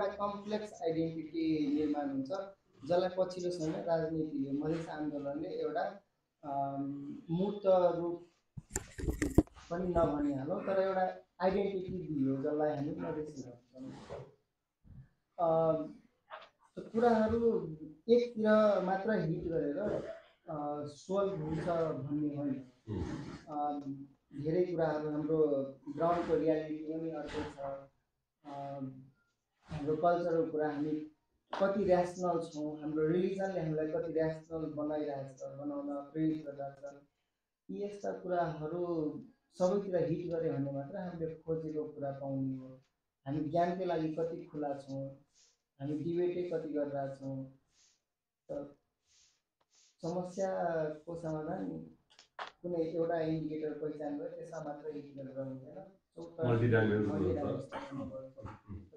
एउटा complex identity निर्माण हुन्छ जसलाई पछिल्लो समय राजनीतिले मधेस आन्दोलनले एउटा मूर्त रूप पनि नभनिहालौँ तर एउटा आइडेन्टिटी दियो जसलाई हामी मधेसी भन्छौँ। कुराहरू एकतिर मात्र हिट गरेर सोल्भ हुन्छ भन्ने होइन। धेरै कुराहरू हाम्रो ग्राउन्डको रियालिटी पनि अर्कै छ। हाम्रो कल्चरल कुरा हामी कति ऱ्यासनल छौँ, हाम्रो रिलिजनले हामीलाई कति ऱ्यासनल बनाउन प्रेरित गरिरहेछ, यी यस्ता कुराहरू सबैतिर हिट गऱ्यो भने मात्र हामीले खोजेको कुरा पाउने हो। हामी ज्ञानकै लागि कति खुला छौँ, हामी डिबेटै कति गरिरहेछौँ। समस्याको समाधान कुनै एउटा इन्डिकेटर पहिचान गरे त्यसमा मात्र हिट गरेर हुँदैन,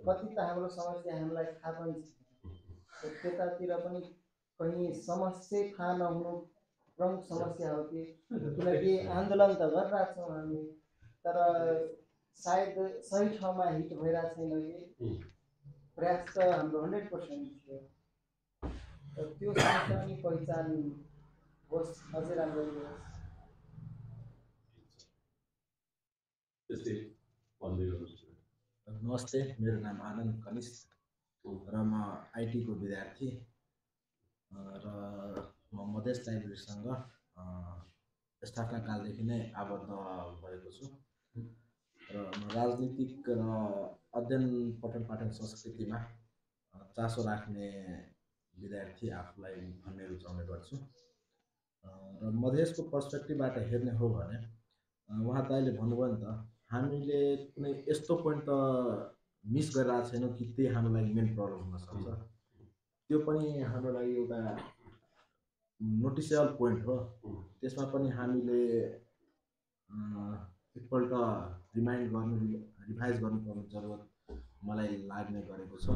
कति त हाम्रो समस्या हामीलाई थाहा पनि छ, त्यतातिर पनि कहीँ समस्या थाहा नहुनु प्रमुख समस्या हो कि किनकि आन्दोलन त गरिरहेछौँ हामी तर सायद सही ठाउँमा हिट भइरहेको छैन कि प्रयास त हाम्रो 100% थियो। त्यो समस्या पनि पहिचान होस् अझै राम्रो होस्। नमस्ते, मेरो नाम आनन्द कनिष्ठ र म आइटी को विद्यार्थी र म मधेस लाइब्रेरीसँग स्थापना कालदेखि नै आबद्ध भएको छु र म राजनीतिक र अध्ययन पठन पाठन संस्कृतिमा चासो राख्ने विद्यार्थी आफूलाई भन्ने रुचाउने गर्छु र मधेसको पर्सपेक्टिभबाट हेर्ने हो भने उहाँ दाइले भन्नुभयो नि त हामीले कुनै यस्तो पोइन्ट त मिस गरिरहेको छैनौँ कि त्यही हाम्रो लागि मेन प्रब्लम हुनसक्छ। त्यो पनि हाम्रो लागि एउटा नोटिसेबल पोइन्ट हो। त्यसमा पनि हामीले एकपल्ट रिमाइन्ड गर्नु रिभाइज गर्नुपर्ने जरुरत मलाई लाग्ने गरेको छ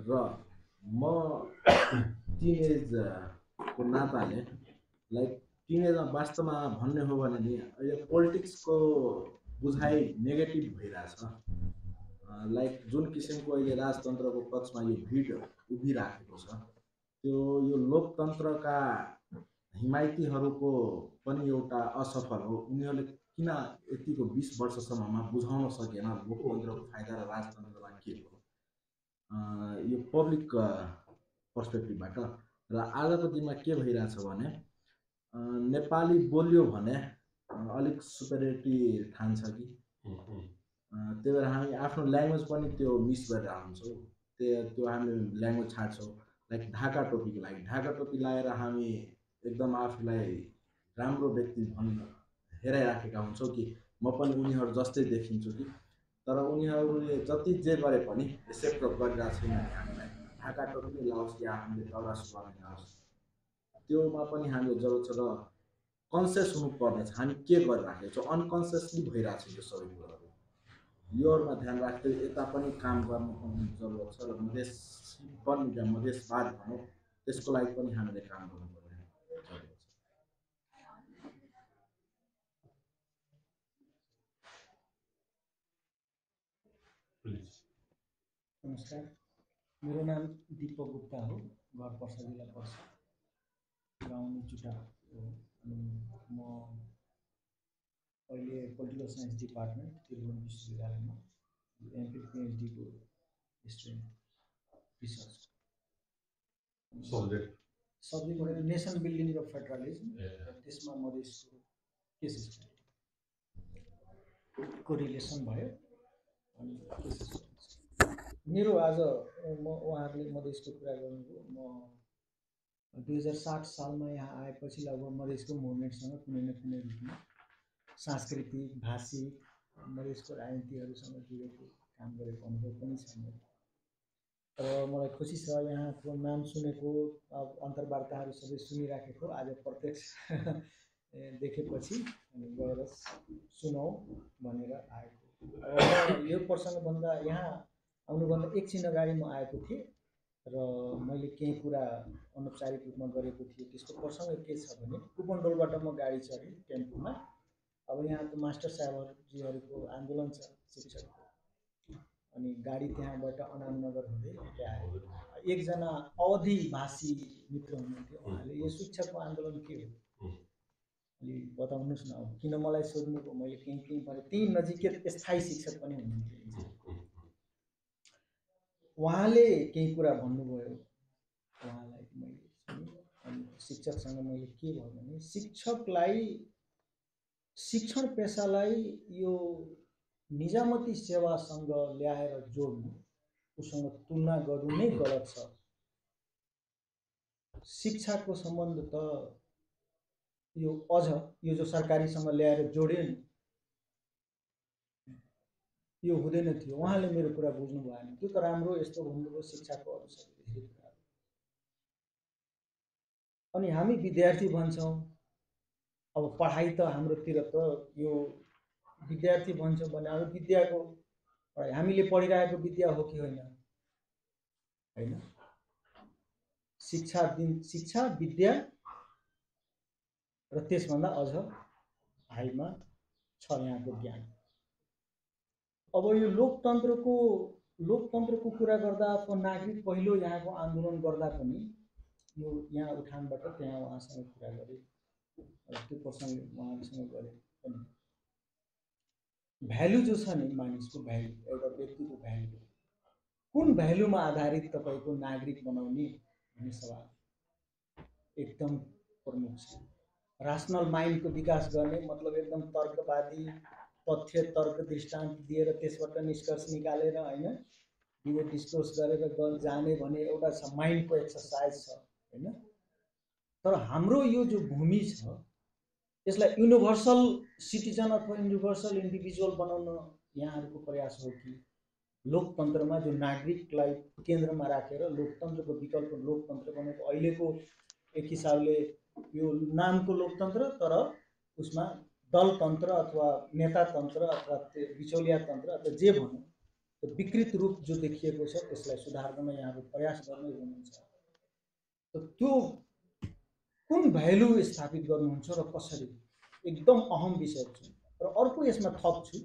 र म टिनेजको नाताले लाइक टिनेजमा वास्तवमा भन्ने हो भने नि अहिले पोलिटिक्सको बुझाइ नेगेटिभ भइरहेछ। लाइक जुन किसिमको अहिले राजतन्त्रको पक्षमा यो भिड उभिराखेको छ त्यो यो लोकतन्त्रका हिमायतीहरूको पनि एउटा असफल हो। उनीहरूले किन यतिको 20 वर्षसम्ममा बुझाउन सकेन लोकतन्त्रको फाइदा र राजतन्त्रमा के हो यो पब्लिक पर्सपेक्टिभबाट। र आजको दिनमा के भइरहेछ भने नेपाली बोल्यो भने अलिक सुपेरियरिटी ठान्छ कि त्यही भएर हामी आफ्नो ल्याङ्ग्वेज पनि त्यो मिस गरेर हुन्छौँ। त्यो हामी ल्याङ्ग्वेज छाड्छौँ। लाइक ढाका टोपीको लागि ढाका टोपी लगाएर हामी एकदम आफूलाई राम्रो व्यक्ति हेराइराखेका हुन्छौँ कि म पनि उनीहरू जस्तै देखिन्छु कि तर उनीहरूले जति जे गरे पनि एक्सेप्ट गरिरहेको छैन हामीलाई। ढाका टोपी नै लाओस् या हामीले दौरा सुरुवाल लाओस् त्योमा पनि हामीले जरुरत छ र कन्सियस हुनुपर्ने छ हामी के गरिराखेको छौँ। अनकन्सियसली भइरहेको छ यो सबै कुराहरू। योहरूमा ध्यान राख्दै यता पनि काम गर्नुपर्ने जरुरत छ र मधेसपन या मधेसवाद भनौँ त्यसको लागि पनि हामीले काम गर्नुपर्ने जरुरत छ। नमस्कार, मेरो नाम दीपक गुप्ता हो, घर पर्सा जिल्ला पर्सा, गाउँ निचुटा हो। म अहिले पोलिटिकल साइन्स डिपार्टमेन्ट त्रिभुवन विश्वविद्यालयमा एमफिल पिएचडी को स्टुडेन्ट रिसर्च सब्जेक्ट भनेको नेसन बिल्डिङ र फेडरलिजम, त्यसमा मधेसको केस स्टडी को रिलेसन भयो। अनि मेरो आज म उहाँहरूले मधेसको कुरा गर्नुभयो। म 2007 सालमा यहाँ आएपछि लगभग मधेसको मुभमेन्टसँग कुनै न कुनै रूपमा सांस्कृतिक भाषिक मधेसको राजनीतिहरूसँग जुडेको काम गरेको अनुभव पनि छ मेरो। र मलाई खुसी छ यहाँको नाम सुनेको अन्तर्वार्ताहरू सबै सुनिराखेको आज प्रत्यक्ष देखेपछि गएर सुनौ भनेर आएको। यो प्रसङ्गभन्दा यहाँ आउनुभन्दा एकछिन अगाडि म आएको थिएँ र मैले केही कुरा अनौपचारिक रूपमा गरेको थिएँ। त्यसको प्रसङ्ग के छ भने कुपनडोलबाट म गाडी चढेँ टेम्पोमा। अब यहाँ त मास्टर साहबजीहरूको आन्दोलन छ शिक्षकको, अनि गाडी त्यहाँबाट अनामनगर हुँदै ल्यायो। एकजना अवधि भाषी मित्र हुनुहुन्थ्यो, उहाँले यो शिक्षकको आन्दोलन के हो अलि बताउनुहोस् न। अब किन मलाई सोध्नुभयो, मैले केही भने त्यही नजिकै स्थायी शिक्षक पनि हुनुहुन्थ्यो। उहाँले केही कुरा भन्नुभयो, उहाँलाई मैले सुने। अनि शिक्षकसँग मैले के भयो भने शिक्षकलाई शिक्षण पेसालाई यो निजामती सेवासँग ल्याएर जोड्नु, उसँग तुलना गर्नु नै गलत छ। शिक्षाको सम्बन्ध त यो अझ यो जो सरकारीसँग ल्याएर जोड्यो नि, यो हुँदैन थियो। उहाँले मेरो कुरा बुझ्नु भएन। त्यो त राम्रो, यस्तो भन्नुभयो शिक्षाको अरू सबै धेरै कुराहरू। अनि हामी विद्यार्थी भन्छौँ, अब पढाइ त हाम्रोतिर त यो विद्यार्थी भन्छौँ भने अब विद्याको पढाइ हामीले पढिरहेको विद्या हो कि होइन? होइन। शिक्षा विद्या र त्यसभन्दा अझ हाइमा छ यहाँको ज्ञान। अब यो लोकतन्त्रको कुरा गर्दा अथवा नागरिक पहिलो यहाँको आन्दोलन गर्दा पनि यो यहाँ उठानबाट त्यहाँ उहाँसँग कुरा गरेँ, त्यो प्रसङ्ग उहाँहरूसँग गरेँ पनि। भ्यालु जो छ नि, मानिसको भ्यालु, एउटा व्यक्तिको भ्यालु, कुन भ्यालुमा आधारित तपाईँको नागरिक बनाउने भन्ने सवाल एकदम प्रमुख छ। रासनल माइन्डको विकास गर्ने मतलब एकदम तर्कवादी, तथ्य तर्क दृष्टान्त दिएर त्यसबाट निष्कर्ष निकालेर होइन डिबेट डिस्कोर्स गरेर जाने भने एउटा छ, माइन्डको एक्सर्साइज छ होइन। तर हाम्रो यो जो भूमि छ यसलाई युनिभर्सल सिटिजन अथवा युनिभर्सल इन्डिभिजुअल बनाउन यहाँहरूको प्रयास हो कि लोकतन्त्रमा जो नागरिकलाई केन्द्रमा राखेर लोकतन्त्रको विकल्प लोकतन्त्र बनेको अहिलेको एक हिसाबले यो नामको लोकतन्त्र, तर उसमा दलतन्त्र अथवा नेतातन्त्र अथवा बिचौलिया तन्त्र अथवा जे भनौँ त्यो विकृत रूप जो देखिएको छ त्यसलाई सुधार गर्न यहाँको प्रयास गर्दै हुनुहुन्छ। त्यो कुन भ्यालु स्थापित गर्नुहुन्छ र कसरी, एकदम अहम विषय छ। र अर्को यसमा थप्छु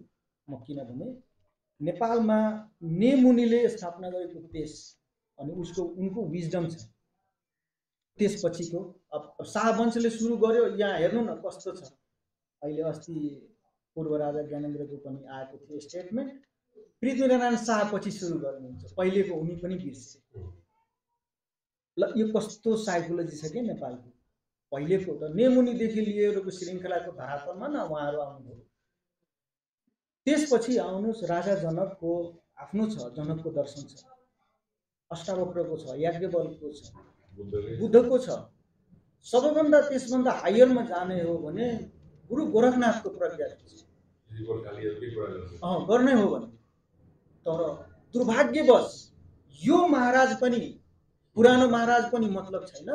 म, किनभने नेपालमा नेमुनिले स्थापना गरेको देश अनि उनको विजडम छ। त्यसपछिको अब शाहवंशले सुरु गर्यो, यहाँ हेर्नु न कस्तो छ। अहिले अस्ति पूर्व राजा ज्ञानेन्द्रको पनि आएको थियो स्टेटमेन्ट, पृथ्वीनारायण शाहपछि सुरु गर्नुहुन्छ, पहिलेको उनी पनि बिर्से। ल यो कस्तो साइकोलोजी छ कि नेपालको। पहिलेको त नेमुनिदेखि लिएरको श्रृङ्खलाको धरातलमा न उहाँहरू आउनुभयो। त्यसपछि आउनुहोस्, राजा जनकको आफ्नो छ, जनकको दर्शन छ, अष्टावक्रको छ, याज्ञवल्क्यको छ, बुद्धको छ। सबैभन्दा त्यसभन्दा हायरमा जाने हो भने गुरु गोरखनाथको प्रज्ञा छ गर्नै हो भने। तर दुर्भाग्यवश यो महाराज पनि, पुरानो महाराज पनि मतलब छैन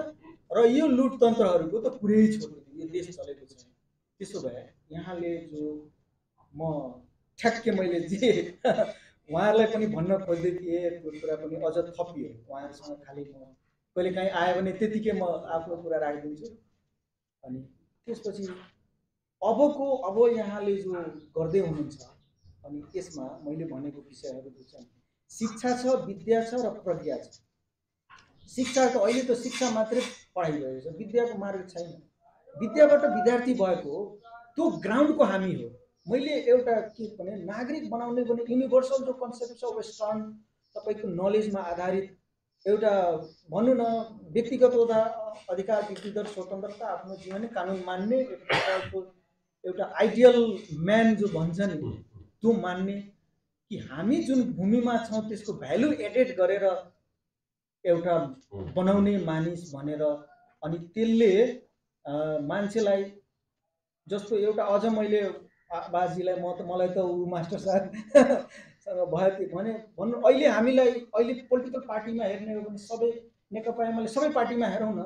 र यो लुटतन्त्रहरूको त पुरै छोडिदियो, यो देश चलेको छैन। त्यसो भए यहाँले जो म ठ्याक्कै मैले जे उहाँहरूलाई पनि भन्न खोज्दै थिएँ त्यो कुरा पनि अझ थपियो। उहाँहरूसँग खालि म कहिले काहीँ आयो भने त्यतिकै म आफ्नो कुरा राखिदिन्छु। अनि त्यसपछि अब यहाँले जो गर्दै हुनुहुन्छ अनि यसमा मैले भनेको विषयहरू जो छन्, शिक्षा छ, विद्या छ र प्रज्ञा छ। शिक्षा त अहिले त शिक्षा मात्रै पढाइ भएको छ, विद्याको मार्ग छैन। विद्याबाट विद्यार्थी भएको हो, त्यो ग्राउन्डको हामी हो। मैले एउटा के भने नागरिक बनाउने भने युनिभर्सल जो कन्सेप्ट छ वेस्टर्न तपाईँको नलेजमा आधारित एउटा भनौँ न व्यक्तिगत अधिकार, व्यक्तिगत स्वतन्त्रता, आफ्नो जीवन कानुन मान्ने एउटा आइडियल म्यान जो भन्छ नि त्यो मान्ने, कि हामी जुन भूमिमा छौँ त्यसको भ्यालु एडेड गरेर एउटा बनाउने मानिस भनेर। अनि त्यसले मान्छेलाई जस्तो एउटा अझ मैले बाजीलाई मलाई त ऊ मास्टर साहबसँग भयो त्यो भने भन्नु, अहिले हामीलाई अहिले पोलिटिकल पार्टीमा हेर्ने हो भने सबै नेकपा एमाले सबै पार्टीमा हेरौँ न,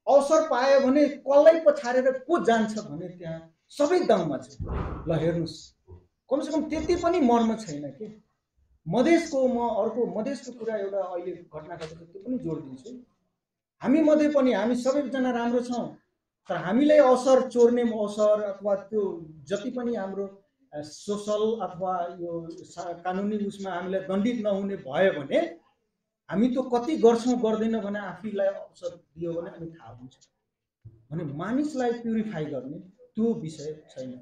अवसर पायो भने कसलाई पछारेर को जान्छ भने त्यहाँ सबै दाउमा छ। ल हेर्नुहोस्, कमसेकम त्यति पनि मर्म छैन कि। मधेसको म अर्को मधेसको कुरा एउटा अहिले घटना घटेको त्यो पनि जोड दिन्छु। हामी मध्ये पनि हामी सबैजना राम्रो छौँ, तर हामीलाई अवसर चोर्ने अवसर अथवा त्यो जति पनि हाम्रो सोसल अथवा यो कानुनी उसमा हामीलाई दण्डित नहुने भयो भने हामी त्यो कति गर्छौँ गर्दैन भने आफैलाई अवसर दियो भने हामी थाहा हुन्छ भने मानिसलाई प्युरिफाई गर्ने त्यो विषय छैन।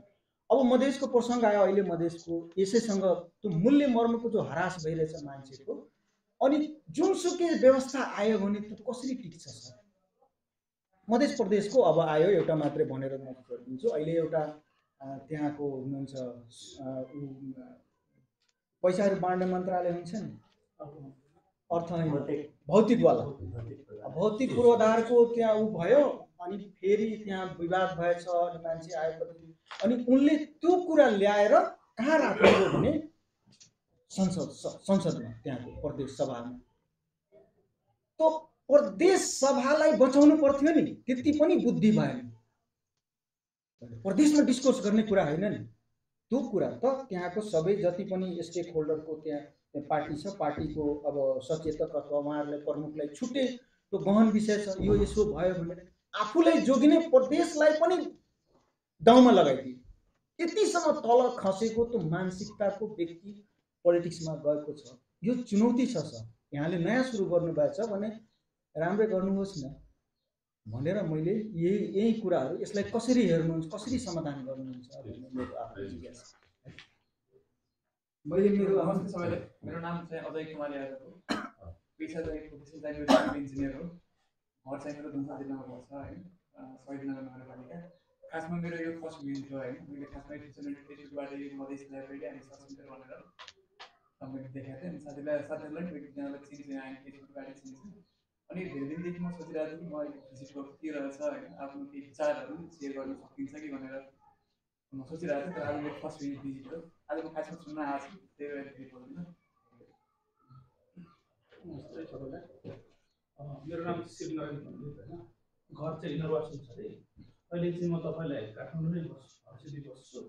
अब मधेसको प्रसङ्ग आयो अहिले मधेसको यसैसँग त्यो मूल्य मर्मको जो हरास भइरहेछ मान्छेको अनि जुनसुकै व्यवस्था आयो भने त्यो कसरी टिक्छ सर? मध्य प्रदेशको अब आयो एउटा मात्रै भनेर म गरिदिन्छु। अहिले एउटा त्यहाँको हुनुहुन्छ पैसाहरू बाँड्ने मन्त्रालय हुन्छ नि अर्थ भौतिकवाला भौतिक पूर्वाधारको त्यहाँ ऊ भयो अनि फेरि त्यहाँ विवाद भएछ अनि मान्छे आएपछि अनि उनले त्यो कुरा ल्याएर कहाँ राख्नुभयो भने संसदमा त्यहाँको प्रदेश सभामा। त्यो प्रदेश सभालाई बचाउनु पर्थ्यो नि, त्यति पनि बुद्धि भएन। प्रदेशमा डिस्कस गर्ने कुरा होइन नि त्यो कुरा त त्यहाँको सबै जति पनि स्टेक होल्डरको त्यहाँ पार्टी छ पार्टीको अब सचेतक अथवा उहाँहरूलाई प्रमुखलाई छुट्टै त्यो गहन विषय छ। यो यसो भयो भने आफूलाई जोगिने प्रदेशलाई पनि डाउमा लगाइदियो। यतिसम्म तल खसेको त्यो मानसिकताको व्यक्ति पोलिटिक्समा गएको छ। यो चुनौती छ सर। यहाँले नयाँ सुरु गर्नुभएको छ भने राम्रै गर्नुहोस् न भनेर मैले यही कुराहरू यसलाई कसरी हेर्नुहुन्छ कसरी समाधान गर्नुहुन्छ भन्ने मेरो आफ्नो जिज्ञासा। मैले नमस्ते सबैलाई, मेरो नाम चाहिँ अजय कुमार यादव हो। पेसा चाहिँ प्रोफेसन चाहिँ मेरो इन्जिनियर हो। घर चाहिँ मेरो दुम्सा जिल्लामा पर्छ होइन, शहीदनगर नगरपालिका। खासमा मेरो यो फर्स्ट भिजिट हो होइन। मैले खासमा फेसबुकबाट यो मधेस लाइब्रेरी अनि सर्च सेन्टर भनेर मैले देखाएको थिएँ। अनि साथीहरूलाई त्यहाँबाट चिन्छु, यहाँ फेसबुकबाट चिन्छु। अनि धेरै दिनदेखि म सोचिरहेको थिएँ कि म भिजिट गर्छु के रहेछ होइन, आफ्नो केही विचारहरू सेयर गर्न सकिन्छ कि भनेर म सोचिरहेको थिएँ। तर आज मेरो फर्स्ट भिजिट हो। आज म खासमा सुन्न आएको छु, त्यही भएर फेरि बोल्नु। नमस्ते सबैलाई, मेरो नाम चाहिँ शिवनारायण पण्डित होइन। घर चाहिँ इनरवासन छ अरे। अहिले चाहिँ म तपाईँलाई काठमाडौँ नै सिटी बस्छु।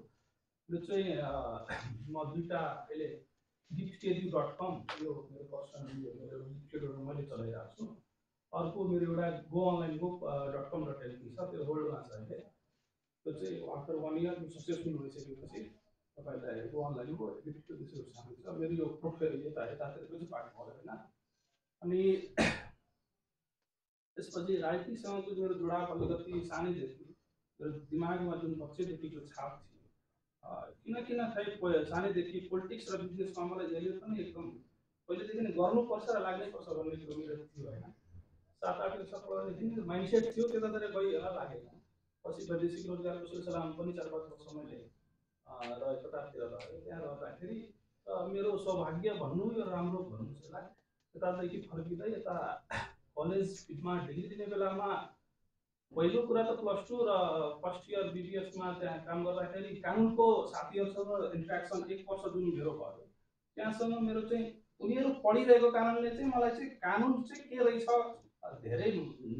यो चाहिँ म दुईवटा अहिले giftkedu.com यो मेरो पर्सनल मेरो गिफ्टेडहरू मैले चलाइरहेको छु। अर्को मेरो एउटा goonlinegroup.com.lk छ, त्यो होल्डमा छ अहिले। त्यो चाहिँ आफ्टर 1 इयर सक्सेसफुल भइसकेपछि तपाईँलाई गो अनलाइनको गिफ्टेडहरू सामेल छ। मेरो यो प्रोफाइल यतातिरको चाहिँ पार्ट भयो होइन। अनि त्यसपछि राजनीतिसँगको मेरो जुडाव अलिकति सानैदेखि मेरो दिमागमा जुन बच्चैदेखिको छाप थियो, किन खै सानैदेखि पोलिटिक्स र बिजनेसमा मलाई जहिले पनि एकदम पहिलेदेखि नै गर्नुपर्छ र लाग्नै पर्छ भन्ने कुरो मेरो थियो होइन। 7-8 वर्ष पढ्दाखेरि माइन्डसेट थियो, त्यतातिर गइहाल्न लागेन। पछि वैदेशिक रोजगारको सिलसिलामा पनि 4-5 वर्ष मैले र कतातिर रहेँ। त्यहाँ रहँदाखेरि मेरो सौभाग्य भन्नु यो राम्रो भन्नु होला, त्यतादेखि फर्किँदै यता कलेजमा डिग्री दिने बेलामा पहिलो कुरा त +2 र फर्स्ट इयर बीबीएसमा त्यहाँ काम गर्दाखेरि कानुनको साथीहरूसँग इन्ट्रेक्सन 1 वर्ष जुन मेरो भयो, त्यहाँसँग मेरो चाहिँ उनीहरू पढिरहेको कारणले चाहिँ मलाई चाहिँ कानुन चाहिँ के रहेछ धेरै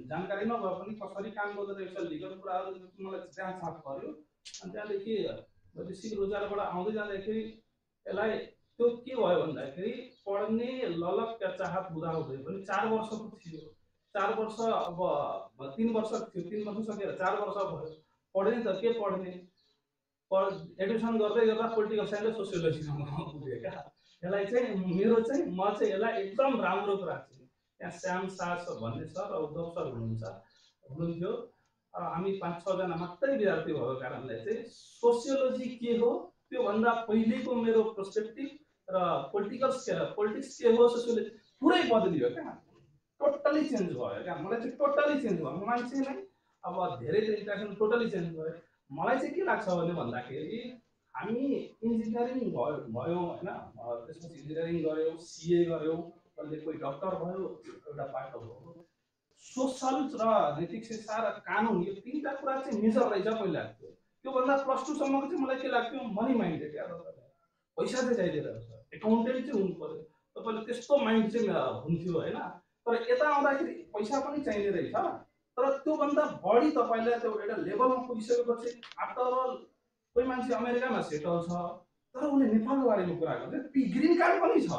जानकारी नभए पनि कसरी काम गर्दो रहेछ लिगल कुराहरू मलाई त्यहाँ छाप पर्यो। अनि त्यहाँदेखि वैदेशिक रोजगारबाट आउँदै जाँदाखेरि यसलाई त्यो के भयो भन्दाखेरि पढ्ने ललक या चाहत हुँदा हुँदै पनि 4 वर्षको थियो। 4 वर्ष अब 3 वर्ष थियो, 3 वर्ष सकेर 4 वर्ष भयो। पढ्ने त के पढ्ने, एडमिसन गर्दै गर्दा पोलिटिकल साइन्स र सोसियोलोजीमा पुगेँ क्या। यसलाई चाहिँ मेरो चाहिँ म चाहिँ यसलाई एकदम राम्रो कुरा चाहिँ त्यहाँ श्याम शाह भन्ने सर र उद्धव सर हुनुहुन्थ्यो। हामी 5-6 जना मात्रै विद्यार्थी भएको कारणले चाहिँ सोसियोलोजी के हो त्योभन्दा पहिलेको मेरो पर्सपेक्टिभ र पोलिटिक्स के हो सोसियोलोजी पुरै बदलियो क्या। टोटली चेन्ज भयो क्या। मलाई चाहिँ टोटली चेन्ज भयो। मान्छे नै अब धेरै इन्ट्रेक्सन टोटली चेन्ज भयो। मलाई चाहिँ के लाग्छ भने भन्दाखेरि हामी इन्जिनियरिङ भयौँ होइन, त्यसपछि इन्जिनियरिङ गऱ्यौँ, सिए गऱ्यौँ, कसले कोही डक्टर भयो, एउटा बाटो भयो। सोसल र नैतिक शिक्षा र कानुन यो 3टा कुरा चाहिँ मेजर रहेछ पहिला। त्योभन्दा +2 सम्मको चाहिँ मलाई के लाग्थ्यो मनी माइन्डेड क्या, पैसा चाहिँ चाहिँदैन रहेछ, एकाउन्टेन्ट चाहिँ हुनु पर्यो, तपाईँले त्यस्तो माइन्ड चाहिँ हुन्थ्यो होइन। तर यता आउँदाखेरि पैसा पनि चाहिने रहेछ, तर त्योभन्दा बढी तपाईँलाई त्यो एउटा लेभलमा पुगिसकेपछि आफ्टर अल कोही मान्छे अमेरिकामा सेटल छ तर उसले नेपालको बारेमा कुरा गर्छ, ग्रिन कार्ड पनि छ,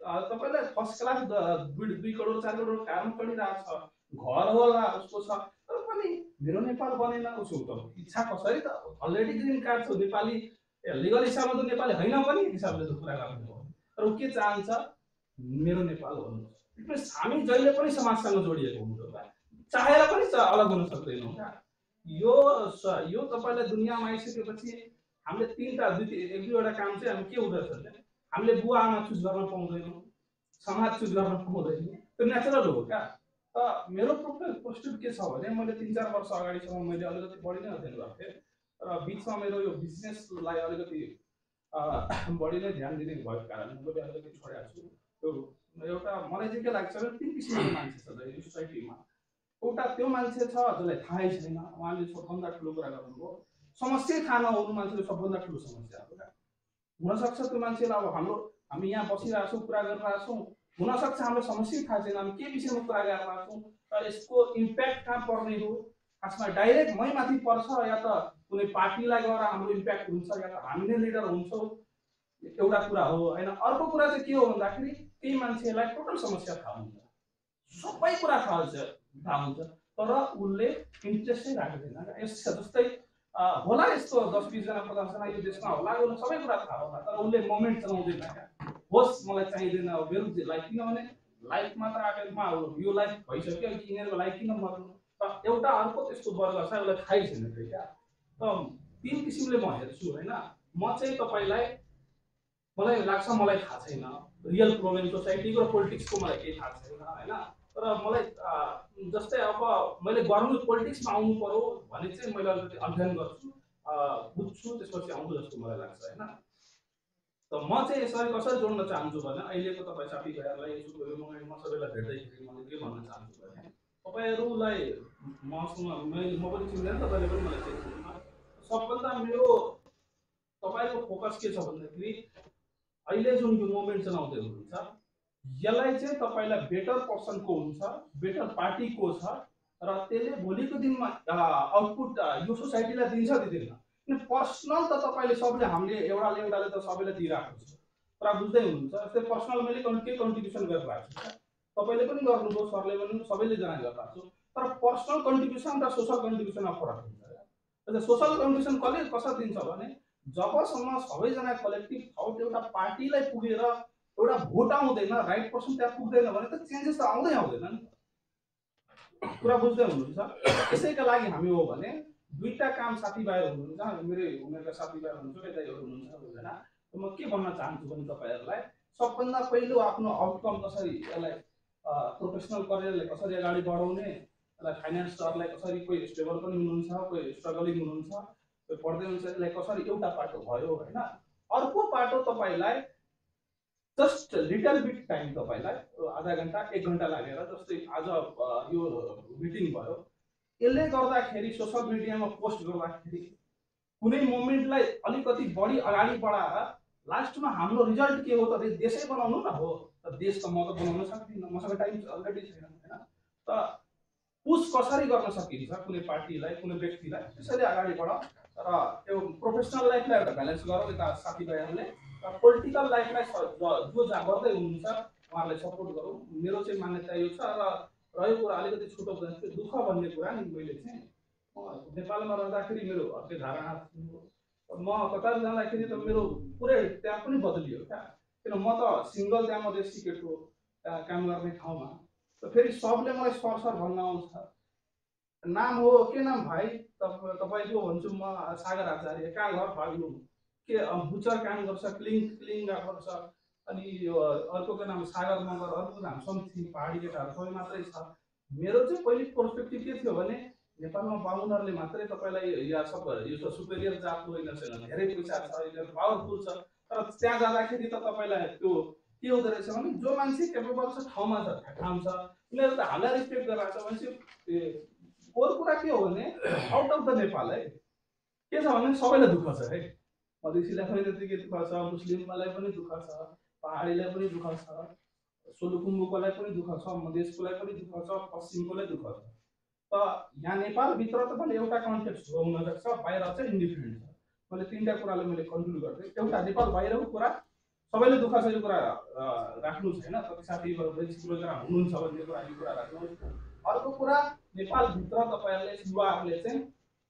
तपाईँलाई first class 2 crore 4 crore car चढिरहेको छ, घर होला उसको छ, तर पनि मेरो नेपाल बनेन उसो त इच्छा कसरी त अलरेडी ग्रिन कार्ड छ नेपाली लिगल हिसाबमा त नेपाली होइन पनि हिसाबले त कुरा गर्ने हो तर ऊ के चाहन्छ मेरो नेपाल भन्नु हामी जहिले पनि समाजसँग जोडिएको हुन्छ चाहेर पनि अलग हुन सक्दैनौँ क्या यो तपाईँलाई दुनियाँमा आइसकेपछि हामीले एक दुईवटा काम चाहिँ हामी के हुँदछ भने हामीले बुवा आमा चुज गर्न पाउँदैनौँ समाज चुज गर्न पाउँदैन त्यो नेचुरल हो क्या त मेरो पोस्टुड के छ भने मैले 3-4 वर्ष अगाडिसम्म मैले अलिकति बढी नै अध्ययन गरेको थिएँ र बिचमा मेरो यो बिजनेसलाई अलिकति बढी नै ध्यान दिने भएको कारणले मैले अलिकति छोडेको छु त्यो एउटा मलाई चाहिँ के लाग्छ भने 3 किसिमको मान्छे छ यो सोसाइटीमा एउटा त्यो मान्छे छ जसलाई थाहै छैन उहाँले सबभन्दा ठुलो कुरा गर्नुभयो समस्या थाहा नहुनु मान्छेले सबभन्दा ठुलो समस्या हो क्या हुनसक्छ त्यो मान्छेलाई अब हामी यहाँ बसिरहेको छौँ कुरा गरिरहेको छौँ हुनसक्छ हाम्रो समस्या थाहा छैन हामी के विषयमा कुरा गरिरहेको छौँ र यसको इम्प्याक्ट कहाँ पर्ने हो खासमा डाइरेक्ट मै माथि पर्छ या त कुनै पार्टीलाई गएर हाम्रो इम्प्याक्ट हुन्छ या त हामी नै लिडर हुन्छौँ एउटा कुरा हो होइन अर्को कुरा चाहिँ के हो भन्दाखेरि त्यही मान्छेलाई टोटल समस्या थाहा हुन्छ सबै कुरा थाहा हुन्छ तर उसले इन्ट्रेस्टै राख्दैन जस्तै होला यस्तो 10-20 जना 50 जना यो देशमा होला उसले सबै कुरा थाहा होला तर उसले मोमेन्ट चलाउँदैन क्या होस् मलाई चाहिँदैन मेरो लाइफ किनभने लाइफ मात्र आफैमा यो लाइफ भइसक्यो यिनीहरूको लाइफ किन मर्नु त एउटा अर्को त्यस्तो वर्ग छ उसलाई थाहै छैन क्या त 3 किसिमले म हेर्छु होइन म चाहिँ तपाईँलाई मलाई लाग्छ मलाई थाहा छैन रियल प्रोब्लम सोसाइटीको र पोलिटिक्सको मलाई केही थाहा छैन होइन तर मलाई जस्तै अब मैले गर्नु पोलिटिक्समा आउनु पर्यो भने चाहिँ मैले अलिकति अध्ययन गर्छु बुझ्छु त्यसपछि आउँछु जस्तो मलाई लाग्छ होइन त म चाहिँ यसरी कसरी जोड्न चाहन्छु भने अहिलेको तपाईँ साथीभाइहरूलाई म सबैलाई भेट्दैखेरि मैले के भन्न चाहन्छु भने तपाईँहरूलाई मसँग म पनि चिन्दैन तपाईँले पनि मलाई चिन्दैन सबभन्दा मेरो तपाईँको फोकस के छ भन्दाखेरि अहिले जुन यो मोमेन्ट चलाउँदै हुनुहुन्छ यसलाई चाहिँ तपाईँलाई बेटर पर्सनको हुन्छ बेटर पार्टीको छ र त्यसले भोलिको दिनमा आउटपुट यो सोसाइटीलाई दिन्छ दिँदैन किन पर्सनल त तपाईँले सबले हामीले एउटाले त सबैलाई दिइरहेको छ तर बुझ्दै हुनुहुन्छ जस्तै पर्सनल मैले के कन्ट्रिब्युसन गरिरहेको छु तपाईँले पनि गर्नुभयो सरले पनि सबैले जना गरिरहेको छु तर पर्सनल कन्ट्रिब्युसन र सोसल कन्ट्रिब्युसनमा फरक हुन्छ सोसल कन्ट्रिब्युसन कसरी दिन्छ भने जबसम्म सबैजना कलेक्टिभ थट एउटा पार्टीलाई पुगेर एउटा भोट आउँदैन राइट पर्सन त्यहाँ पुग्दैन भने त चेन्जेस त आउँदैन नि कुरा बुझ्दै हुनुहुन्छ त्यसैका लागि हामी हो भने दुईटा काम साथीभाइहरू हुनुहुन्छ मेरै उमेरका साथीभाइहरू हुनुहुन्छ दाइहरू हुनुहुन्छ होइन म के भन्न चाहन्छु भने तपाईँहरूलाई सबभन्दा पहिलो आफ्नो आउटकम कसरी यसलाई प्रोफेसनल करियरलाई कसरी अगाडि बढाउने यसलाई फाइनेन्सरलाई कसरी कोही स्टेबल पनि हुनुहुन्छ कोही स्ट्रगलिङ हुनुहुन्छ कोही पढ्दै हुनुहुन्छ यसलाई कसरी एउटा पाटो भयो होइन अर्को पाटो तपाईँलाई जस्ट लिटल बिट टाइम तपाईँलाई आधा घन्टा 1 घन्टा लागेर जस्तै आज यो मिटिङ भयो यसले गर्दाखेरि सोसल मिडियामा पोस्ट गर्दाखेरि कुनै मोमेन्टलाई अलिकति बढी अगाडि बढाएर लास्टमा हाम्रो रिजल्ट के हो त देशै बनाउनु न हो त देश त म त बनाउन सक्दिनँ मसँग टाइम अलरेडी छैन होइन त पुस कसरी गर्न सकिन्छ कुनै पार्टीलाई कुनै व्यक्तिलाई त्यसैले अगाडि बढाऊ र यो प्रोफेसनल लाइफलाई एउटा ब्यालेन्स गरौँ यता साथीभाइहरूले पोलिटिकल लाइफलाई जो गर्दै हुनुहुन्छ उहाँहरूलाई सपोर्ट गरौँ मेरो चाहिँ मान्यता यो छ र रहेको कुरा अलिकति छुटो भने दुःख भन्ने कुरा नि मैले चाहिँ नेपालमा रहँदाखेरि मेरो अर्कै धारणा म कतार जाँदाखेरि त मेरो पुरै त्यहाँ पनि बदलियो क्या किन म त सिङ्गल त्यहाँ मधेसी केटो त्यहाँ काम गर्ने ठाउँमा त फेरि सबले मलाई सर भन्न आउँछ नाम हो के नाम भाइ तपाईँको भन्छु म सागर आचार्य कहाँ घर फाल्नु के बुचर काम गर्छ क्लिङ गर्छ अनि यो अर्कोको नाम सागर मगर अर्को नाम समथिङ पहाडी केटाहरू सबै मात्रै छ मेरो चाहिँ पहिले पर्सपेक्टिभ के थियो भने नेपालमा बाहुनहरूले मात्रै तपाईँलाई या सब यो सुपेरियर जातको होइन धेरै पैसा छ यिनीहरू पावरफुल छ तर त्यहाँ जाँदाखेरि त तपाईँलाई त्यो के हुँदो रहेछ भने जो मान्छे केपेबल छ ठाउँमा छ काम छ यिनीहरू त हामीलाई रेस्पेक्ट गरिरहेको छ भने अरू कुरा के हो भने आउट अफ द नेपाल है के छ भने सबैलाई दुःख छ है मधेसीलाई पनि त्यतिकै दुःख छ मुस्लिमलाई पनि दुःख छ पहाडीलाई पनि दुःख छ सोलुखुम्बुकोलाई पनि दुःख छ मधेसकोलाई पनि दुःख छ पश्चिमकोलाई दुःख छ त यहाँ नेपालभित्र त मैले एउटा कन्टेक्स्ट हुनसक्छ बाहिर चाहिँ इन्डिफरेन्ट छ मैले 3टा कुराले मैले कन्क्लुड गर्दै एउटा नेपाल बाहिरको कुरा सबैले दुःख छ यो कुरा राख्नु छैन तपाईँ साथीहरू रोजगार हुनुहुन्छ भन्ने कुरा यो कुरा राख्नु अर्को कुरा नेपालभित्र तपाईँहरूले युवाहरूले चाहिँ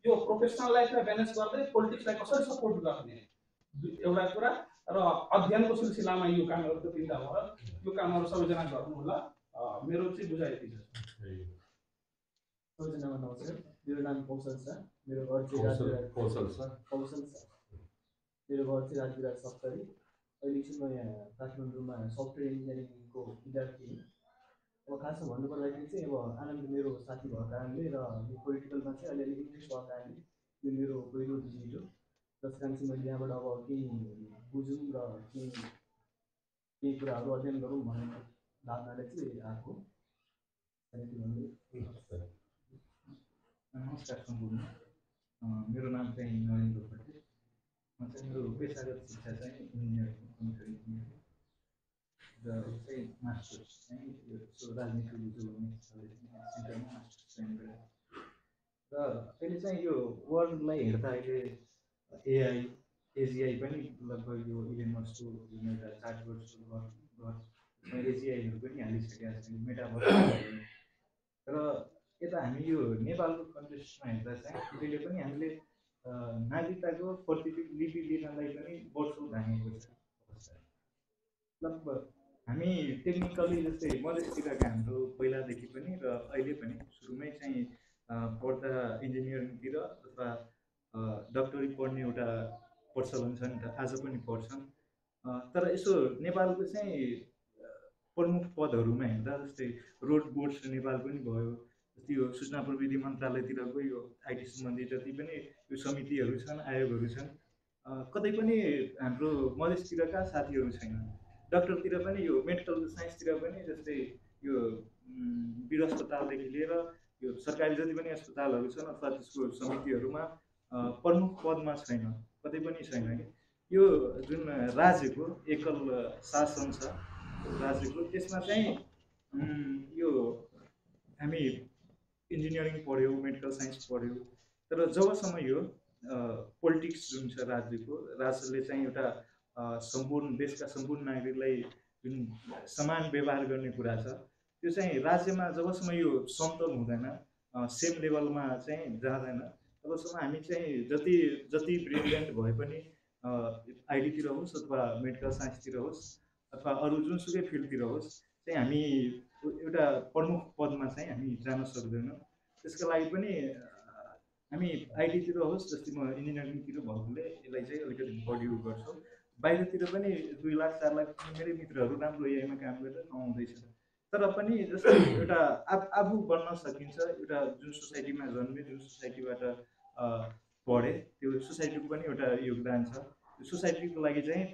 यो प्रोफेसनल लाइफलाई ब्यालेन्स गर्दै पोलिटिक्सलाई कसरी सपोर्ट गर्ने एउटा कुरा र अध्ययनको सिलसिलामा यो कामहरू त तिनवटा भयो यो कामहरू सबैजना गर्नु होला मेरो चाहिँ बुझाइ यति छ सबैजनामा नमस्कार मेरो नाम कौशल छ मेरो घर चाहिँ कौशल छ मेरो घर चाहिँ राजविराज सप्तरी अहिले चाहिँ म यहाँ काठमाडौँमा सफ्टवेयर इन्जिनियरिङको विद्यार्थी हुँ अब खासमा भन्नुपर्दाखेरि चाहिँ अब आनन्द मेरो साथी भएको कारणले र यो पोलिटिकलमा चाहिँ अलिअलि इन्ट्रेस्ट भएको कारणले यो मेरो पहिलो भिजिट हो जस कारण चाहिँ मैले यहाँबाट अब केही बुझौँ र केही कुराहरू अध्ययन गरौँ भन्ने भावनाले चाहिँ आएको नमस्कार सम्पूर्ण मेरो नाम चाहिँ नरेन्द्र पटेल म चाहिँ मेरो पेसागत शिक्षा चाहिँ इन्जिनियरिङ कम्प्युटर इन्जिनियरिङ र चाहिँ मास्टर्स चाहिँ यो राजनीति बुझाउने सेन्टरमा मास्टर्स चाहिँ गरेँ र अहिले चाहिँ यो वर्ल्डलाई हेर्दा अहिले एआई एजिआई पनि लगभग यो इलोन मस्कको एउटा चार्टबोर्डको एजिआईहरू पनि हालिसकेका छन् मेटाभर्स र यता हामी यो नेपालको कन्टेक्स्टमा हेर्दा चाहिँ अहिले पनि हामीले नागरिकताको प्रतिलिपि लिनलाई पनि वर्षौँ धानेको छ लगभग हामी टेक्निकली जस्तै मधेसतिरका हाम्रो पहिलादेखि पनि र अहिले पनि सुरुमै चाहिँ पढ्दा इन्जिनियरिङतिर अथवा डक्टरी पढ्ने एउटा प्रचलन छ नि त आज पनि पढ्छन् तर यसो नेपालको चाहिँ प्रमुख पदहरूमा हेर्दा जस्तै रोड बोर्ड्स नेपाल पनि भयो जस्तै यो सूचना प्रविधि मन्त्रालयतिरको यो आइटी सम्बन्धी जति पनि यो समितिहरू छन् आयोगहरू छन् कतै पनि हाम्रो मधेसतिरका साथीहरू छैन डक्टरतिर पनि यो मेडिकल साइन्सतिर पनि जस्तै यो वीर अस्पतालदेखि लिएर यो सरकारी जति पनि अस्पतालहरू छन् अथवा त्यसको समितिहरूमा प्रमुख पदमा छैन कतै पनि छैन कि यो जुन राज्यको एकल शासन छ राज्यको त्यसमा चाहिँ यो हामी इन्जिनियरिङ पढ्यौँ मेडिकल साइन्स पढ्यौँ तर जबसम्म यो पोलिटिक्स जुन छ राज्यले चाहिँ एउटा सम्पूर्ण देशका सम्पूर्ण नागरिकलाई जुन समान व्यवहार गर्ने कुरा छ त्यो चाहिँ राज्यमा जबसम्म यो समतल हुँदैन सेम लेभलमा चाहिँ जाँदैन तबसम्म हामी चाहिँ जति ब्रिलियन्ट भए पनि आइटीतिर होस् अथवा मेडिकल साइन्सतिर होस् अथवा अरू जुनसुकै फिल्डतिर होस् चाहिँ हामी एउटा प्रमुख पदमा चाहिँ हामी जान सक्दैनौँ त्यसको लागि पनि हामी आइटीतिर होस् जस्तै म इन्जिनियरिङतिर भएकोले यसलाई चाहिँ अलिकति बढी गर्छौँ बाहिरतिर पनि 2 लाख 4 लाख मेरै मित्रहरू राम्रो एआईमा काम गरेर कमाउँदैछ तर पनि जस्तै एउटा आफू बन्न सकिन्छ एउटा जुन सोसाइटीमा जन्मे जुन सोसाइटीबाट पढे त्यो सोसाइटीको पनि एउटा योगदान छ त्यो सोसाइटीको लागि चाहिँ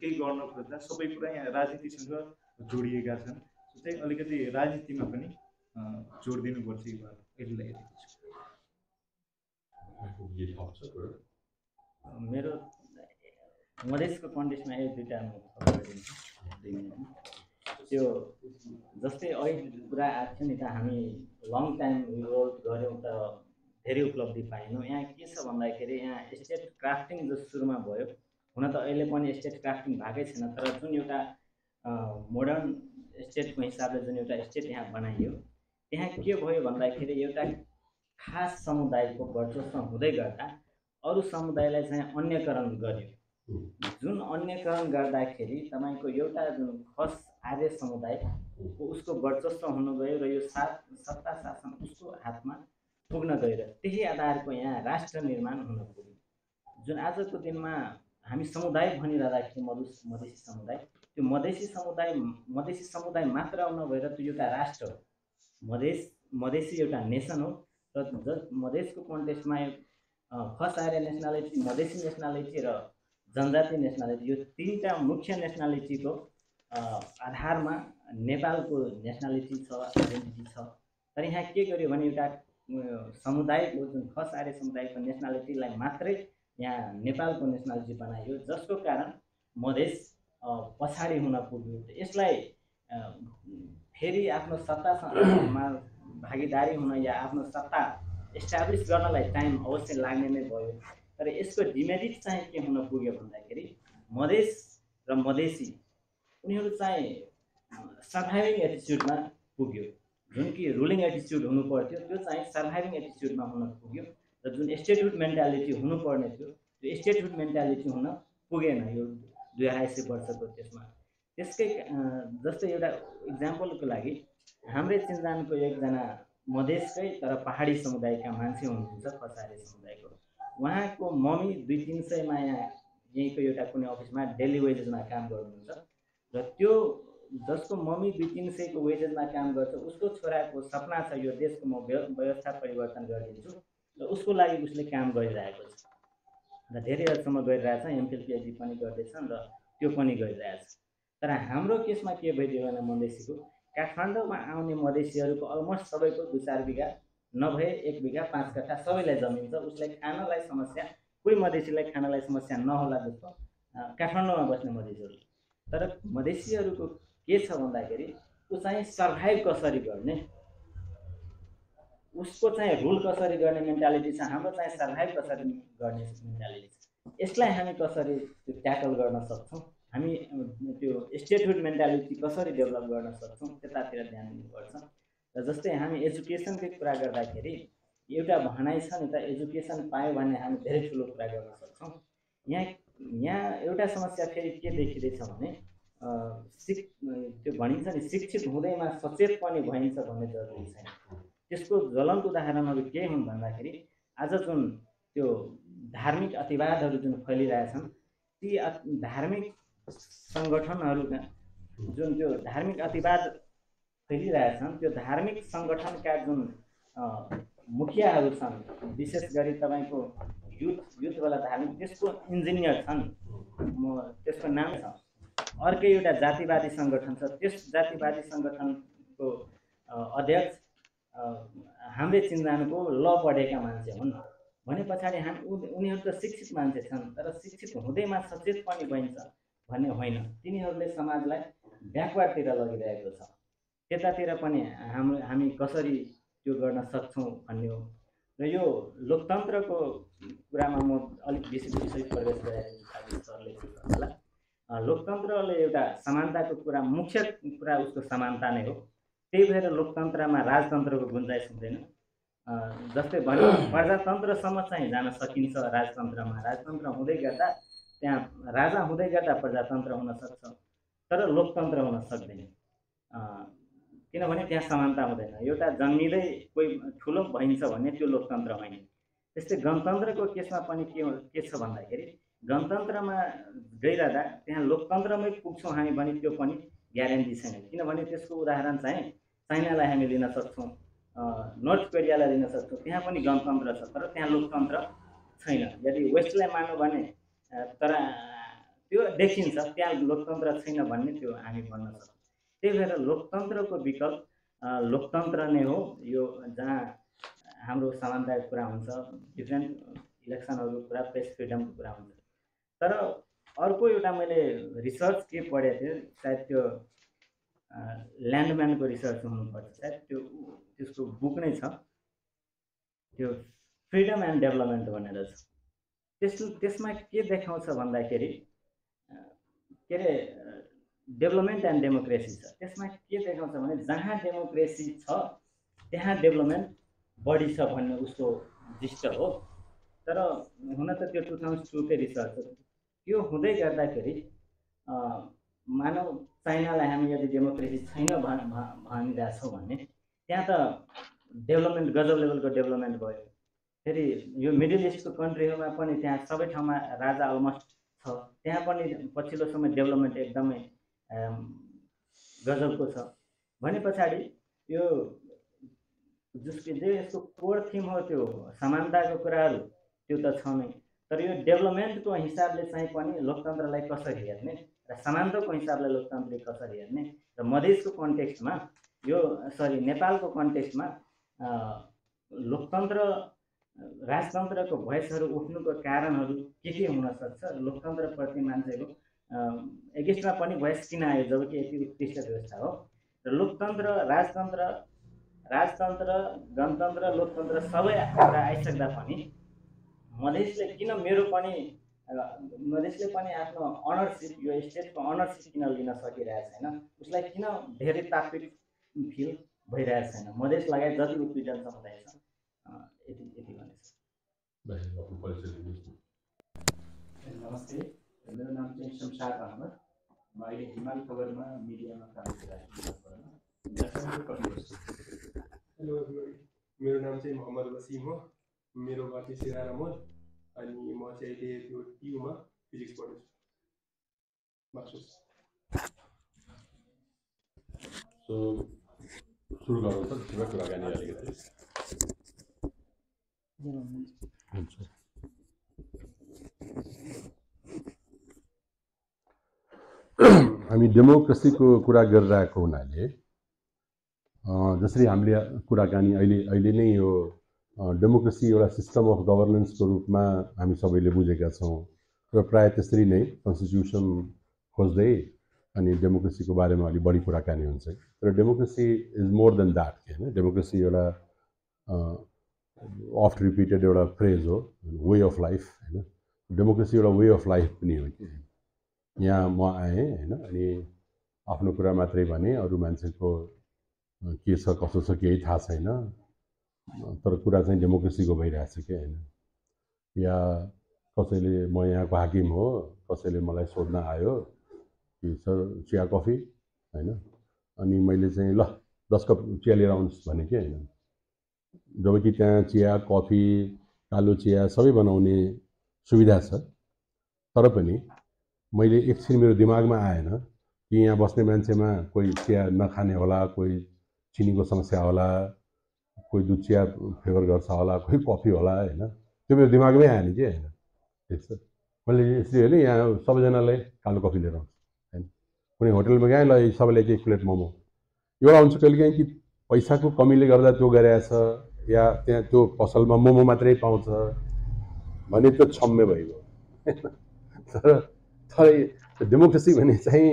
केही गर्न खोज्दा सबै कुरा यहाँ राजनीतिसँग जोडिएका छन् चाहिँ अलिकति राजनीतिमा पनि जोड दिनुपर्छ यो अहिले मेरो मधेसको कन्टेक्स्टमा यो दुईवटा म खबर गरिदिन्छु 2 मिनेटमा त्यो जस्तै अहिले कुरा आएको थियो नि त हामी लङ टाइम रोल गऱ्यौँ त धेरै उपलब्धि पाएनौँ यहाँ के छ भन्दाखेरि यहाँ स्टेट क्राफ्टिङ जो सुरुमा भयो हुन त अहिले पनि स्टेट क्राफ्टिङ भएकै छैन तर जुन एउटा मोडर्न स्टेटको हिसाबले जुन एउटा स्टेट यहाँ बनाइयो त्यहाँ के भयो भन्दाखेरि एउटा खास समुदायको वर्चस्व हुँदै गर्दा अरू समुदायलाई चाहिँ अन्यकरण गर्यो जुन अन्यकरण गर्दाखेरि तपाईँको एउटा जुन खस आर्य समुदायको उसको वर्चस्व हुन गयो र यो सत्ता शासन उसको हातमा पुग्न गयो र त्यही आधारको यहाँ राष्ट्र निर्माण हुन पुग्यो जुन आजको दिनमा हामी समुदाय भनिरहँदाखेरि मधेसी समुदाय त्यो मधेसी समुदाय मात्र नभएर त्यो एउटा राष्ट्र हो मधेसी एउटा नेसन हो र मधेसको कन्टेक्स्टमा खस आर्य नेसनालिटी मधेसी नेसनालिटी र जनजाति नेसनालिटी यो 3टा मुख्य नेसनालिटीको आधारमा नेपालको नेसनालिटी छ आइडेन्टिटी छ तर यहाँ के गर्यो भने एउटा समुदायको जुन खस आर्य समुदायको नेसनालिटीलाई मात्रै यहाँ नेपालको नेसनालिटी बनाइयो जसको कारण मधेस पछाडि हुन पुग्यो यसलाई फेरि आफ्नो सत्तामा भागीदारी हुन या आफ्नो सत्ता एस्टाब्लिस गर्नलाई टाइम अवश्य लाग्ने नै भयो तर यसको डिमेरिट चाहिँ के हुन पुग्यो भन्दाखेरि मधेस र मधेसी उनीहरू चाहिँ सर्भाइभिङ एटिच्युडमा पुग्यो जुन कि रुलिङ एटिच्युड हुनु पर्थ्यो त्यो चाहिँ सर्भाइभिङ एटिच्युडमा हुन पुग्यो र जुन स्टेटहुड मेन्टालिटी हुनुपर्ने थियो त्यो स्टेटहुड मेन्टालिटी हुन पुगेन यो 250 वर्षको त्यसमा। त्यसकै जस्तै एउटा इक्जाम्पलको लागि हाम्रै चिन्जानको एकजना मधेसकै तर पहाडी समुदायका मान्छे हुनुहुन्छ कसारे समुदायको। उहाँको मम्मी 200-300 यहाँ यहीँको एउटा कुनै अफिसमा डेली वेजेसमा काम गर्नुहुन्छ र त्यो जसको मम्मी 200-300 को वेजेसमा काम गर्छ उसको छोराको सपना छ यो देशको म व्यवस्था परिवर्तन गरिदिन्छु र उसको लागि उसले काम गरिरहेको छ र धेरै हदसम्म गरिरहेछ। एमफिल पिएचडी पनि गर्दैछन् र त्यो पनि गरिरहेछ। तर हाम्रो केसमा के भइदियो भने मधेसीको काठमाडौँमा आउने मधेसीहरूको अलमोस्ट सबैको 2-4 बिघा नभए 1 बिघा 5 कट्ठा सबैलाई जमिन छ। उसलाई खानलाई समस्या, कोही मधेसीलाई खानलाई समस्या नहोला जस्तो काठमाडौँमा बस्ने मधेसीहरू। तर मधेसीहरूको के छ भन्दाखेरि ऊ चाहिँ सर्भाइभ कसरी गर्ने, उसको चाहिँ रुल कसरी गर्ने मेन्टालिटी छ, हाम्रो चाहिँ सर्भाइभ कसरी गर्ने मेन्टालिटी छ। यसलाई हामी कसरी ट्याकल गर्न सक्छौँ, हामी त्यो स्टेटहुड मेन्टालिटी कसरी डेभलप गर्न सक्छौँ त्यतातिर ध्यान दिनुपर्छ। र जस्तै हामी एजुकेसनकै कुरा गर्दाखेरि एउटा भनाइ छ नि त, एजुकेसन पायो भने हामी धेरै ठुलो कुरा गर्न सक्छौँ। यहाँ एउटा समस्या फेरि के देखिँदैछ भने त्यो भनिन्छ नि शिक्षित हुँदैमा सचेत पनि भइन्छ भन्ने जरुरी छैन। त्यसको ज्वलन्त उदाहरणहरू के हुन् भन्दाखेरि आज जुन त्यो धार्मिक अतिवादहरू जुन फैलिरहेछन् ती धार्मिक सङ्गठनहरूका जुन त्यो धार्मिक अतिवाद फैलिरहेछन् त्यो धार्मिक सङ्गठनका जुन मुखियाहरू छन्, विशेष गरी तपाईँको युथवाला धार्मिक त्यसको इन्जिनियर छन्, त्यसको नाम छ, अर्कै एउटा जातिवादी सङ्गठन छ, त्यस जातिवादी सङ्गठनको अध्यक्ष हाम्रै चिन्जानको ल पढेका मान्छे हुन् भने पछाडि उनीहरू त शिक्षित मान्छे छन् तर शिक्षित हुँदैमा सचेत पनि भइन्छ भन्ने होइन। तिनीहरूले समाजलाई ब्याकवार्डतिर लगिरहेको छ। त्यतातिर पनि हामी कसरी त्यो गर्न सक्छौँ भन्ने हो। र यो लोकतन्त्रको कुरामा म अलिक विशेष प्रवेश गरेको सरले होला। लोकतन्त्रले एउटा समानताको कुरा, मुख्य कुरा उसको समानता नै हो। त्यही भएर लोकतन्त्रमा राजतन्त्रको गुन्जाइस हुँदैन। जस्तै भने प्रजातन्त्रसम्म चाहिँ जान सकिन्छ राजतन्त्रमा, राजतन्त्र हुँदै गर्दा त्यहाँ राजा हुँदै गर्दा प्रजातन्त्र हुन सक्छ तर लोकतन्त्र हुन सक्दैन, किनभने त्यहाँ समानता हुँदैन। एउटा जन्मिँदै कोही ठुलो भइन्छ भने त्यो लोकतन्त्र होइन। त्यस्तै गणतन्त्रको केसमा पनि के छ भन्दाखेरि गणतन्त्रमा गइरहँदा त्यहाँ लोकतन्त्रमै पुग्छौँ हामी भने त्यो पनि ग्यारेन्टी छैन। किनभने त्यसको उदाहरण चाहिँ चाइनालाई हामी लिन सक्छौँ, नर्थ कोरियालाई लिन सक्छौँ, त्यहाँ पनि गणतन्त्र छ तर त्यहाँ लोकतन्त्र छैन। यदि वेस्टलाई मान्यो भने तर त्यो देखिन्छ त्यहाँ लोकतन्त्र छैन भन्ने त्यो हामी भन्न सक्छौँ। त्यही भएर लोकतन्त्रको विकल्प लोकतन्त्र नै हो, यो जहाँ हाम्रो समानताको कुरा हुन्छ, डिफ्रेन्ट इलेक्सनहरूको कुरा, प्रेस फ्रिडमको कुरा हुन्छ। तर अर्को एउटा मैले रिसर्च के पढेको थिएँ, सायद त्यो ल्यान्डम्यानको रिसर्च हुनुपर्छ, सायद त्यसको बुक नै छ, त्यो फ्रिडम एन्ड डेभलपमेन्ट भनेर छ। त्यसमा के देखाउँछ भन्दाखेरि के अरे डेभलपमेन्ट एन्ड डेमोक्रेसी छ। त्यसमा के देखाउँछ भने जहाँ डेमोक्रेसी छ त्यहाँ डेभलपमेन्ट बढी छ भन्ने उसको दृष्ट हो। तर हुन त त्यो 2002 कै रिसर्च हो। त्यो हुँदै गर्दाखेरि मानव चाइनालाई हामी यदि डेमोक्रेसी छैन भनिरहेछौँ भने त्यहाँ त डेभलपमेन्ट गजब लेभलको डेभलपमेन्ट भयो। फेरि यो मिडल इस्टको कन्ट्रीहरूमा पनि त्यहाँ सबै ठाउँमा राजा अलमोस्ट छ, त्यहाँ पनि पछिल्लो समय डेभलपमेन्ट एकदमै गजबको छ भने पछाडि यो जे यसको कोर थिम हो त्यो समानताको कुराहरू त्यो त छ नै। तर यो डेभलपमेन्टको हिसाबले चाहिँ पनि लोकतन्त्रलाई कसरी हेर्ने र समानताको हिसाबले लोकतन्त्र कसरी हेर्ने र मधेसको कन्टेक्स्टमा यो नेपालको कन्टेक्स्टमा लोकतन्त्र राजतन्त्रको भोइसहरू उठ्नुको कारणहरू के हुन सक्छ, लोकतन्त्रप्रति मान्छेको एगेन्स्टमा पनि भोइस किन आयो जबकि यति उत्कृष्ट व्यवस्था हो। र लोकतन्त्र राजतन्त्र गणतन्त्र लोकतन्त्र सबै आइसक्दा पनि मधेसले पनि आफ्नो अनरसिप, यो स्टेटको अनरसिप किन लिन सकिरहेको छैन, उसलाई किन धेरै तात्विक फिल भइरहेको छैन। मधेस लगायत जति उत्पीडन समुदाय छ यति यति भनेको नमस्ते, मेरो नाम चाहिँ शमशाद अहमद। म अहिले हिमाल खबरमा मिडियामा काम गरिरहेको छु। हेलो एभ्रिबडी, मेरो नाम चाहिँ मोहम्मद वसिम हो। मेरो घर चाहिँ सिराहा मोड अनि म चाहिँ अहिले त्यो टियुमा फिजिक्स पढ्दैछु। मास्टर्स। सो सुरु गरौँ त ठुलो कुराकानी अलिकति। हुन्छ। हामी डेमोक्रेसीको कुरा गरिरहेको हुनाले जसरी हामीले कुराकानी अहिले नै यो डेमोक्रेसी एउटा सिस्टम अफ गभर्नेन्सको रूपमा हामी सबैले बुझेका छौँ र प्रायः त्यसरी नै कन्स्टिट्युसन खोज्दै अनि डेमोक्रेसीको बारेमा अलिक बढी कुराकानी हुन्छ। तर democracy is more than that होइन। डेमोक्रेसी एउटा अफ्ट रिपिटेड एउटा फ्रेज हो, वे अफ लाइफ होइन। डेमोक्रेसी एउटा वे अफ लाइफ पनि हो कि यहाँ म आएँ होइन अनि आफ्नो कुरा मात्रै भने अरू मान्छेको के छ कसो छ केही थाहा छैन, तर कुरा चाहिँ डेमोक्रेसीको भइरहेछ कि होइन। या कसैले म यहाँको हाकिम हो, कसैले मलाई सोध्न आयो कि सर चिया कफी होइन, अनि मैले चाहिँ ल 10 कप चिया लिएर आउनुहोस् भने कि होइन। जबकि त्यहाँ चिया कफी कालो चिया सबै बनाउने सुविधा छ, तर पनि मैले एकछिन मेरो दिमागमा आएन कि यहाँ बस्ने मान्छेमा कोही चिया नखाने होला, कोही चिनीको समस्या होला, कोही दुध चिया फेभर गर्छ होला, कोही कफी होला होइन। त्यो मेरो दिमागमै आएन कि होइन। ठिक छ, मैले यसरी होइन यहाँ सबैजनालाई कालो कफी लिएर आउँछु होइन। कुनै होटलमा गएँ ल सबैलाई एक प्लेट मोमो, एउटा हुन्छ कहिलेकाहीँ कि पैसाको कमीले गर्दा त्यो गरिरहेछ या त्यहाँ त्यो पसलमा मोमो मात्रै पाउँछ भने त्यो छम्मे भइगयो। तर डेमोक्रेसी भने चाहिँ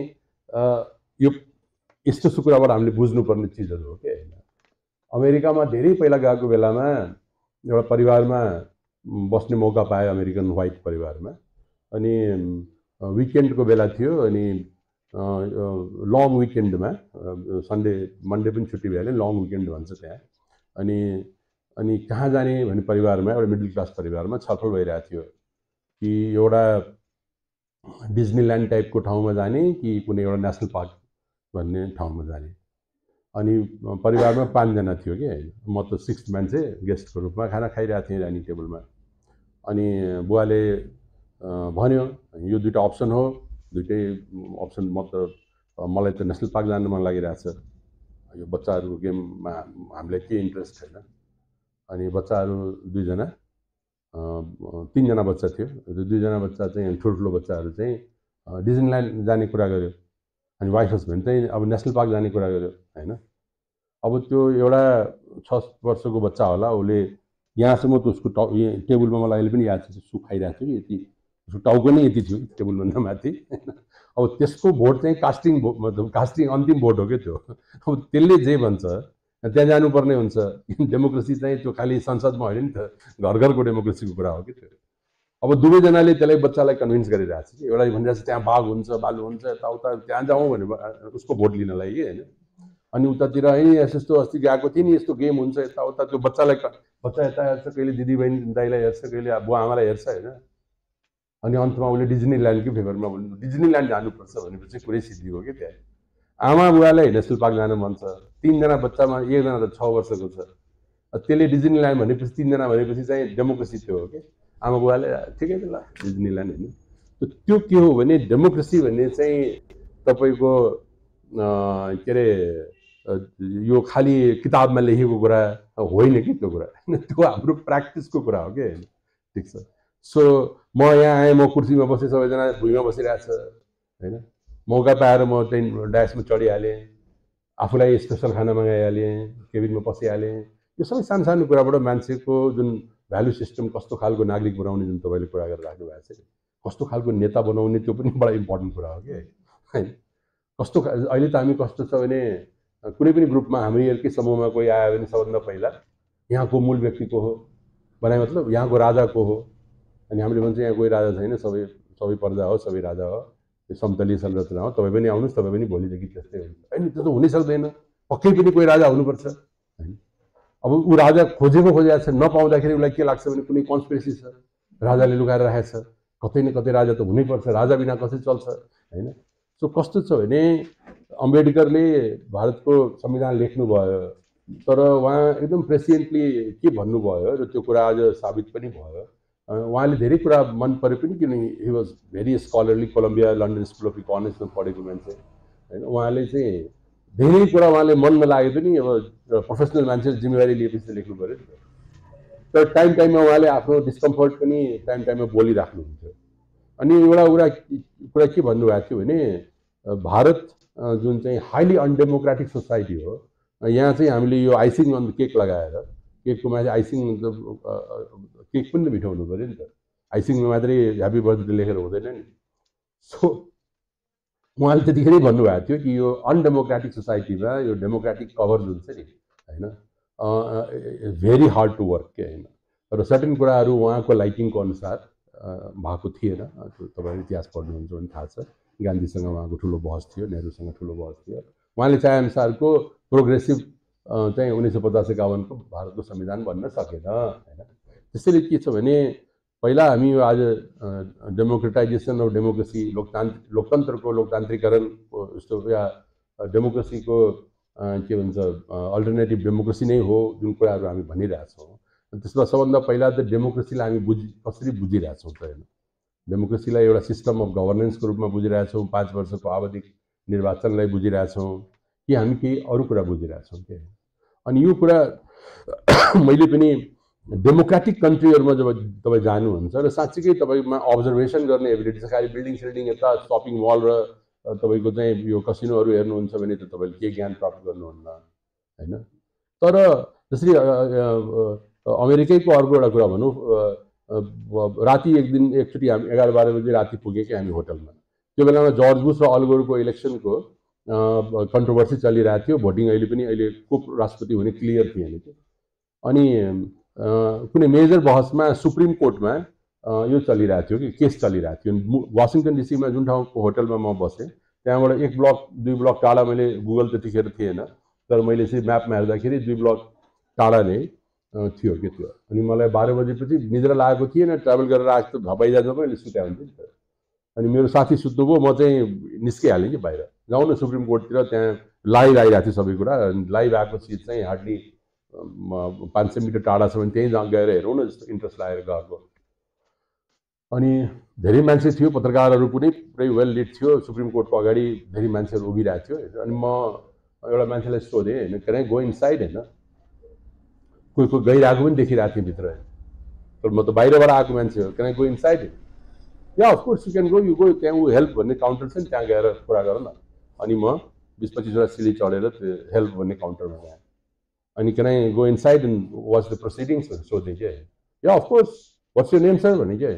यो यस्तो कुराबाट हामीले बुझ्नुपर्ने चिजहरू हो कि होइन। अमेरिकामा धेरै पहिला गएको बेलामा एउटा परिवारमा बस्ने मौका पाएँ, अमेरिकन वाइट परिवारमा। अनि विकेन्डको बेला थियो अनि लङ विकेन्डमा सन्डे मन्डे पनि छुट्टी भइहाल्यो, लङ विकेन्ड भन्छ त्यहाँ। अनि कहाँ जाने भन्ने परिवारमा, एउटा मिडल क्लास परिवारमा छलफल भइरहेको थियो कि एउटा डिज्नील्यान्ड टाइपको ठाउँमा जाने कि कुनै एउटा नेसनल पार्क भन्ने ठाउँमा जाने। अनि परिवारमा 5 जना थियो कि होइन। म त 6th मान्छे गेस्टको रूपमा खाना खाइरहेको थिएँ डाइनिङ टेबलमा। अनि बुवाले भन्यो यो दुईवटा अप्सन हो, दुइटै अप्सन मलाई त नेसनल पार्क जानु मन लागिरहेछ, यो बच्चाहरूको गेममा हामीलाई के इन्ट्रेस्ट छैन। अनि बच्चाहरू 2 जना 3 जना बच्चा थियो। 2 जना बच्चा चाहिँ ठुल्ठुलो बच्चाहरू चाहिँ डिज्नील्यान्ड जाने कुरा गर्यो। अनि वाइफ हस्बेन्ड चाहिँ अब नेसनल पार्क जाने कुरा गर्यो होइन। अब त्यो एउटा 6 वर्षको बच्चा होला, उसले यहाँसम्म त उसको टेबलमा मलाई अहिले पनि याद छ सुप खाइरहेको थियो कि यति उसको टाउको नै यति थियो टेबलभन्दा माथि। अब त्यसको भोट चाहिँ कास्टिङ अन्तिम भोट हो क्या त्यो। अब त्यसले जे भन्छ त्यहाँ जानुपर्ने हुन्छ। डेमोक्रेसी चाहिँ त्यो खालि संसदमा होइन नि त, घर घरको डेमोक्रेसीको कुरा हो कि त्यो। अब दुवैजनाले त्यसलाई बच्चालाई कन्भिन्स गरिरहेको छ कि एउटा भनिरहेको छ त्यहाँ बाघ हुन्छ बालु हुन्छ यताउता त्यहाँ जाउँ भने उसको भोट लिनलाई कि होइन। अनि उतातिर यस्तो अस्ति गएको थिएँ नि यस्तो गेम हुन्छ यताउता, त्यो बच्चा यता हेर्छ, कहिले दिदीबहिनी दाइलाई हेर्छ, कहिले बुवा आमालाई हेर्छ होइन। अनि अन्तमा उसले डिज्नील्यान्डकै फेभरमा भन्नु डिज्नील्यान्ड जानुपर्छ भनेपछि कुरै सिद्धियो कि त्यहाँ। आमा बुवालाई नेसनल पार्क जानु मन छ, 3 जना बच्चामा 1 जना त 6 वर्षको छ, त्यसले डिज्नील्यान्ड भनेपछि 3 जना भनेपछि चाहिँ डेमोक्रेसी त्यो हो कि। आमा बुवाले ठिकै छ ल डिज्नील्यान्ड होइन। त्यो के हो भने डेमोक्रेसी भन्ने चाहिँ तपाईँको के अरे यो खालि किताबमा लेखेको कुरा होइन कि त्यो कुरा, त्यो हाम्रो प्र्याक्टिसको कुरा हो कि होइन। ठिक छ। सो म यहाँ आएँ, म कुर्सीमा बसेँ, सबैजना भुइँमा बसिरहेछ होइन। मौका पाएर म चाहिँ डायसमा चढिहालेँ, आफूलाई स्पेसल खाना मगाइहालेँ, केबिनमा पसिहालेँ। यो सबै सानो सानो कुराबाट मान्छेको जुन भ्यालु सिस्टम कस्तो खालको नागरिक बनाउने जुन तपाईँले कुरा गरेर राख्नु भएको छ, कस्तो खालको नेता बनाउने त्यो पनि बडा इम्पोर्टेन्ट कुरा हो कि होइन। कस्तो अहिले त हामी कस्तो छ भने कुनै पनि ग्रुपमा हाम्रो अर्कै समूहमा कोही आयो भने सबभन्दा पहिला यहाँको मूल व्यक्तिको हो भने मतलब यहाँको राजाको हो। अनि हामीले भन्छ यहाँ कोही राजा छैन, सबै प्रजा हो, सबै राजा हो, यो समतलीय संरचना हो, तपाईँ पनि आउनुहोस्, तपाईँ पनि भोलिदेखि त्यस्तै हुन्छ। होइन त्यो त हुनै सक्दैन। पक्कै पनि कोही राजा हुनुपर्छ हैन। अब ऊ राजा खोजेको छ, नपाउँदाखेरि उसलाई के लाग्छ भने कुनै कन्स्पिरेसी छ, राजाले लुकाएर राखेको छ, कतै न कतै राजा त हुनैपर्छ, राजा बिना कसै चल्छ हैन। सो कस्तो छ भने अम्बेडकरले भारतको संविधान लेख्नुभयो, तर उहाँ एकदम प्रेसिडेन्टली के भन्नुभयो र त्यो कुरा आज साबित पनि भयो। उहाँले धेरै कुरा मन परे पनि, किन he was very scholarly, Columbia London school of इकोनोमिक्समा पढेको मान्छे हैन। उहाँले चाहिँ धेरै कुरा उहाँले मनमा लागे पनि अब प्रोफेसनल मान्छेले जिम्मेवारी लिएपछि लेख्नु पऱ्यो नि त। तर टाइम टाइममा उहाँले आफ्नो डिस्कम्फर्ट पनि टाइम टाइममा बोलिराख्नुहुन्थ्यो। अनि एउटा कुरा के भन्नुभएको थियो भने भारत जुन चाहिँ हाइली अनडेमोक्रेटिक सोसाइटी हो, यहाँ चाहिँ हामीले यो आइसिङ अन केक लगाएर, केकको माथि आइसिङ केक पनि मिठाउनु पऱ्यो नि त, आइसिङमा मात्रै ह्याप्पी बर्थडे लेखेर हुँदैन नि। सो उहाँले त्यतिखेरै भन्नुभएको थियो कि यो अनडेमोक्रेटिक सोसाइटीमा यो डेमोक्रेटिक कभर जुन छ नि होइन, भेरी हार्ड टु वर्क के होइन। र सर्टेन कुराहरू उहाँको लाइकिङको अनुसार भएको थिएन। तपाईँहरू इतिहास पढ्नुहुन्छ भने थाहा छ, गान्धीसँग उहाँको ठुलो बहस थियो, नेहरूसँग ठुलो बहस थियो। उहाँले चाहेअनुसारको प्रोग्रेसिभ चाहिँ 1950-51 को भारतको संविधान बन्न सकेन होइन। त्यसैले के छ भने पहिला हामी यो आज डेमोक्रेटाइजेसन अफ डेमोक्रेसी, लोकतन्त्रको लोकतान्त्रिकरणको यस्तो या डेमोक्रेसीको के भन्छ अल्टरनेटिभ डेमोक्रेसी नै हो जुन कुराहरू हामी भनिरहेछौँ। त्यसमा सबभन्दा पहिला त डेमोक्रेसीलाई हामी कसरी बुझिरहेछौँ त होइन। डेमोक्रेसीलाई एउटा सिस्टम अफ गभर्नेन्सको रूपमा बुझिरहेछौँ, 5 वर्षको आवधिक निर्वाचनलाई बुझिरहेछौँ कि हामी केही अरू कुरा बुझिरहेछौँ के। अनि यो कुरा मैले पनि डेमोक्रेटिक कन्ट्रीहरूमा जब तपाईँ जानुहुन्छ र साँच्चीकै तपाईँमा अब्जर्भेसन गर्ने एबिलिटी छ, खालि बिल्डिङ सिल्डिङ यता सपिङ मल र तपाईँको चाहिँ यो कसिनोहरू हेर्नुहुन्छ भने त तपाईँले के ज्ञान प्राप्त गर्नुहुन्न होइन। तर जसरी अमेरिकैको अर्को एउटा कुरा भनौँ, राति एकचोटि हामी 11-12 बजी राति पुगेँ कि हामी होटलमा। त्यो बेलामा जर्ज बुश र अल गोरको इलेक्सनको कन्ट्रोभर्सी चलिरहेको थियो। भोटिङ अहिले को राष्ट्रपति हुने क्लियर थिएन कि। अनि कुनै मेजर बहसमा सुप्रिम कोर्टमा यो चलिरहेको थियो कि केस चलिरहेको थियो। वासिङटन डिसीमा जुन ठाउँको होटलमा म बसेँ त्यहाँबाट 1 ब्लक 2 ब्लक टाढा, मैले गुगल त्यतिखेर थिएन तर मैले चाहिँ म्यापमा हेर्दाखेरि 2 ब्लक टाढा नै थियो कि त्यो। अनि मलाई 12 बजेपछि निद्रा लागेको थिएन, ट्राभल गरेर आएको भपाइजाँदा मैले सुत्या हुन्थ्यो नि त। अनि मेरो साथी सुत्नुभयो, म चाहिँ निस्किहालेँ कि बाहिर, जाउँ न सुप्रिम कोर्टतिर। त्यहाँ लाइभ आइरहेको थियो सबै कुरा, लाइभ आएको चिज चाहिँ हार्डली 500 मिटर टाढा छ भने त्यहीँ गएर हेरौँ न जस्तो इन्ट्रेस्ट लागेर गएको। अनि धेरै मान्छे थियो, पत्रकारहरू पनि पुरै वेल लिड थियो। सुप्रिम कोर्टको अगाडि धेरै मान्छेहरू उभिरहेको थियो। अनि म एउटा मान्छेलाई सोधेँ होइन, क्यान आई गो इनसाइड होइन। कोही गइरहेको पनि देखिरहेको थिएँ भित्र, तर म त बाहिरबाट आएको मान्छे हो। Can I go inside? Yeah of course you can go, you go. त्यहाँ ऊ हेल्प भन्ने काउन्टर छ नि, त्यहाँ गएर कुरा गर न। अनि म 20-25 सिँढी चढेर त्यो हेल्प भन्ने काउन्टरमा गएँ। अनि can I go inside and watch the proceedings भनेर सोधेँ क्या। Yeah of course, what's your name sir भने क्या।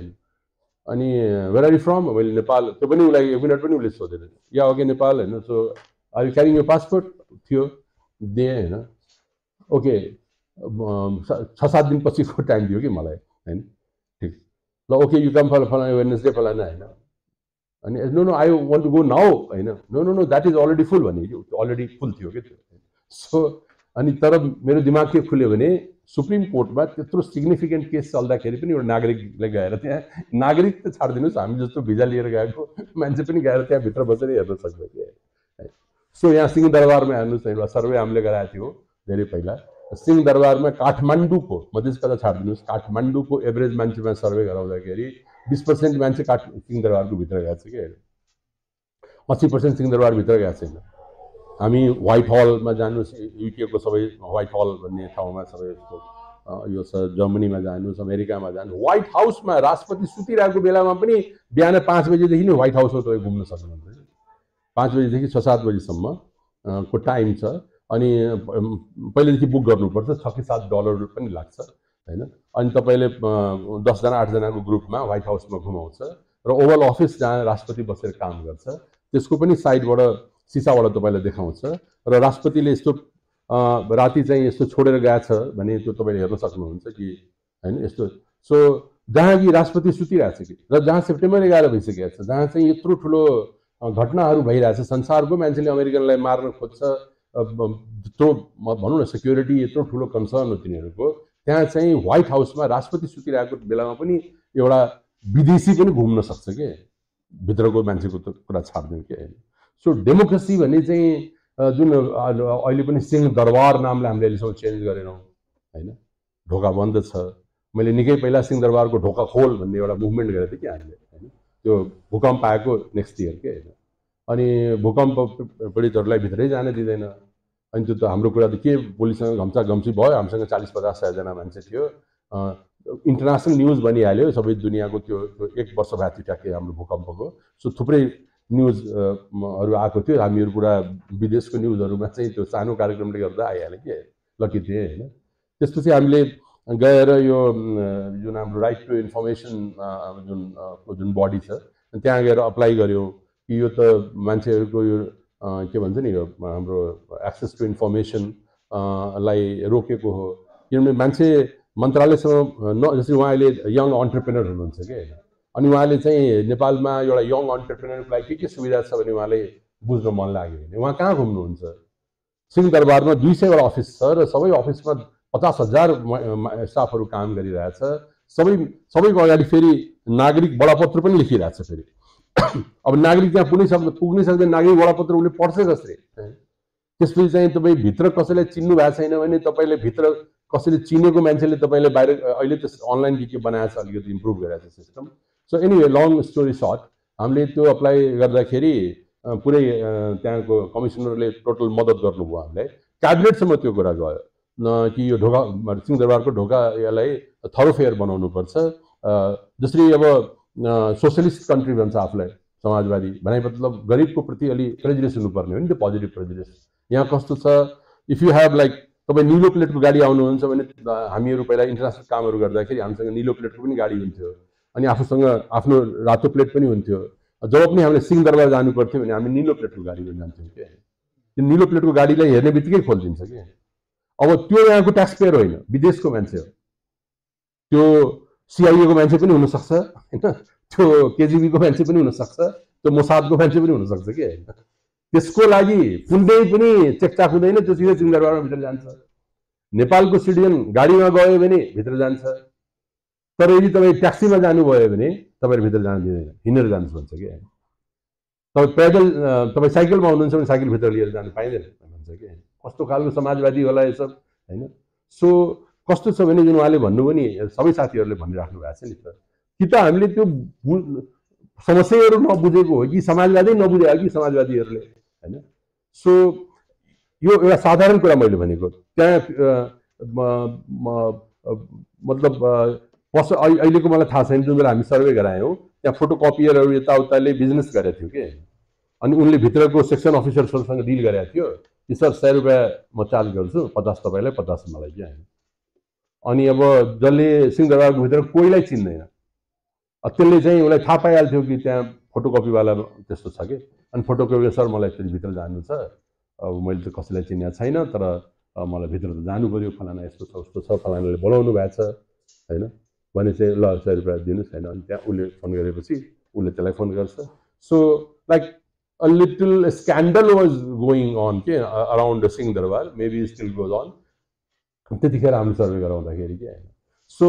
अनि वेयर आर यु फ्रम? मैले नेपाल। त्यो पनि उसलाई 1 मिनट पनि उसले सोधेन। या ओके नेपाल होइन। सो आर यु क्यारिङ यो पासपोर्ट? थियो, दिएँ होइन। ओके, 6-7 दिनपछिको टाइम दियो कि मलाई होइन। ठिक ल, ओके यु कम फलाना वेडनेसडे फलाना होइन। अनि no no I want to go now होइन। No no no that is already full भने, अलरेडी फुल थियो कि त्यो। सो अनि तर मेरो दिमाग के खुल्यो भने सुप्रिम कोर्टमा त्यत्रो सिग्निफिकेन्ट केस चल्दाखेरि पनि एउटा नागरिकले गएर त्यहाँ, नागरिक त छाडिदिनुहोस्, हामी जस्तो भिजा लिएर गएको मान्छे पनि गएर त्यहाँ भित्र बसेर हेर्न सक्छ कि। सो यहाँ सिंहदरबारमा हेर्नुहोस् न, एउटा सर्वे हामीले गराएको थियो धेरै पहिला। सिंहदरबारमा काठमाडौँको, मधेसका त छाडिदिनुहोस्, काठमाडौँको एभरेज मान्छेमा सर्वे गराउँदाखेरि 20% मान्छे सिंहदरबारको भित्र गएको छ कि, 80% सिंहदरबारभित्र गएको छैन। हामी व्हाइट हलमा जानुहोस्, युकेको सबै व्हाइट हल भन्ने ठाउँमा सबै यो छ, जर्मनीमा जानुहोस्, अमेरिकामा जानुहोस्, व्हाइट हाउसमा राष्ट्रपति सुतिरहेको बेलामा पनि बिहान 5 बजेदेखि नै व्हाइट हाउसमा तपाईँ घुम्न सक्नुहुन्छ। 5 बजेदेखि 6-7 बजीसम्म को टाइम छ। अनि पहिलेदेखि बुक गर्नुपर्छ, $6-7 पनि लाग्छ होइन। अनि तपाईँले 10 जना 8 जनाको ग्रुपमा व्हाइट हाउसमा घुमाउँछ र ओभल अफिस जहाँ राष्ट्रपति बसेर काम गर्छ त्यसको पनि साइडबाट सिसाबाट तपाईँलाई देखाउँछ। र राष्ट्रपतिले यस्तो राति चाहिँ यस्तो छोडेर गएछ भने त्यो तपाईँले हेर्न सक्नुहुन्छ कि होइन यस्तो। सो जहाँ कि राष्ट्रपति सुतिरहेछ कि, र जहाँ सेप्टेम्बर 11 भइसकेको छ, जहाँ चाहिँ यत्रो ठुलो घटनाहरू भइरहेछ, संसारको मान्छेले अमेरिकनलाई मार्न खोज्छ, त्यत्रो भनौँ न सेक्युरिटी यत्रो ठुलो कन्सर्न हो तिनीहरूको, त्यहाँ चाहिँ व्हाइट हाउसमा राष्ट्रपति सुतिरहेको बेलामा पनि एउटा विदेशी पनि घुम्न सक्छ के, भित्रको मान्छेको त कुरा छाड्दैन के होइन। सो डेमोक्रेसी भन्ने चाहिँ जुन अहिले पनि सिंह दरबार नामले हामीले अहिलेसम्म चेन्ज गरेनौँ होइन, ढोका बन्द छ। मैले निकै पहिला सिंह दरबारको ढोका खोल भन्ने एउटा मुभमेन्ट गरेको थिएँ कि हामीले होइन, त्यो भूकम्प आएको नेक्स्ट इयर के होइन, अनि भूकम्प पीडितहरूलाई भित्रै जान दिँदैन। अनि त्यो त हाम्रो कुरा त के, पुलिससँग घम्चा घम्ची भयो, हामीसँग 40-50 मान्छे थियो, इन्टरनेसनल न्युज बनिहाल्यो सबै दुनियाँको। त्यो 1 वर्ष भएको थियो ट्याक्कै हाम्रो भूकम्पको। सो थुप्रै न्युजहरू आएको थियो, हामीहरू पुरा विदेशको न्युजहरूमा चाहिँ त्यो सानो कार्यक्रमले गर्दा आइहाल्यो कि, लकी थिएँ होइन। त्यसपछि हामीले गएर यो जुन हाम्रो राइट टु इन्फर्मेसन जुन बडी छ त्यहाँ गएर अप्लाई गऱ्यौँ कि यो त मान्छेहरूको यो के भन्छ नि, यो हाम्रो एक्सेस टु इन्फर्मेसन लाई रोकेको हो। किनभने मान्छे मन्त्रालयसँग जस्तै उहाँले यङ अन्टरप्रेनर हुनुहुन्छ कि होइन, अनि उहाँले चाहिँ नेपालमा एउटा यङ अन्टरप्रेनरको लागि के सुविधा छ भने उहाँले बुझ्न मन लाग्यो भने उहाँ कहाँ घुम्नुहुन्छ? सिंहदरबारमा 200वटा अफिस छ र सबै अफिसमा 50,000 स्टाफहरू काम गरिरहेछ। सबैको अगाडि फेरि नागरिक बडापत्र पनि लेखिरहेछ फेरि। अब नागरिक त्यहाँ पुग्नै सक्दैन, नागरिक बडापत्र उसले पढ्छ कसरी? त्यसपछि चाहिँ तपाईँ भित्र कसैलाई चिन्नु भएको छैन भने तपाईँले भित्र कसैले चिनेको मान्छेले तपाईँले बाहिर, अहिले त अनलाइन के बनाएको छ, अलिकति इम्प्रुभ गरेको छ system. So anyway long story short, हामीले त्यो अप्लाई गर्दाखेरि पुरै त्यहाँको कमिसनरले टोटल मद्दत गर्नुभयो हामीलाई। क्याबिनेटसम्म त्यो कुरा गयो कि यो ढोका सिंहदरबारको ढोका यसलाई थरोफेयर बनाउनुपर्छ। जसरी अब सोसलिस्ट कन्ट्री भन्छ आफूलाई समाजवादी भने, मतलब गरिबको प्रति अलि प्रेजुडिस हुनुपर्ने हो नि, त्यो पोजिटिभ प्रेजुडिस। यहाँ कस्तो छ, इफ यु हेभ लाइक तपाईँ निलो प्लेटको गाडी आउनुहुन्छ भने हामीहरू पहिला इन्टरनेसनल कामहरू गर्दाखेरि हामीसँग निलो प्लेटको पनि गाडी हुन्थ्यो, अनि आफूसँग आफ्नो रातो प्लेट पनि हुन्थ्यो। जब पनि हामीले सिंहदरबार जानु पर्थ्यो भने हामी निलो प्लेटको गाडीमा जान्थ्यौँ क्या। त्यो निलो प्लेटको गाडीलाई हेर्ने बित्तिकै खोलिदिन्छ कि। अब त्यो यहाँको ट्याक्स पेयर होइन, विदेशको मान्छे हो, त्यो सिआइएको मान्छे पनि हुनसक्छ होइन, त्यो केजिबीको मान्छे पनि हुनसक्छ, त्यो मोसादको मान्छे पनि हुनसक्छ कि होइन। त्यसको लागि कुनै पनि चेकचाक हुँदैन, त्यो सिधै सिंहदरबारमा भित्र जान्छ। नेपालको सिटिजन गाडीमा गयो भने भित्र जान्छ, तर यदि तपाईँ ट्याक्सीमा जानुभयो भने तपाईँहरू भित्र जान दिँदैन, हिँडेर जान्छ भन्छ कि। तपाईँ पैदल तपाईँ साइकलमा हुनुहुन्छ भने साइकल भित्र लिएर जानु पाइँदैन भन्छ कि। कस्तो खालको समाजवादी होला यो सब होइन। सो कस्तो छ भने जुन उहाँले भन्नुभयो नि, सबै साथीहरूले भनिराख्नु भएको छ नि, कि त हामीले त्यो समस्याहरू नबुझेको हो कि समाजवादी नबुझेको हो कि समाजवादीहरूले होइन। सो यो एउटा साधारण कुरा मैले भनेको, त्यहाँ मतलब अहिलेको मलाई थाहा छैन, जुन बेला हामी सर्वे गरायौँ त्यहाँ फोटोकपियरहरू यताउताले बिजनेस गरेको थियो कि, अनि उनले भित्रको सेक्सन अफिसरहरूसँग डिल गरेको थियो कि सर 100 रुपियाँ म चार्ज गर्छु, 50 तपाईँलाई 50 मलाई क्या। अनि अब जसले सिंहदरबारको भित्र कोहीलाई चिन्दैन, त्यसले चाहिँ उसलाई थाहा पाइहाल्थ्यो कि त्यहाँ फोटोकपीवाला त्यस्तो छ कि। अनि फोटोकपी सर मलाई फेरि भित्र जानु छ, अब मैले त कसैलाई चिनेको छैन, तर मलाई भित्र त जानु पऱ्यो, फलाना यस्तो छ उस्तो छ, फलानाले बोलाउनु भएको छ होइन भने चाहिँ ल 100 रुपियाँ दिनुहोस् होइन। अनि त्यहाँ उसले फोन गरेपछि उसले त्यसलाई फोन गर्छ। So like a little scandal was going on के around Singhadurbar, maybe still goes on त्यतिखेर हामी सर्वे गराउँदाखेरि के होइन। सो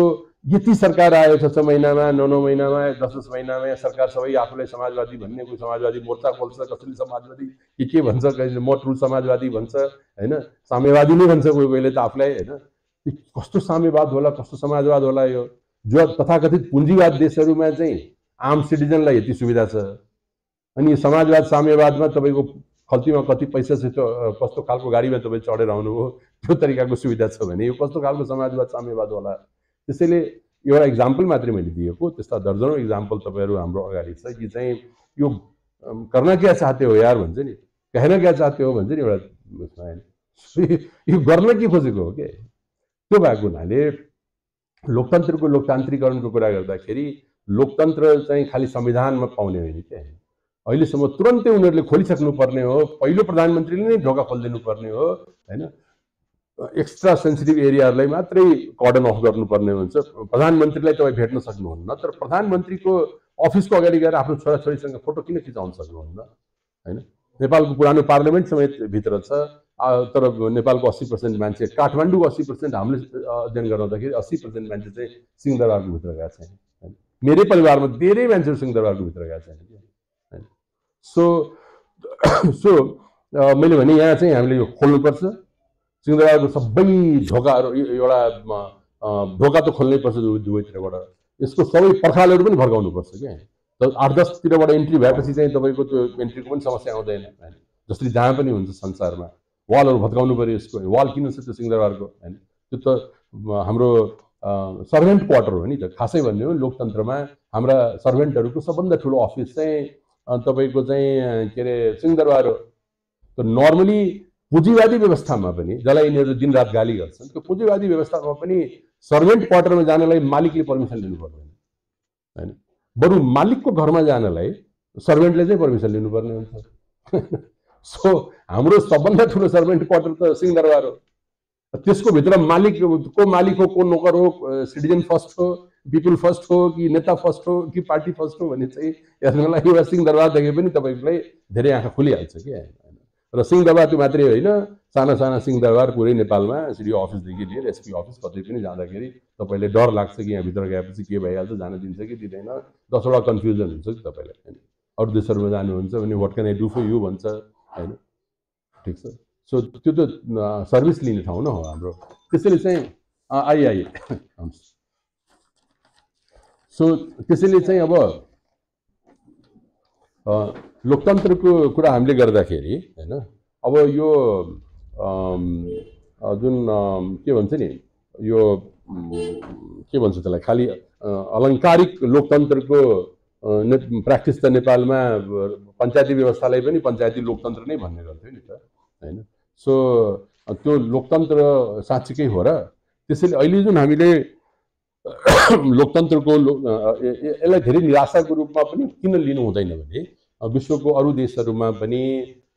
यति सरकार आयो 6 महिनामा, 9 महिनामा, 10 महिनामा सरकार सबै आफूलाई समाजवादी भन्ने, कोही समाजवादी मोर्चा खोल्छ, कसैले समाजवादी के भन्छ, कसैले म ट्रु समाजवादी भन्छ होइन, साम्यवादी नै भन्छ कोही कोहीले त आफूलाई होइन। कस्तो साम्यवाद होला, कस्तो समाजवाद होला यो? जो तथाकथित पुँजीवाद देशहरूमा चाहिँ आम सिटिजनलाई यति सुविधा छ, अनि समाजवाद साम्यवादमा तपाईँको खल्तीमा कति पैसा छ, त्यो कस्तो खालको गाडीमा तपाईँ चढेर आउनुभयो, त्यो तरिकाको सुविधा छ भने यो कस्तो खालको समाजवाद साम्यवाद होला? त्यसैले एउटा इक्जाम्पल मात्रै मैले दिएको, त्यस्ता दर्जनौँ इक्जाम्पल तपाईँहरू हाम्रो अगाडि छ कि चाहिँ यो गर्न क्या चाहते हो यार भन्छ नि, कहना क्या चाहते हो भन्छ नि एउटा यो गर्न के खोजेको हो के। त्यो भएको हुनाले लोकतन्त्रको लोकतान्त्रिकरणको कुरा गर्दाखेरि लोकतन्त्र चाहिँ खालि संविधानमा पाउने होइन क्या। अहिलेसम्म तुरन्तै उनीहरूले खोलिसक्नु पर्ने हो, पहिलो प्रधानमन्त्रीले नै ढोका खोलिदिनु पर्ने हो होइन। एक्स्ट्रा सेन्सिटिभ एरियाहरूलाई मात्रै कर्डन अफ गर्नुपर्ने हुन्छ, प्रधानमन्त्रीलाई तपाईँ भेट्न सक्नुहुन्न, तर प्रधानमन्त्रीको अफिसको अगाडि गएर आफ्नो छोराछोरीसँग फोटो किन खिचाउन सक्नुहुन्न होइन। नेपालको पुरानो पार्लियामेन्ट समेत भित्र छ, तर नेपालको 80% मान्छे, काठमाडौँको 80% हामीले अध्ययन गराउँदाखेरि 80% मान्छे चाहिँ सिंहदरबारको भित्र गएको छैन हैन। मेरै परिवारमा धेरै मान्छेहरू सिंहदरबारको भित्र गएको छैन हैन। सो मैले भने यहाँ चाहिँ हामीले यो खोल्नुपर्छ। सिंहदरबारको सबै ढोकाहरू एउटा ढोका त खोल्नै पर्छ दुवैतिरबाट। यसको सबै पर्खालहरू पनि भड्काउनुपर्छ क्या। 8-10तिरबाट इन्ट्री भएपछि चाहिँ तपाईँको त्यो इन्ट्रीको पनि समस्या आउँदैन हैन। जसरी जहाँ पनि हुन्छ संसारमा वालहरू भत्काउनु पऱ्यो। यसको वाल किन छ त्यो सिंहदरबारको हैन? त्यो त हाम्रो सर्भेन्ट क्वार्टर हो नि त। खासै भन्ने हो लोकतन्त्रमा हाम्रा सर्भेन्टहरूको सबभन्दा ठुलो अफिस चाहिँ तपाईँको चाहिँ के अरे सिंहदरबार हो। त नर्मली पुँजीवादी व्यवस्थामा पनि, जसलाई यिनीहरू दिनरात गाली गर्छन्, त्यो पुँजीवादी व्यवस्थामा पनि सर्भेन्ट क्वार्टरमा जानलाई मालिकले पर्मिसन लिनु पर्दैन हैन। बरु मालिकको घरमा जानलाई सर्भेन्टले चाहिँ पर्मिसन लिनुपर्ने हुन्छ। सो हाम्रो सबभन्दा ठुलो सर्भेन्ट क्वार्टर त सिंहदरबार हो। त्यसको भित्र मालिक हो, को नोकर हो, सिटिजन फर्स्ट हो, पिपुल फर्स्ट हो कि नेता फर्स्ट हो कि पार्टी फर्स्ट हो भन्ने चाहिँ हेर्नलाई एउटा सिंहदरबार देखे पनि तपाईँलाई धेरै आँखा खुलिहाल्छ क्या। र सिंहदरबार त्यो मात्रै होइन, साना साना सिंहदरबार पुरै नेपालमा सिडिओ अफिसदेखि लिएर एसपी अफिस कतै पनि जाँदाखेरि तपाईँले डर लाग्छ कि यहाँभित्र गएपछि के भइहाल्छ, जान दिन्छ कि दिँदैन, 10वटा कन्फ्युजन हुन्छ कि तपाईँलाई हैन। अरू देशहरूमा जानुहुन्छ भने what can I do for you भन्छ हैन। ठिक छ। सो त्यो त सर्भिस लिने ठाउँ न हो हाम्रो। त्यसैले चाहिँ आइए सो त्यसैले चाहिँ अब लोकतन्त्रको कुरा हामीले गर्दाखेरि हैन, अब यो जुन के भन्छ नि, यो के भन्छ त्यसलाई, खालि अलङ्कारिक लोकतन्त्रको प्र्याक्टिस त नेपालमा पञ्चायती व्यवस्थालाई पनि पञ्चायती लोकतन्त्र नै भन्ने गर्थ्यो नि त हैन। सो त्यो लोकतन्त्र साँच्चीकै हो र? त्यसैले अहिले जुन हामीले लोकतन्त्रको यसलाई धेरै निराशाको रूपमा पनि किन लिनु हुँदैन भने विश्वको अरू देशहरूमा पनि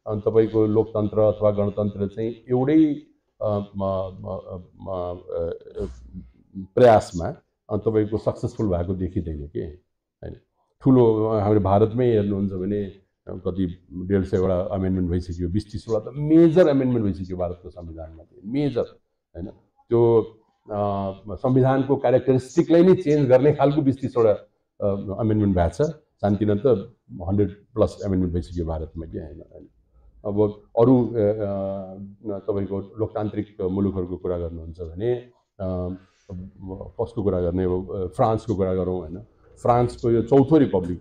तपाईँको लोकतन्त्र अथवा गणतन्त्र चाहिँ एउटै प्रयासमा तपाईँको सक्सेसफुल भएको देखिँदैन के हैन। ठुलो हाम्रो भारतमै हेर्नुहुन्छ भने कति 150वटा अमेन्डमेन्ट भइसक्यो, 20-30वटा त मेजर अमेन्डमेन्ट भइसक्यो भारतको संविधानमा, मेजर हैन। त्यो संविधानको क्यारेक्टरिस्टिकलाई नै चेन्ज गर्ने खालको 20-30वटा अमेन्डमेन्ट भएको छ। शान्तिन त 100+ अमेन्डमेन्ट भइसक्यो भारतमा के हैन। अब अरू तपाईँको लोकतान्त्रिक मुलुकहरूको कुरा गर्नुहुन्छ भने कसको कुरा गर्ने, अब फ्रान्सको कुरा गरौँ हैन। फ्रान्सको यो चौथो रिपब्लिक,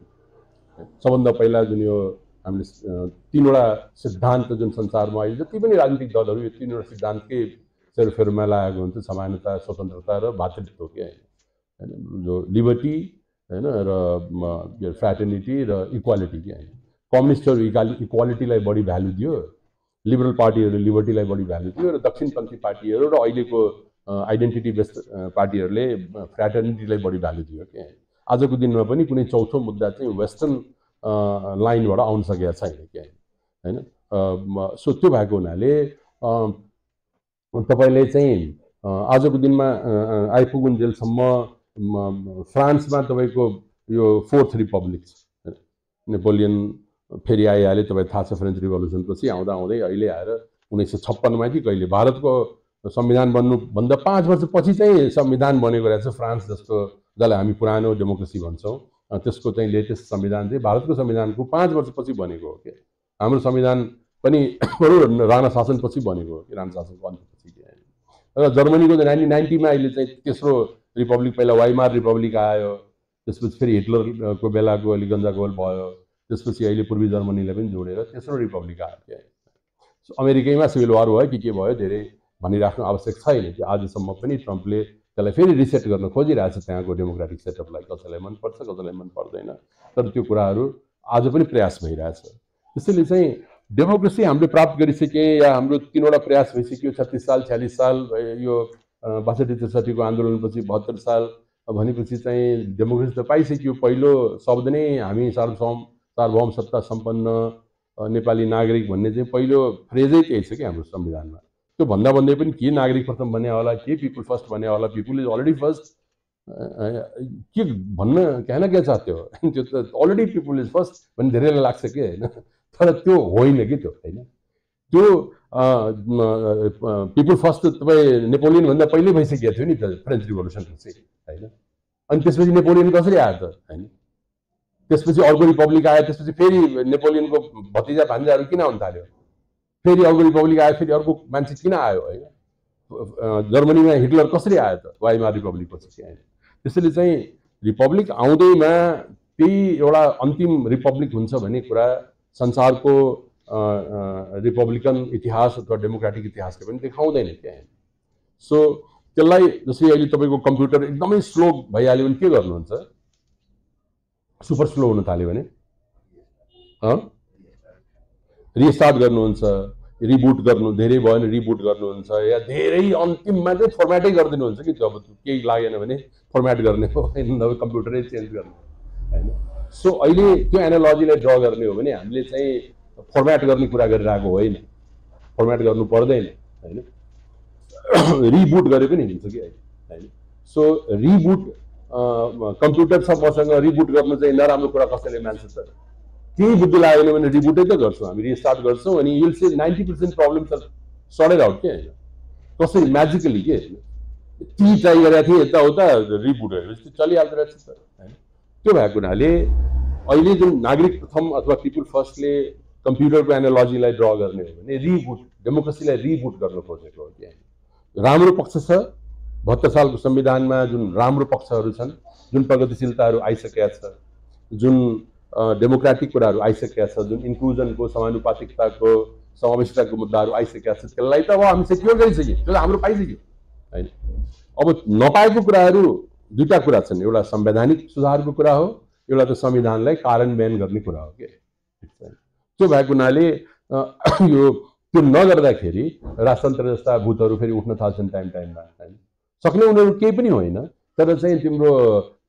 सबभन्दा पहिला जुन यो हामीले 3वटा सिद्धान्त जुन संसारमा अहिले जति पनि राजनीतिक दलहरू यो 3वटा सिद्धान्तकै सेरोफेरोमा लागेको हुन्छ, समानता, स्वतन्त्रता र भातृत्व के हैन। जो लिबर्टी हैन र फ्र्याटर्निटी र इक्वालिटी के हैन। कम्युनिस्टहरू इक्वालिटीलाई बढी भ्यालु दियो, लिबरल पार्टीहरू लिबर्टीलाई बढी भ्यालु दियो, र दक्षिणपन्थी पार्टीहरू र अहिलेको आइडेन्टिटी बेस्ड पार्टीहरूले फ्र्याटर्निटीलाई बढी भ्यालु दियो के। आजको दिनमा पनि कुनै चौथो मुद्दा चाहिँ वेस्टर्न लाइनबाट आउन सकेको छैन के हैन। सो त्यो भएको हुनाले तपाईँले चाहिँ आजको दिनमा आइपुगुन्जेलसम्म फ्रान्समा तपाईँको यो 4th रिपब्लिक छ। नेपोलियन फेरि आइहाल्यो, तपाईँ थाहा छ, फ्रेन्च रिभोल्युसनपछि आउँदा आउँदै अहिले आएर 1956मा कि कहिले भारतको संविधान बन्नुभन्दा 5 वर्षपछि चाहिँ संविधान बनेको रहेछ फ्रान्स जस्तो, जसलाई हामी पुरानो डेमोक्रेसी भन्छौँ। त्यसको चाहिँ लेटेस्ट संविधान चाहिँ भारतको संविधानको 5 वर्षपछि बनेको हो कि। हाम्रो संविधान पनि राणा शासनपछि बनेको हो कि, राणा शासनको अन्तपछि के। र जर्मनीको 1990मा अहिले चाहिँ तेस्रो रिपब्लिक, पहिला वाइमार रिपब्लिक आयो, त्यसपछि फेरि हिटलरको बेलाको अलि गन्जागोल भयो, त्यसपछि अहिले पूर्वी जर्मनीलाई पनि जोडेर तेस्रो रिपब्लिक आयो क्या। अमेरिकैमा सिभिल वार भयो कि के भयो धेरै भनिराख्नु आवश्यक छैन कि आजसम्म पनि ट्रम्पले त्यसलाई फेरि रिसेट गर्न खोजिरहेछ त्यहाँको डेमोक्रेटिक सेटअपलाई। कसैलाई मनपर्छ कसैलाई मन पर्दैन, तर त्यो कुराहरू आज पनि प्रयास भइरहेछ। त्यसैले चाहिँ डेमोक्रेसी हामीले प्राप्त गरिसके या हाम्रो 3वटा प्रयास भइसक्यो, 36 साल 46 साल यो 62-63को आन्दोलनपछि 72 साल भनेपछि चाहिँ डेमोक्रेसी त पाइसक्यो। पहिलो शब्द नै हामी सार्वभौम सत्ता सम्पन्न नेपाली नागरिक भन्ने चाहिँ पहिलो फ्रेजै त्यही छ कि हाम्रो संविधानमा। त्यो भन्दा भन्दै पनि के नागरिक प्रथम भन्ने होला, के पिपुल फर्स्ट भन्ने होला, पिपुल इज अलरेडी फर्स्ट के भन्न कहना क्या चाहते हो, त्यो त अलरेडी पिपुल इज फर्स्ट भन्ने धेरैलाई लाग्छ कि हैन। तर त्यो होइन कि त्यो हैन। त्यो पिपुल फर्स्ट त तपाईँ नेपोलियन भन्दा पहिल्यै भइसकेको थियो नि त फ्रेन्च रिभोल्युसनको चाहिँ होइन। अनि त्यसपछि नेपोलियन कसरी आयो त होइन। त्यसपछि अर्को रिपब्लिक आयो, त्यसपछि फेरि नेपोलियनको भतिजा भान्जाहरू किन आउन थाल्यो, फेरि अर्को रिपब्लिक आयो, फेरि अर्को मान्छे किन आयो होइन। जर्मनीमा हिटलर कसरी आयो त वाइमार रिपब्लिकपछि होइन। त्यसैले चाहिँ रिपब्लिक आउँदैमा त्यही एउटा अन्तिम रिपब्लिक हुन्छ भन्ने कुरा संसारको रिपब्लिकन इतिहास अथवा डेमोक्रेटिक इतिहासले पनि देखाउँदैन क्या। सो त्यसलाई जस्तै अहिले तपाईँको कम्प्युटर एकदमै स्लो भइहाल्यो भने के गर्नुहुन्छ, सुपर स्लो हुन थाल्यो भने रिस्टार्ट गर्नुहुन्छ, रिबुट गर्नु, धेरै भयो भने रिबुट गर्नुहुन्छ, या धेरै अन्तिममा चाहिँ फर्मेटै गरिदिनुहुन्छ कि अब केही लागेन भने फर्मेट गर्ने हो होइन, नभए कम्प्युटरै चेन्ज गर्ने होइन। सो अहिले त्यो एनालोजीलाई ड्र गर्ने हो भने हामीले चाहिँ फर्मेट गर्ने कुरा गरिरहेको होइन, फर्मेट गर्नु पर्दैन होइन, रिबुट गरे पनि हुन्छ कि होइन। सो रिबुट कम्प्युटर छ मसँग, रिबुट गर्नु चाहिँ नराम्रो कुरा कसैले मान्छ त, केही बुद्धि लागेन भने रिबुटै त गर्छौँ हामी, रिस्टार्ट गर्छौँ अनि you'll say 90% problems are sorted out के होइन, कसरी म्याजिकली के होइन। ती ट्राई गरेका थिएँ यताउता रिबुट भएपछि चलिहाल्दो रहेछ त होइन। त्यो भएको हुनाले अहिले जुन नागरिक प्रथम अथवा पिपुल फर्स्टले कम्प्युटरको एनालोजीलाई ड्र गर्ने हो भने रिबुट, डेमोक्रेसीलाई रिबुट गर्न खोजेको हो कि राम्रो पक्ष छ 72 सालको संविधानमा, जुन राम्रो पक्षहरू छन्, जुन प्रगतिशीलताहरू आइसकेका छ, जुन डेमोक्रेटिक कुराहरू आइसकेका छ, जुन इन्क्लुजनको, समानुपातिकताको, समावेशिताको मुद्दाहरू आइसकेका छ, त्यसलाई त अब हामी सेक्योर गरिसक्यो, त्यो त हाम्रो पाइसक्यो होइन। अब नपाएको कुराहरू दुईवटा कुरा छन्, एउटा संवैधानिक सुधारको कुरा हो, एउटा त संविधानलाई कार्यान्वयन गर्ने कुरा हो कि। त्यो भएको हुनाले यो त्यो नगर्दाखेरि राजतन्त्र जस्ता भूतहरू फेरि उठ्न थाल्छन् टाइम टाइममा होइन। सक्ने उनीहरू केही पनि होइन, तर चाहिँ तिम्रो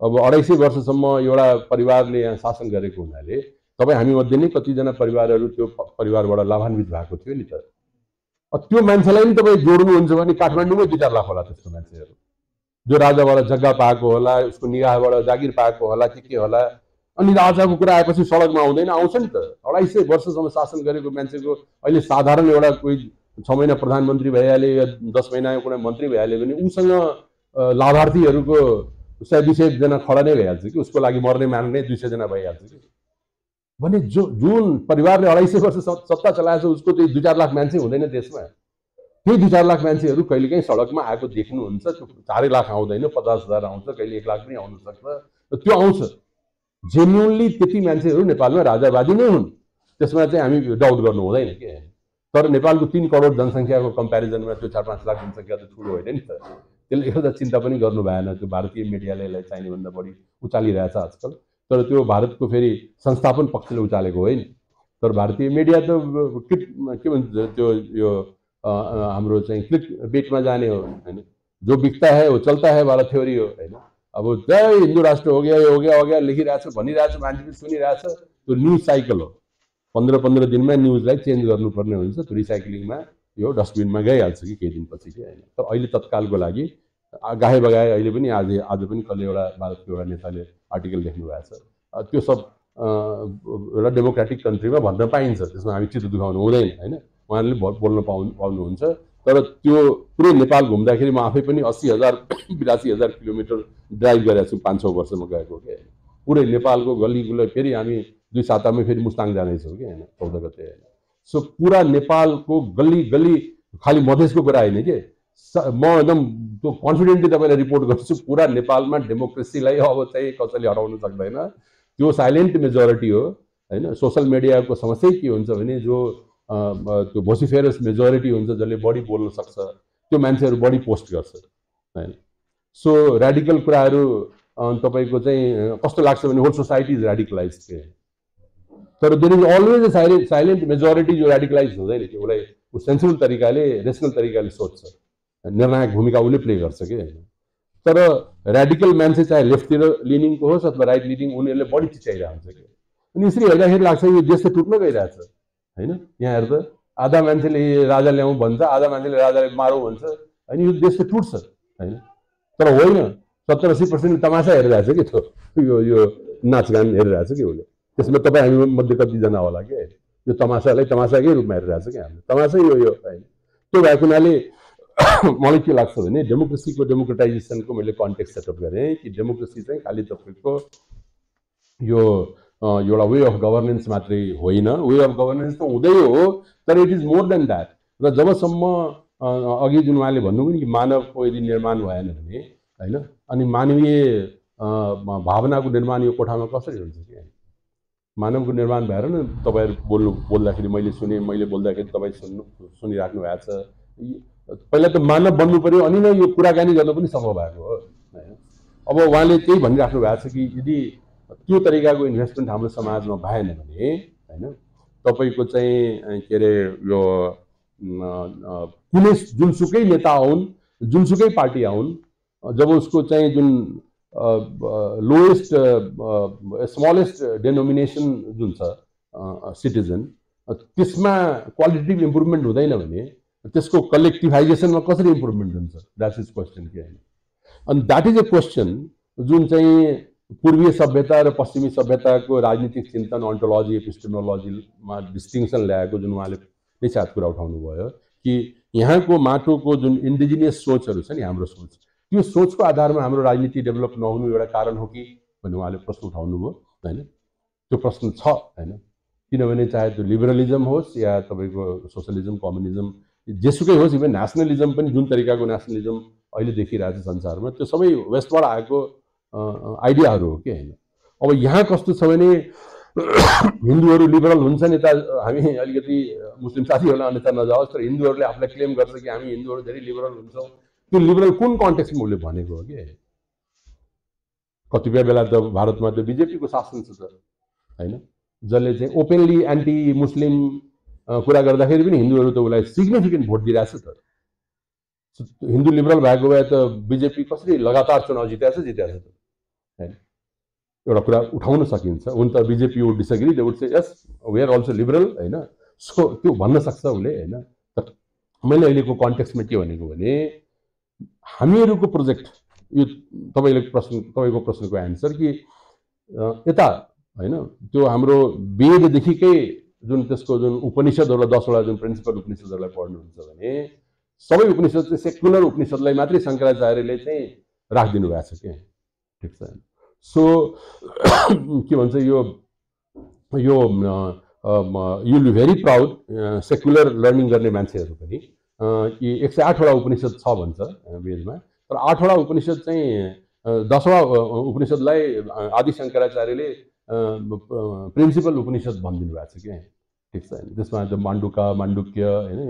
अब 250 वर्षसम्म एउटा परिवारले यहाँ शासन गरेको हुनाले तपाईँ हामी मध्ये नै कतिजना परिवारहरू त्यो परिवारबाट लाभान्वित भएको थियो नि त। त्यो मान्छेलाई पनि तपाईँ जोड्नुहुन्छ भने काठमाडौँमै 2-4 लाख होला त्यस्तो मान्छेहरू, जो राजाबाट जग्गा पाएको होला, उसको निगाहबाट जागिर पाएको होला, के होला। अनि राजाको कुरा आएपछि सडकमा आउँदैन, आउँछ नि त। 250 वर्षसम्म शासन गरेको मान्छेको अहिले साधारण एउटा कोही 6 महिना प्रधानमन्त्री भइहाल्यो या 10 महिना कुनै मन्त्री भइहाल्यो भने उसँग लाभार्थीहरूको 100-200 जना खडा नै भइहाल्छ कि, उसको लागि मर्ने मार्ने 200 जना भइहाल्छ कि। भने जुन परिवारले 250 वर्ष सत्ता चलाएछ उसको त्यही 2-4 लाख मान्छे हुँदैन देशमा। त्यही 2-4 लाख मान्छेहरू कहिलेकाहीँ सडकमा आएको देख्नुहुन्छ। त्यो 4 लाख आउँदैन, 50,000 आउँछ, कहिले 1 लाख पनि आउन सक्छ। त्यो आउँछ जेन्युनली, त्यति मान्छेहरू नेपालमा राजावादी नै हुन्, त्यसमा चाहिँ हामी डाउट गर्नु हुँदैन कि। तर नेपालको 3 करोड जनसङ्ख्याको कम्पेरिजनमा त्यो 4-5 लाख जनसङ्ख्या त ठुलो होइन नि त। त्यसले एउटा चिन्ता पनि गर्नु भएन। त्यो भारतीय मिडियाले यसलाई चाहिने भन्दा बढी उचालिरहेछ आजकल, तर त्यो भारतको फेरि संस्थापन पक्षले उचालेको होइन। तर भारतीय मिडिया त के भन्छ त्यो यो हाम्रो चाहिँ क्लिक बेटमा जाने हो होइन, जो बिकता है वो चलता है वाला थ्योरी हो होइन। अब जय हिन्दू राष्ट्र हो गया, यो हो गया लेखिरहेछ, भनिरहेछ, मान्छे पनि सुनिरहेछ। त्यो न्युज साइकल हो, 15-15 दिनमा न्युजलाई चेन्ज गर्नुपर्ने हुन्छ। त्यो रिसाइक्लिङमा यो डस्टबिनमा गइहाल्छ कि केही दिनपछि कि होइन। तर अहिले तत्कालको लागि गाहे बगाए अहिले पनि आज पनि कसले एउटा भारतको एउटा नेताले आर्टिकल लेख्नु भएको छ। त्यो सब एउटा डेमोक्रेटिक कन्ट्रीमा भन्न पाइन्छ, त्यसमा हामी चित्त दुखाउनु हुँदैन होइन। उहाँहरूले बोल्न पाउनुहुन्छ। तर त्यो पुरै नेपाल घुम्दाखेरि म आफै पनि 80,000-82,000 किलोमिटर ड्राइभ गरेको छु 5-6 वर्षमा गएको कि। पुरै नेपालको गल्ली गुल्ला, फेरि हामी 2 सातामै फेरि मुस्ताङ जानेछौँ कि होइन, 14 गते होइन। सो पुरा नेपालको गल्ली गल्ली, खालि मधेसको कुरा होइन कि। म एकदम त्यो कन्फिडेन्टली तपाईँलाई रिपोर्ट गर्छु, पुरा नेपालमा डेमोक्रेसीलाई अब चाहिँ कसैले हटाउन सक्दैन। त्यो साइलेन्ट मेजोरिटी हो होइन। सोसल मिडियाको समस्या के हुन्छ भने जो त्यो भोसिफेरस मेजोरिटी हुन्छ, जसले बढी बोल्न सक्छ, त्यो मान्छेहरू बढी पोस्ट गर्छ होइन। सो ऱ्याडिकल कुराहरू तपाईँको चाहिँ कस्तो लाग्छ भने होल सोसाइटी इज ऱ्याडिकलाइज के। तर there is always a silent majority जो ऱ्याडिकलाइज हुँदैन कि, उसलाई सेन्सिबल तरिकाले, रेसनल तरिकाले सोध्छ, निर्णायक भूमिका उसले प्ले गर्छ कि होइन। तर ऱ्याडिकल मान्छे चाहे लेफ्टतिर लिनिङको होस् अथवा राइट लिनिङ, उनीहरूले बढी चिच्याइरहेको हुन्छ कि। अनि यसरी हेर्दाखेरि लाग्छ यो देश त टुट्न गइरहेछ होइन। यहाँ हेर्दा आधा मान्छेले राजा ल्याउँ भन्छ, आधा मान्छेले राजाले मारौँ भन्छ, अनि यो देश त टुट्छ होइन। तर होइन, 70-80% तमासा हेरिरहेछ कि, त्यो यो नाचगान हेरिरहेछ कि उसले। त्यसमा तपाईँ हामी मध्ये कतिजना होला कि। यो तमासालाई तमासाकै रूपमा हेरिरहेको छ क्या हामीले, तमासै यो होइन। त्यो भएको हुनाले मलाई के लाग्छ भने डेमोक्रेसीको डेमोक्रेटाइजेसनको मैले कन्टेक्स्ट सेटअप गरेँ कि डेमोक्रेसी चाहिँ खालि तपाईँको यो एउटा वे अफ गभर्नेन्स मात्रै होइन, वे अफ गभर्नेन्स त हुँदै हो, तर it is more than that. र जबसम्म अघि जुन उहाँले भन्नुभयो नि कि मानवको यदि निर्माण भएन भने होइन, अनि मानवीय भावनाको निर्माण यो कोठामा कसरी हुन्छ कि? मानवको निर्माण भएर न तपाईँहरू बोल्दाखेरि मैले सुने, मैले बोल्दाखेरि तपाईँ सुनिराख्नु भएको छ। पहिला त मानव बन्नु पऱ्यो, अनि नै यो कुराकानी गर्न पनि सम्भव भएको हो होइन। अब उहाँले त्यही भनिराख्नु भएको छ कि यदि त्यो तरिकाको इन्भेस्टमेन्ट हाम्रो समाजमा भएन भने होइन, तपाईँको चाहिँ के अरे यो कुनै जुनसुकै नेता आउन्, जुनसुकै पार्टी आउन्, जब उसको चाहिँ जुन लोएस्ट स्मलेस्ट डेनोमिनेसन जुन छ सिटिजन, त्यसमा क्वालिटेटिभ इम्प्रुभमेन्ट हुँदैन भने त्यसको कलेक्टिभाइजेसनमा कसरी इम्प्रुभमेन्ट हुन्छ? द्याट इज क्वेसन के होइन। अनि द्याट इज अ क्वेसन जुन चाहिँ पूर्वीय सभ्यता र पश्चिमी सभ्यताको राजनीतिक चिन्तन, अन्टोलोजी, एपिस्टेमोलोजीमा डिस्टिङसन ल्याएको जुन उहाँले नै साथ कुरा उठाउनु भयो कि यहाँको माटोको जुन इन्डिजिनियस सोचहरू छ नि, हाम्रो सोच, त्यो सोचको आधारमा हाम्रो राजनीति डेभलप नहुनु एउटा कारण हो कि भन्ने उहाँले प्रश्न उठाउनु भयो होइन। त्यो प्रश्न छ होइन, किनभने चाहे त्यो लिबरलिजम होस् या तपाईँको सोसलिजम, कम्युनिजम, जेसुकै होस्, इभन नेसनलिजम पनि जुन तरिकाको नेसनलिजम अहिले देखिरहेको छ संसारमा, त्यो सबै वेस्टबाट आएको आइडियाहरू हो कि होइन। अब यहाँ कस्तो छ भने हिन्दूहरू लिबरल हुन्छन्, यता हामी अलिकति मुस्लिम साथीहरूलाई अन्यथा नजाओस्, तर हिन्दूहरूले आफूलाई क्लेम गर्छ कि हामी हिन्दूहरू धेरै लिबरल हुन्छौँ। त्यो लिबरल कुन कन्टेक्स्टमा उसले भनेको हो कि? कतिपय बेला त भारतमा त बिजेपीको शासन छ त होइन, जसले चाहिँ ओपनली एन्टी मुस्लिम कुरा गर्दाखेरि पनि हिन्दूहरू त उसलाई सिग्निफिकेन्ट भोट दिइरहेको छ त। हिन्दू लिबरल भएको भए त बिजेपी कसरी लगातार चुनाव जिताएको छ होइन। एउटा कुरा उठाउन सकिन्छ, हुन त BJP would disagree, they would say yes we are also liberal होइन, सो त्यो भन्न सक्छ उसले होइन। तर मैले अहिलेको कन्टेक्स्टमा के भनेको भने हामीहरूको प्रोजेक्ट, यो तपाईँको प्रश्नको एन्सर कि यता होइन, त्यो हाम्रो वेददेखिकै जुन त्यसको जुन उपनिषदहरूलाई 10वटा जुन प्रिन्सिपल उपनिषदहरूलाई पढ्नुहुन्छ भने सबै उपनिषद चाहिँ सेकुलर उपनिषदलाई मात्रै शङ्कराचार्यले चाहिँ राखिदिनु भएको छ क्या, ठिक छ। सो के भन्छ यो you be very proud secular learning गर्ने मान्छेहरू पनि कि 108वटा उपनिषद छ भन्छ वेदमा, तर 8वटा उपनिषद चाहिँ 10वटा उपनिषदलाई आदि शङ्कराचार्यले प्रिन्सिपल उपनिषद भनिदिनु भएको छ क्या, ठिक छ। त्यसमा त माण्डुका, माण्डुक्य होइन,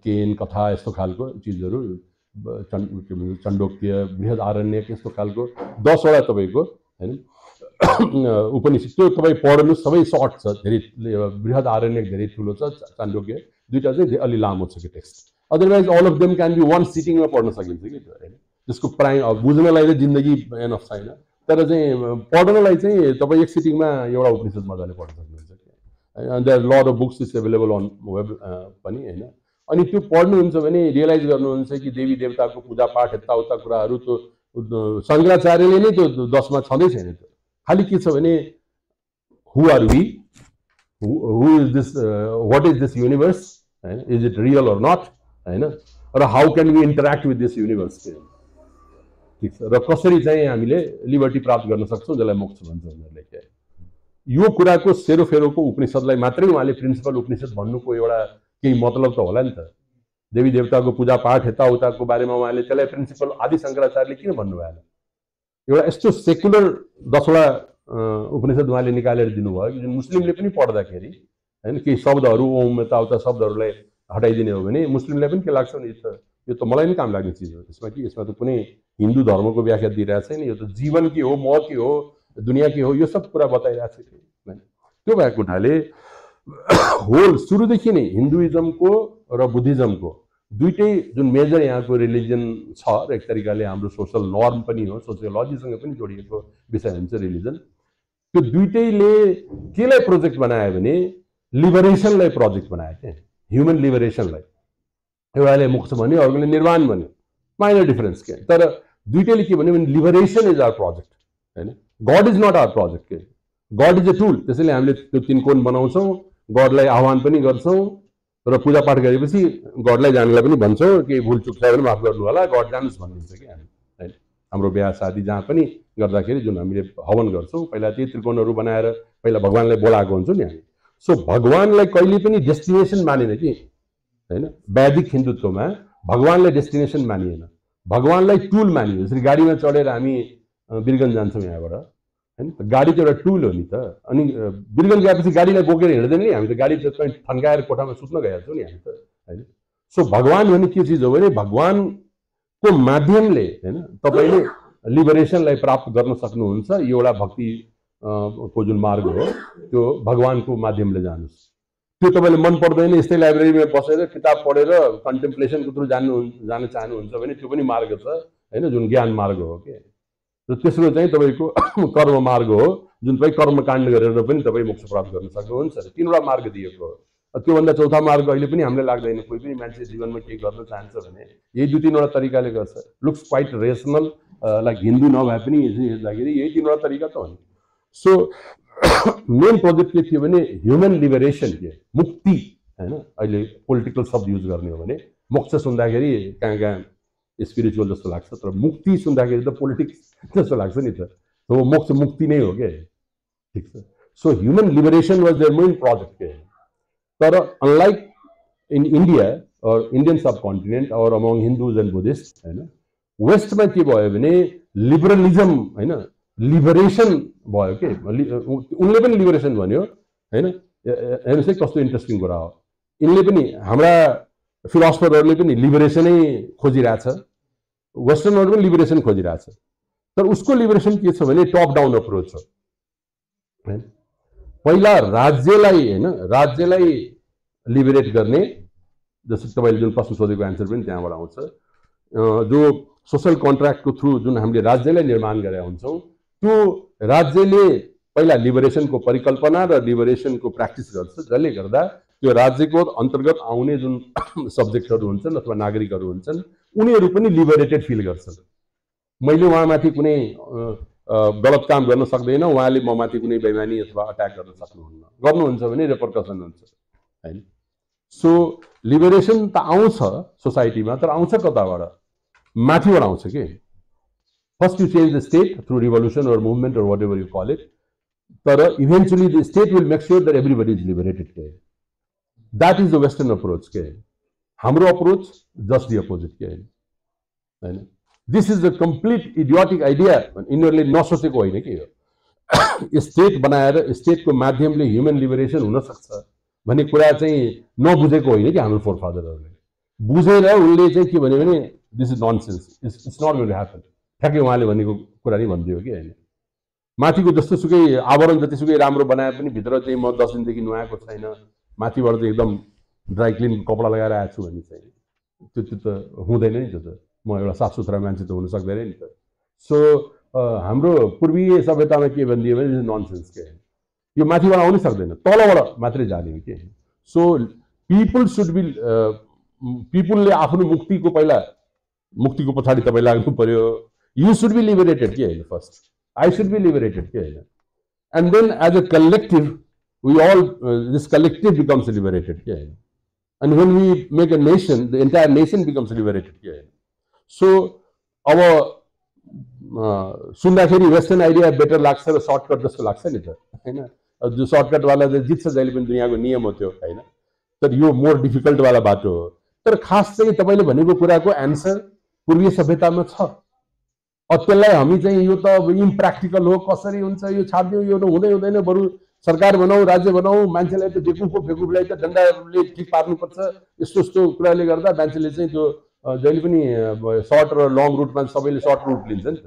केन, कथा यस्तो खालको चिजहरू, चण्डोक्य, बृहद आरण्यक यस्तो खालको 10वटा तपाईँको होइन उपनिषद, त्यो तपाईँ पढ्नु, सबै सर्ट छ, धेरै बृहद आरण्यक धेरै ठुलो छ, चाण्डोक्य दुईवटा चाहिँ अलि लामो छ कि text. Otherwise all of them can be one सिटिङमा पढ्न सकिन्छ कि त्यो होइन। त्यसको अब बुझ्नलाई चाहिँ जिन्दगी एनफ छैन, तर चाहिँ पढ्नलाई चाहिँ तपाईँ एक सिटिङमा एउटा उपनिषद मजाले पढ्न सक्नुहुन्छ कि। There lot of books is available on web पनि होइन। अनि त्यो पढ्नुहुन्छ भने रियलाइज गर्नुहुन्छ कि देवी देवताको पूजापाठ यताउता कुराहरू त्यो शङ्कराचार्यले नै त्यो 10मा छँदै छैन। त्यो खालि के छ भने who are we, who is this, what is this universe होइन, is it real or not होइन, र how can we interact with this universe, ठिक छ, र कसरी चाहिँ हामीले लिबर्टी प्राप्त गर्न सक्छौँ, जसलाई मोक्ष भन्छ उनीहरूले क्या। यो कुराको सेरोफेरोको उपनिषदलाई मात्रै उहाँले प्रिन्सिपल उपनिषद भन्नुको एउटा केही मतलब त होला नि त। देवी देवताको पूजापाठ यताउताको बारेमा उहाँले त्यसलाई प्रिन्सिपल आदि शङ्कराचार्यले किन भन्नु भएन? एउटा यस्तो सेकुलर 10वटा उपनिषद उहाँले निकालेर दिनुभयो कि जुन मुस्लिमले पनि पढ्दाखेरि होइन केही शब्दहरू ओम यताउता शब्दहरूलाई हटाइदिने हो भने मुस्लिमलाई पनि के लाग्छ भने यो त मलाई पनि काम लाग्ने चिज हो। यसमा त कुनै हिन्दू धर्मको व्याख्या दिइरहेको छैन, यो त जीवन के हो, म के हो, दुनियाँ के हो, यो सब कुरा बताइरहेको छ कि। त्यो भएको हुनाले होल सुरुदेखि नै हिन्दुइजमको र बुद्धिज्मको दुइटै जुन मेजर यहाँको रिलिजन छ र एक तरिकाले हाम्रो सोसल नर्म पनि हो, सोसियोलोजीसँग पनि जोडिएको विषय हुन्छ रिलिजन। त्यो दुइटैले केलाई प्रोजेक्ट बनायो भने लिबरेसनलाई प्रोजेक्ट बनायो क्या, ह्युमन लिबरेसनलाई। एउटाले मोक्ष भन्यो, अर्कोले निर्वाण भन्यो, माइनर डिफरेन्स के, तर दुइटैले के भन्यो भने लिबरेसन इज आवर प्रोजेक्ट होइन, God is not our project के, गड इज अ टुल। त्यसैले हामीले त्यो 3 कोण बनाउँछौँ, गडलाई आह्वान पनि गर्छौँ र पूजापाठ गरेपछि गडलाई जानलाई पनि भन्छौँ कि भुल चुक छ भने माफ गर्नु होला, गड जानुहोस् भन्नुहुन्छ कि हामी होइन। हाम्रो बिहा शादी जहाँ पनि गर्दाखेरि जुन हामीले हवन गर्छौँ पहिला त्यही त्रिकोणहरू बनाएर पहिला भगवान्लाई बोलाएको हुन्छौँ नि हामी। सो भगवान्लाई कहिले पनि डेस्टिनेसन मानेन कि होइन। वैदिक हिन्दुत्वमा भगवान्लाई डेस्टिनेसन मानिएन, भगवान्लाई टुल मानियो। जसरी गाडीमा चढेर हामी बिरगञ्ज जान्छौँ यहाँबाट होइन, गाडी त एउटा टुल हो नि त। अनि बिरगञ्ज गएपछि गाडीलाई बोकेर हिँड्दैन नि हामी त, गाडी त कहीँ थन्काएर कोठामा सुत्न गइहाल्छौँ नि हामी त होइन। सो भगवान् भने के चिज हो भने भगवान्को माध्यमले होइन तपाईँले लिबरेसनलाई प्राप्त गर्न सक्नुहुन्छ। यो एउटा भक्ति को जुन मार्ग हो त्यो भगवान्को माध्यमले जानुहोस्। त्यो तपाईँले मन पर्दैन यस्तै लाइब्रेरीमा बसेर किताब पढेर कन्टेम्प्लेसनको थ्रु जान चाहनुहुन्छ भने त्यो पनि मार्ग छ होइन, जुन ज्ञान मार्ग हो के। र तेस्रो चाहिँ तपाईँको कर्म मार्ग हो, जुन तपाईँ कर्मकाण्ड गरेर पनि तपाईँ मोक्ष प्राप्त गर्न सक्नुहुन्छ। तीनवटा मार्ग दिएको हो। त्योभन्दा चौथा मार्ग अहिले पनि हामीलाई लाग्दैन। कोही पनि मान्छे जीवनमा केही गर्न चाहन्छ भने यही 2-3वटा तरिकाले गर्छ। Looks quite rational, like Hindu नभए पनि हेर्दाखेरि यही 3वटा तरिका त हो नि। सो मेन प्रोजेक्ट के थियो भने ह्युमन लिबरेसन के मुक्ति होइन। अहिले पोलिटिकल शब्द युज गर्ने हो भने मोक्ष सुन्दाखेरि कहाँ कहाँ स्पिरिचुअल जस्तो लाग्छ, तर मुक्ति सुन्दाखेरि त पोलिटिक्स जस्तो लाग्छ नि त। हो मोक्ष मुक्ति नै हो क्या, ठिक छ। So human liberation was their main project के। तर unlike in India or Indian subcontinent or among Hindus and Buddhist होइन, वेस्टमा के भयो भने लिबरलिजम होइन लिबरेसन भयो के। उनले पनि लिबरेसन भन्यो होइन। हेर्नुहोस् है कस्तो इन्ट्रेस्टिङ कुरा हो। यिनले पनि हाम्रा फिलोसफरहरूले पनि लिबरेसनै खोजिरहेछ, वेस्टर्नहरू पनि लिबरेसन खोजिरहेछ। तर उसको लिबरेसन के छ भने टप डाउन अप्रोच हो होइन। पहिला राज्यलाई होइन राज्यलाई लिबरेट गर्ने, जस्तो तपाईँले जुन प्रश्न सोधेको एन्सर पनि त्यहाँबाट आउँछ। जो सोसल कन्ट्र्याक्टको थ्रु जुन हामीले राज्यलाई निर्माण गरेका हुन्छौँ त्यो राज्यले पहिला लिबरेसनको परिकल्पना र लिबरेसनको प्र्याक्टिस गर्छ, जसले गर्दा त्यो राज्यको अन्तर्गत आउने जुन सब्जेक्टहरू हुन्छन् अथवा नागरिकहरू हुन्छन् उनीहरू पनि लिबरेटेड फिल गर्छन्। मैले उहाँमाथि कुनै गलत काम गर्न सक्दैन, उहाँले ममाथि कुनै बेइमानी अथवा अट्याक गर्न सक्नुहुन्न, गर्नुहुन्छ भने रेपरकसन हुन्छ होइन। सो लिबरेसन त आउँछ सोसाइटीमा, तर आउँछ कताबाट? माथिबाट आउँछ कि। First you change the state through revolution or movement or whatever you call it, तर eventually the state will make sure that everybody is liberated के। That is the western approach के। हाम्रो अप्रोच जस्ट दि अपोजिट के होइन। This is the complete idiotic idea. यिनीहरूले नसोचेको होइन कि यो स्टेट बनाएर स्टेटको माध्यमले ह्युमन लिबरेसन हुनसक्छ भन्ने कुरा चाहिँ नबुझेको होइन कि हाम्रो फोरफादरहरूले। बुझेर उनले चाहिँ के भन्यो भने this is nonsense, it's not going to happen, ठ्याक्कै उहाँले भनेको कुरा नै भनिदियो कि होइन। माथिको जस्तोसुकै आवरण जतिसुकै राम्रो बनाए पनि भित्र चाहिँ म 10 दिनदेखि नुहाएको छैन, माथिबाट चाहिँ एकदम ड्राई क्लिन कपडा लगाएर आएको छु भन्ने चाहिँ त्यो त हुँदैन नि। त्यो त म एउटा साफ सुथरा मान्छे त हुन सक्दैन नि त। सो हाम्रो पूर्वीय सभ्यतामा के भनिदियो भने ननसेन्स के, यो माथिबाट आउनै सक्दैन, तलबाट मात्रै जाने के। सो पिपुल सुड बी पिपुलले आफ्नो मुक्तिको पहिला मुक्तिको पछाडि तपाईँ लाग्नु पर्यो। यु सुड बी लिबरेटेड के होइन, first I should be liberated के होइन, and then as a collective we all this collective becomes liberated के होइन। And when we make a nation the entire nation becomes liberated के होइन। So अब सुन्दाखेरि वेस्टर्न आइडिया बेटर लाग्छ र सर्टकट जस्तो लाग्छ नि त होइन। जो सर्टकटवाला चाहिँ जित्छ जहिले पनि, दुनियाँको नियम हो त्यो होइन। तर यो मोर डिफिकल्टवाला बाटो हो। तर खास चाहिँ तपाईँले भनेको कुराको एन्सर पूर्वीय सभ्यतामा छ। त्यसलाई हामी चाहिँ यो त अब इम्प्र्याक्टिकल हो, कसरी हुन्छ यो छाडिदिउँ, यो हुँदैन, बरु सरकार बनाऊ, राज्य बनाऊ, मान्छेलाई त बेकुफलाई त डन्डाले ठिक पार्नुपर्छ, यस्तो यस्तो कुराले गर्दा मान्छेले चाहिँ त्यो जहिले पनि सर्ट र लङ रुटमा सबैले सर्ट रुट लिन्छ नि त।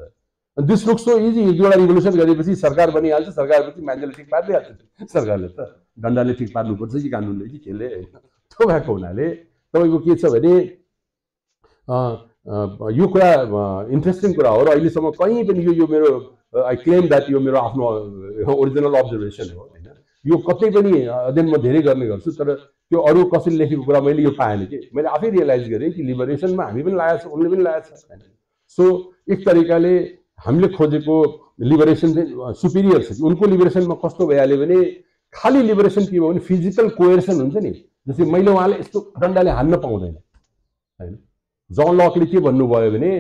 This looks so easy. एक दुईवटा रिभोल्युसन गरेपछि सरकार बनिहाल्छ, सरकारपछि मान्छेले ठिक पारिदिइहाल्छ। सरकारले त डन्डाले ठिक पार्नुपर्छ कि कानुनले कि केले होइन। त्यो भएको हुनाले तपाईँको के छ भने यो कुरा इन्ट्रेस्टिङ कुरा हो। र अहिलेसम्म कहीँ पनि यो मेरो आई क्लेम द्याट यो मेरो आफ्नो ओरिजिनल अब्जर्भेसन हो होइन। यो कतै पनि अध्ययन म धेरै गर्ने गर्छु, तर त्यो अरू कसैले लेखेको कुरा मैले यो पाएन कि। मैले आफै रियलाइज गरेँ कि लिबरेसनमा हामी पनि लागेको छ, उनले पनि लागेको छ होइन। सो एक तरिकाले हामीले खोजेको लिबरेसन चाहिँ सुपिरियर छ कि। उनको लिबरेसनमा कस्तो भइहाल्यो भने खालि लिबरेसन के भयो भने फिजिकल कोएर्सन हुन्छ नि, जस्तै मैले उहाँले यस्तो डन्डाले हान्न पाउँदैन हैन। जन लकले के भन्नुभयो भने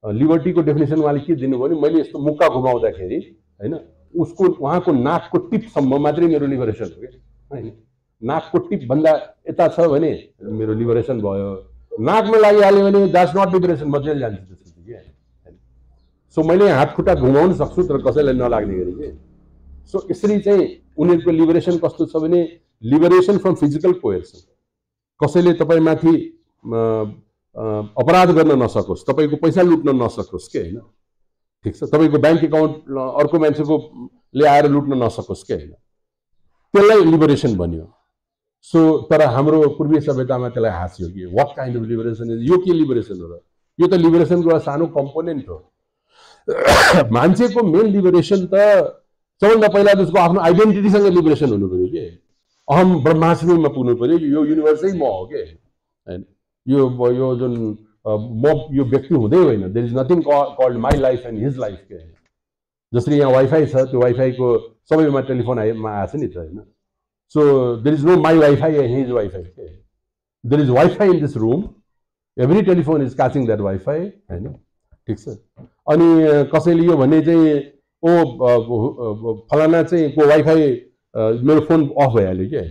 लिबर्टीको डेफिनेसन उहाँले के दिनुभयो भने मैले यस्तो मुक्का घुमाउँदाखेरि हैन उसको उहाँको नाकको टिपसम्म मात्रै मेरो लिबरेसन हो क्या हैन। नाकको टिपभन्दा यता छ भने मेरो लिबरेसन भयो, नाकमा लागिहाल्यो भने द्याट्स नट लिबरेसन, म जेल जान्छु त्यसपछि के हैन। सो मैले हात खुट्टा घुमाउन सक्छु तर कसैलाई नलाग्ने गरी के। सो यसरी चाहिँ उनीहरूको लिबरेसन कस्तो छ भने लिबरेसन फ्रम फिजिकल कोएर्सन, कसैले तपाईँमाथि अपराध गर्न नसकोस्, तपाईँको पैसा लुट्न नसकोस् के हैन, ठिक छ, तपाईँको ब्याङ्क एकाउन्ट अर्को मान्छेको ल्याएर लुट्न नसकोस् के हैन, त्यसलाई लिबरेसन बन्यो। सो तर हाम्रो पूर्वीय सभ्यतामा त्यसलाई हाँस्यो कि what kind of liberation is, यो के लिबरेसन हो र, यो त लिबरेसनको एउटा सानो कम्पोनेन्ट हो। मान्छेको मेन लिबरेसन त सबभन्दा पहिला त उसको आफ्नो आइडेन्टिटीसँग लिबरेसन हुनु पऱ्यो कि, अहम ब्रह्मास्मिमा पुग्नु पऱ्यो, यो युनिभर्सै म हो के हैन, यो जुन म यो व्यक्ति हुँदै होइन, there is nothing called my life and his life के हैन। जसरी यहाँ वाइफाई छ, त्यो वाइफाईको सबैमा टेलिफोन आएछ नि त हैन। So there is no my wifi and his wifi के, there is wifi in this room, every telephone is catching that wifi हैन, ठिक छ। अनि कसैले यो भने चाहिँ ओ फलाना चाहिँ को वाइफाई मेरो फोन अफ भइहाल्यो क्या,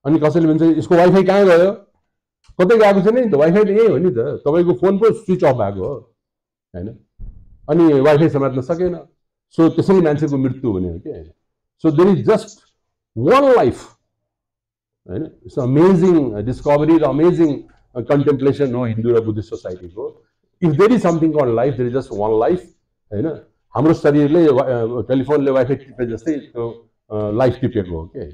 अनि कसैले भन्छ यसको वाइफाई कहाँ गयो, कतै गएको छैन नि त, वाइफाई त यही हो नि त, तपाईँको फोन पो स्विच अफ भएको हो हैन, अनि वाइफाई समात्न सकेन। सो त्यसरी मान्छेको मृत्यु हुने हो क्या। So there is just one life हैन, इट्स अमेजिङ डिस्कभरी र अमेजिङ कन्टेम्प्लेसन हो हिन्दू र बुद्धिस्ट सोसाइटीको। If there is something called life, there is just one life हैन। हाम्रो शरीरले टेलिफोनले वाइफाई टिपे जस्तै त्यो लाइफ टिपेको हो क्या।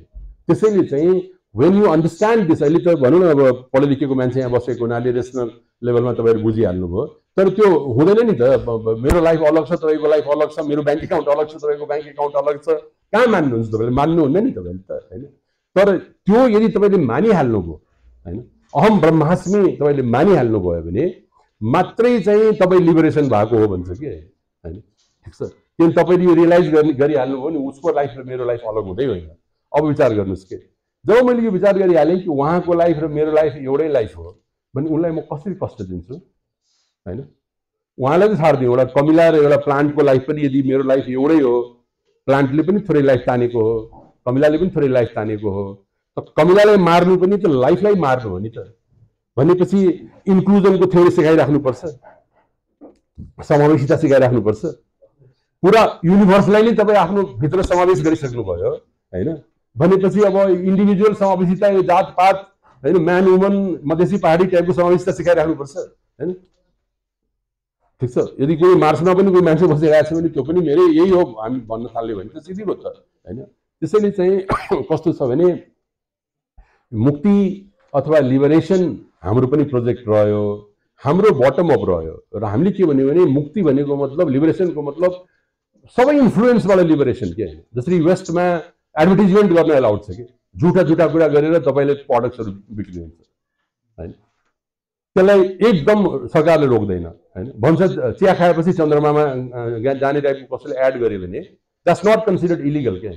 त्यसैले चाहिँ वेन यु अन्डरस्ट्यान्ड दिस, अहिले त भनौँ न अब पढे लेखेको मान्छे यहाँ बसेको हुनाले रेसनल लेभलमा तपाईँहरू बुझिहाल्नुभयो, तर त्यो हुँदैन नि त। मेरो लाइफ अलग छ, तपाईँको लाइफ अलग छ, मेरो ब्याङ्क एकाउन्ट अलग छ, तपाईँको ब्याङ्क एकाउन्ट अलग छ, कहाँ मान्नुहुन्छ तपाईँले, मान्नुहुन्न नि तपाईँले त होइन। तर त्यो यदि तपाईँले मानिहाल्नुभयो होइन, अहम ब्रह्मास्मि तपाईँले मानिहाल्नुभयो भने मात्रै चाहिँ तपाईँ लिबरेसन भएको हो भन्छ कि होइन, ठिक छ। किन तपाईँले यो रियलाइज गरिहाल्नुभयो भने उसको लाइफ र मेरो लाइफ अलग हुँदै होइन। अब विचार गर्नुहोस् के, जब मैले यो विचार गरिहालेँ कि उहाँको लाइफ र मेरो लाइफ एउटै लाइफ हो भने उनलाई म कसरी कष्ट दिन्छु होइन। उहाँलाई त छाड्दिउँ, एउटा कमिला र एउटा प्लान्टको लाइफ पनि यदि मेरो लाइफ एउटै हो, प्लान्टले पनि थोरै लाइफ तानेको हो, कमिलाले पनि थोरै लाइफ तानेको हो, त कमिलालाई मार्नु पनि त लाइफलाई मार्नु हो नि त। भनेपछि इन्क्लुजनको थ्योरी सिकाइराख्नुपर्छ, समावेशिता सिकाइराख्नुपर्छ। पुरा युनिभर्सलाई नै तपाईँ आफ्नो भित्र समावेश गरिसक्नुभयो होइन। भनेपछि अब इन्डिभिजुअल समावेशिता, यो जातपात होइन, म्यान वुमन मधेसी पहाडी टाइपको समावेशिता सिकाइराख्नुपर्छ होइन, ठिक छ। यदि कोही मार्समा पनि कोही मान्छे बसिरहेको छ भने त्यो पनि मेरै यही हो हामी भन्न थाल्यो भने त सिधै हो त होइन। त्यसैले चाहिँ कस्तो छ भने मुक्ति अथवा लिबरेसन हाम्रो पनि प्रोजेक्ट रह्यो, हाम्रो बटम अप रह्यो। र हामीले के भन्यो भने मुक्ति भनेको मतलब, लिबरेसनको मतलब सबै इन्फ्लुएन्सबाट लिबरेसन के होइन। जसरी वेस्टमा एडभर्टिजमेन्ट गर्न एलाउड छ कि, झुटा झुटा कुरा गरेर तपाईँले प्रडक्ट्सहरू बिक्री हुन्छ होइन, त्यसलाई एकदम सरकारले रोक्दैन होइन। भन्छ चिया खाएपछि चन्द्रमामा जाने टाइपको कसैले एड गर्यो भने द्याट्स नट कन्सिडर्ड इलिगल के,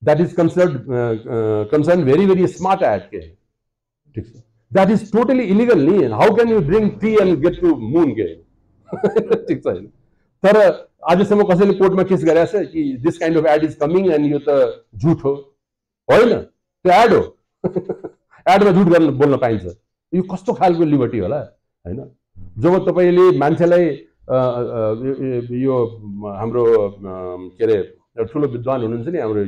that is concern very very smart ad के, ठिक छ। द्याट इज टोटली इलिगल नि। How can you drink tea and get to moon के, ठिक छ होइन। तर आजसम्म कसैले कोर्टमा केस गरेको छ कि this kind of ad is coming and यो त झुट हो, होइन, त्यो एड हो। एडमा झुट गर्न बोल्न पाइन्छ, यो कस्तो खालको लिबर्टी होला होइन। जब तपाईँले मान्छेलाई यो हाम्रो के अरे ठुलो विद्वान हुनुहुन्छ नि हाम्रो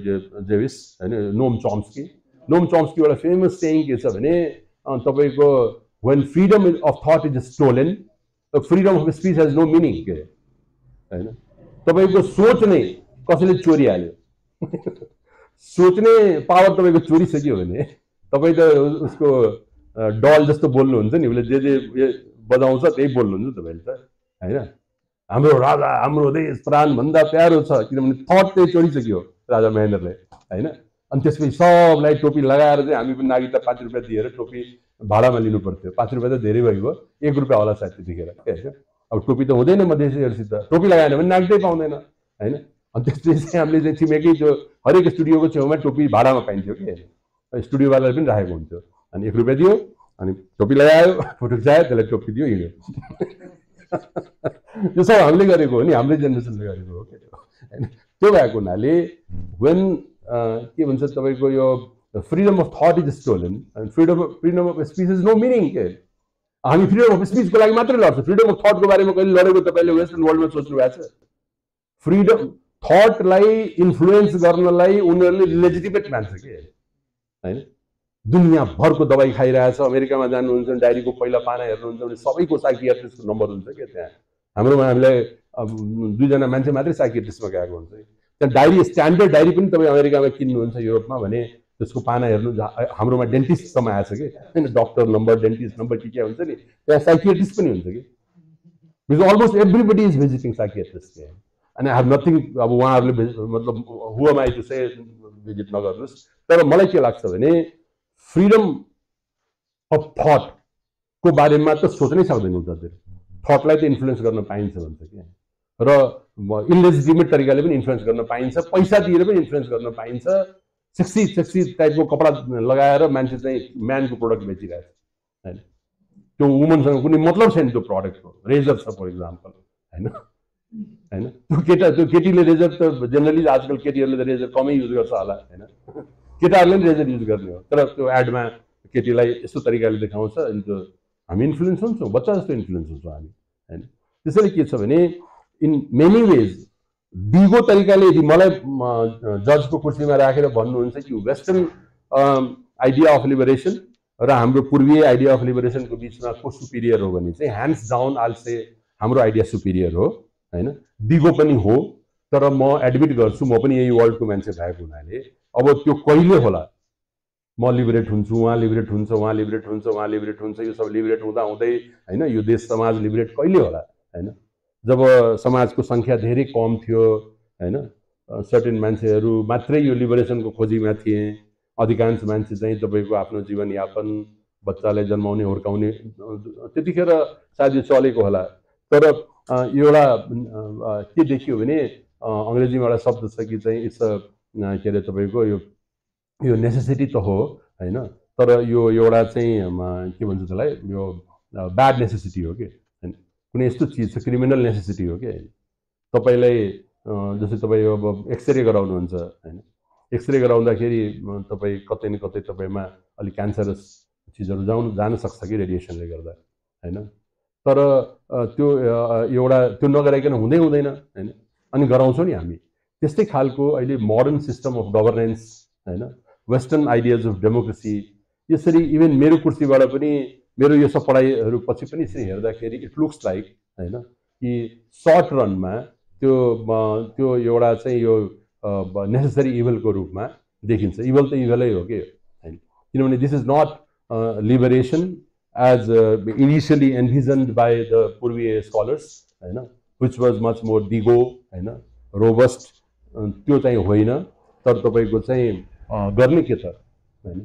जेविस होइन, नोम चम्स्की एउटा फेमस सेइङ के छ भने तपाईँको when freedom of thought is stolen, freedom of speech has no meaning के होइन। तपाईँको सोच नै कसैले चोरिहाल्यो, सोच्ने पावर तपाईँको चोरिसक्यो भने तपाईँ त उसको डल जस्तो बोल्नुहुन्छ नि, उसले जे बजाउँछ त्यही बोल्नुहुन्छ तपाईँले त होइन। हाम्रो राजा हाम्रो देश प्राणभन्दा प्यारो छ, किनभने थट त्यही चोरिसक्यो राजा महेन्द्रले होइन। अनि त्यसपछि सबलाई टोपी लगाएर चाहिँ हामी पनि नागरिकता 5 रुपियाँ दिएर टोपी भाडामा लिनु पर्थ्यो। 5 रुपियाँ त धेरै भइगयो, 1 रुपियाँ होला सायद त्यतिखेर के होइन। अब टोपी त हुँदैन मधेसीहरूसित, टोपी लगाएन भने नागरिकै पाउँदैन होइन। अनि त्यसपछि चाहिँ हामीले चाहिँ छिमेकी त्यो हरेक स्टुडियोको छेउमा टोपी भाडामा पाइन्थ्यो कि स्टुडियोवालाले पनि राखेको हुन्थ्यो अनि 1 रुपियाँ दियो अनि टोपी ल्यायो फोटो खिचायो त्यसलाई टोपी दियो हिँड्यो यो सब हामीले गरेको हो नि हाम्रै जेनेरेसनले गरेको हो होइन त्यो भएको हुनाले वेन के भन्छ तपाईँको यो freedom of thought is stolen and freedom of speech is no meaning के हामी फ्रिडम अफ स्पिचको लागि मात्रै लड्छौँ फ्रिडम अफ थटको बारेमा कहिले लडेको तपाईँले वेस्टर्न वर्ल्डमा सोच्नु भएको छ फ्रिडम थटलाई इन्फ्लुएन्स गर्नलाई उनीहरूले लेजिटिमेट मान्छ कि होइन दुनियाँभरको दबाई खाइरहेछ अमेरिकामा जानुहुन्छ डायरीको पहिला पाना हेर्नुहुन्छ भने सबैको साइकियाट्रिस्टको नम्बर हुन्छ क्या त्यहाँ हाम्रोमा हामीलाई 2 जना मान्छे मात्रै साइकियाट्रिस्टमा गएको हुन्छ त्यहाँ डायरी स्ट्यान्डर्ड डायरी पनि तपाईँ अमेरिकामा किन्नुहुन्छ युरोपमा भने त्यसको पाना हेर्नु हाम्रोमा डेन्टिस्टसम्म आएछ कि होइन डक्टर नम्बर डेन्टिस्ट नम्बर के हुन्छ नि त्यहाँ साइकियाट्रिस्ट पनि हुन्छ कि because almost everybody is visiting psychiatrist के अनि आई हेभ नथिङ अब उहाँहरूले मतलब who am I to say visit नगर्नुहोस् तर मलाई के लाग्छ भने फ्रिडम अफ थटको बारेमा त सोच्नै सक्दैन उनीहरूले थटलाई त इन्फ्लुएन्स गर्न पाइन्छ भन्छ कि र इनलेजिटिमेट तरिकाले पनि इन्फ्लुएन्स गर्न पाइन्छ पैसा दिएर पनि इन्फ्लुएन्स गर्न पाइन्छ सेक्सी टाइपको कपडा लगाएर मान्छे चाहिँ म्यानको प्रोडक्ट बेचिरहेछ होइन त्यो वुमनसँग कुनै मतलब छैन त्यो प्रडक्टको रेजर छ फर इक्जाम्पल होइन त्यो केटीले रेजर त जेनरली आजकल केटीहरूले त रेजर कमै युज गर्छ होला होइन केटाहरूले पनि रेजर युज गर्ने हो तर त्यो एडमा केटीलाई यस्तो तरिकाले देखाउँछ अनि त्यो हामी इन्फ्लुएन्स हुन्छौँ बच्चा जस्तो इन्फ्लुएन्स हुन्छौँ हामी होइन त्यसैले के छ भने इन मेनी वेज दिगो तरिकाले यदि मलाई जजको कुर्सीमा राखेर भन्नुहुन्छ कि वेस्टर्न आइडिया अफ लिबरेसन र हाम्रो पूर्वीय आइडिया अफ लिबरेसनको बिचमा को सुपिरियर हो भने चाहिँ ह्यान्ड्स डाउन आल्से हाम्रो आइडिया सुपिरियर हो होइन दिगो पनि हो तर म एडमिट गर्छु म पनि यही वर्ल्डको मान्छे भएको हुनाले अब त्यो कहिले होला म लिबरेट हुन्छु उहाँ लिबरेट हुन्छ उहाँ लिबरेट हुन्छ उहाँ लिबरेट हुन्छ यो सब लिबरेट हुँदा हुँदै होइन यो देश समाज लिबरेट कहिले होला होइन जब समाजको सङ्ख्या धेरै कम थियो होइन सर्टेन मान्छेहरू मात्रै यो लिबरेसनको खोजीमा थिए अधिकांश मान्छे चाहिँ तपाईँको आफ्नो जीवनयापन बच्चालाई जन्माउने हुर्काउने त्यतिखेर सायद यो चलेको होला तर एउटा के देखियो भने अङ्ग्रेजीमा एउटा शब्द छ कि चाहिँ इट्स के अरे तपाईँको यो नेसेसिटी त हो होइन तर यो एउटा चाहिँ के भन्छ त्यसलाई यो ब्याड नेसेसिटी हो कि होइन कुनै यस्तो चिज छ क्रिमिनल नेसेसिटी हो कि तपाईँलाई जस्तै तपाईँ अब एक्सरे गराउनुहुन्छ होइन एक्सरे गराउँदाखेरि तपाईँ कतै न कतै तपाईँमा अलिक क्यान्सरस चिजहरू जान सक्छ कि रेडिएसनले गर्दा होइन तर त्यो एउटा त्यो नगराइकन हुँदैन होइन अनि गराउँछौँ नि हामी त्यस्तै खालको अहिले मोडर्न सिस्टम अफ गभर्नेन्स होइन वेस्टर्न आइडियाज अफ डेमोक्रेसी यसरी इभन मेरो कुर्सीबाट पनि मेरो यो सब पढाइहरू पछि पनि यसरी हेर्दाखेरि इट लुक्स लाइक होइन कि सर्ट रनमा त्यो एउटा चाहिँ यो नेसेसरी इभलको रूपमा देखिन्छ इभल त इभलै हो कि होइन किनभने this is not liberation as initially envisioned by the पूर्वीय स्कलर्स होइन विच वाज मच मोर दिगो होइन रोबस्ट त्यो चाहिँ होइन तर तपाईँको चाहिँ गर्ने के छ होइन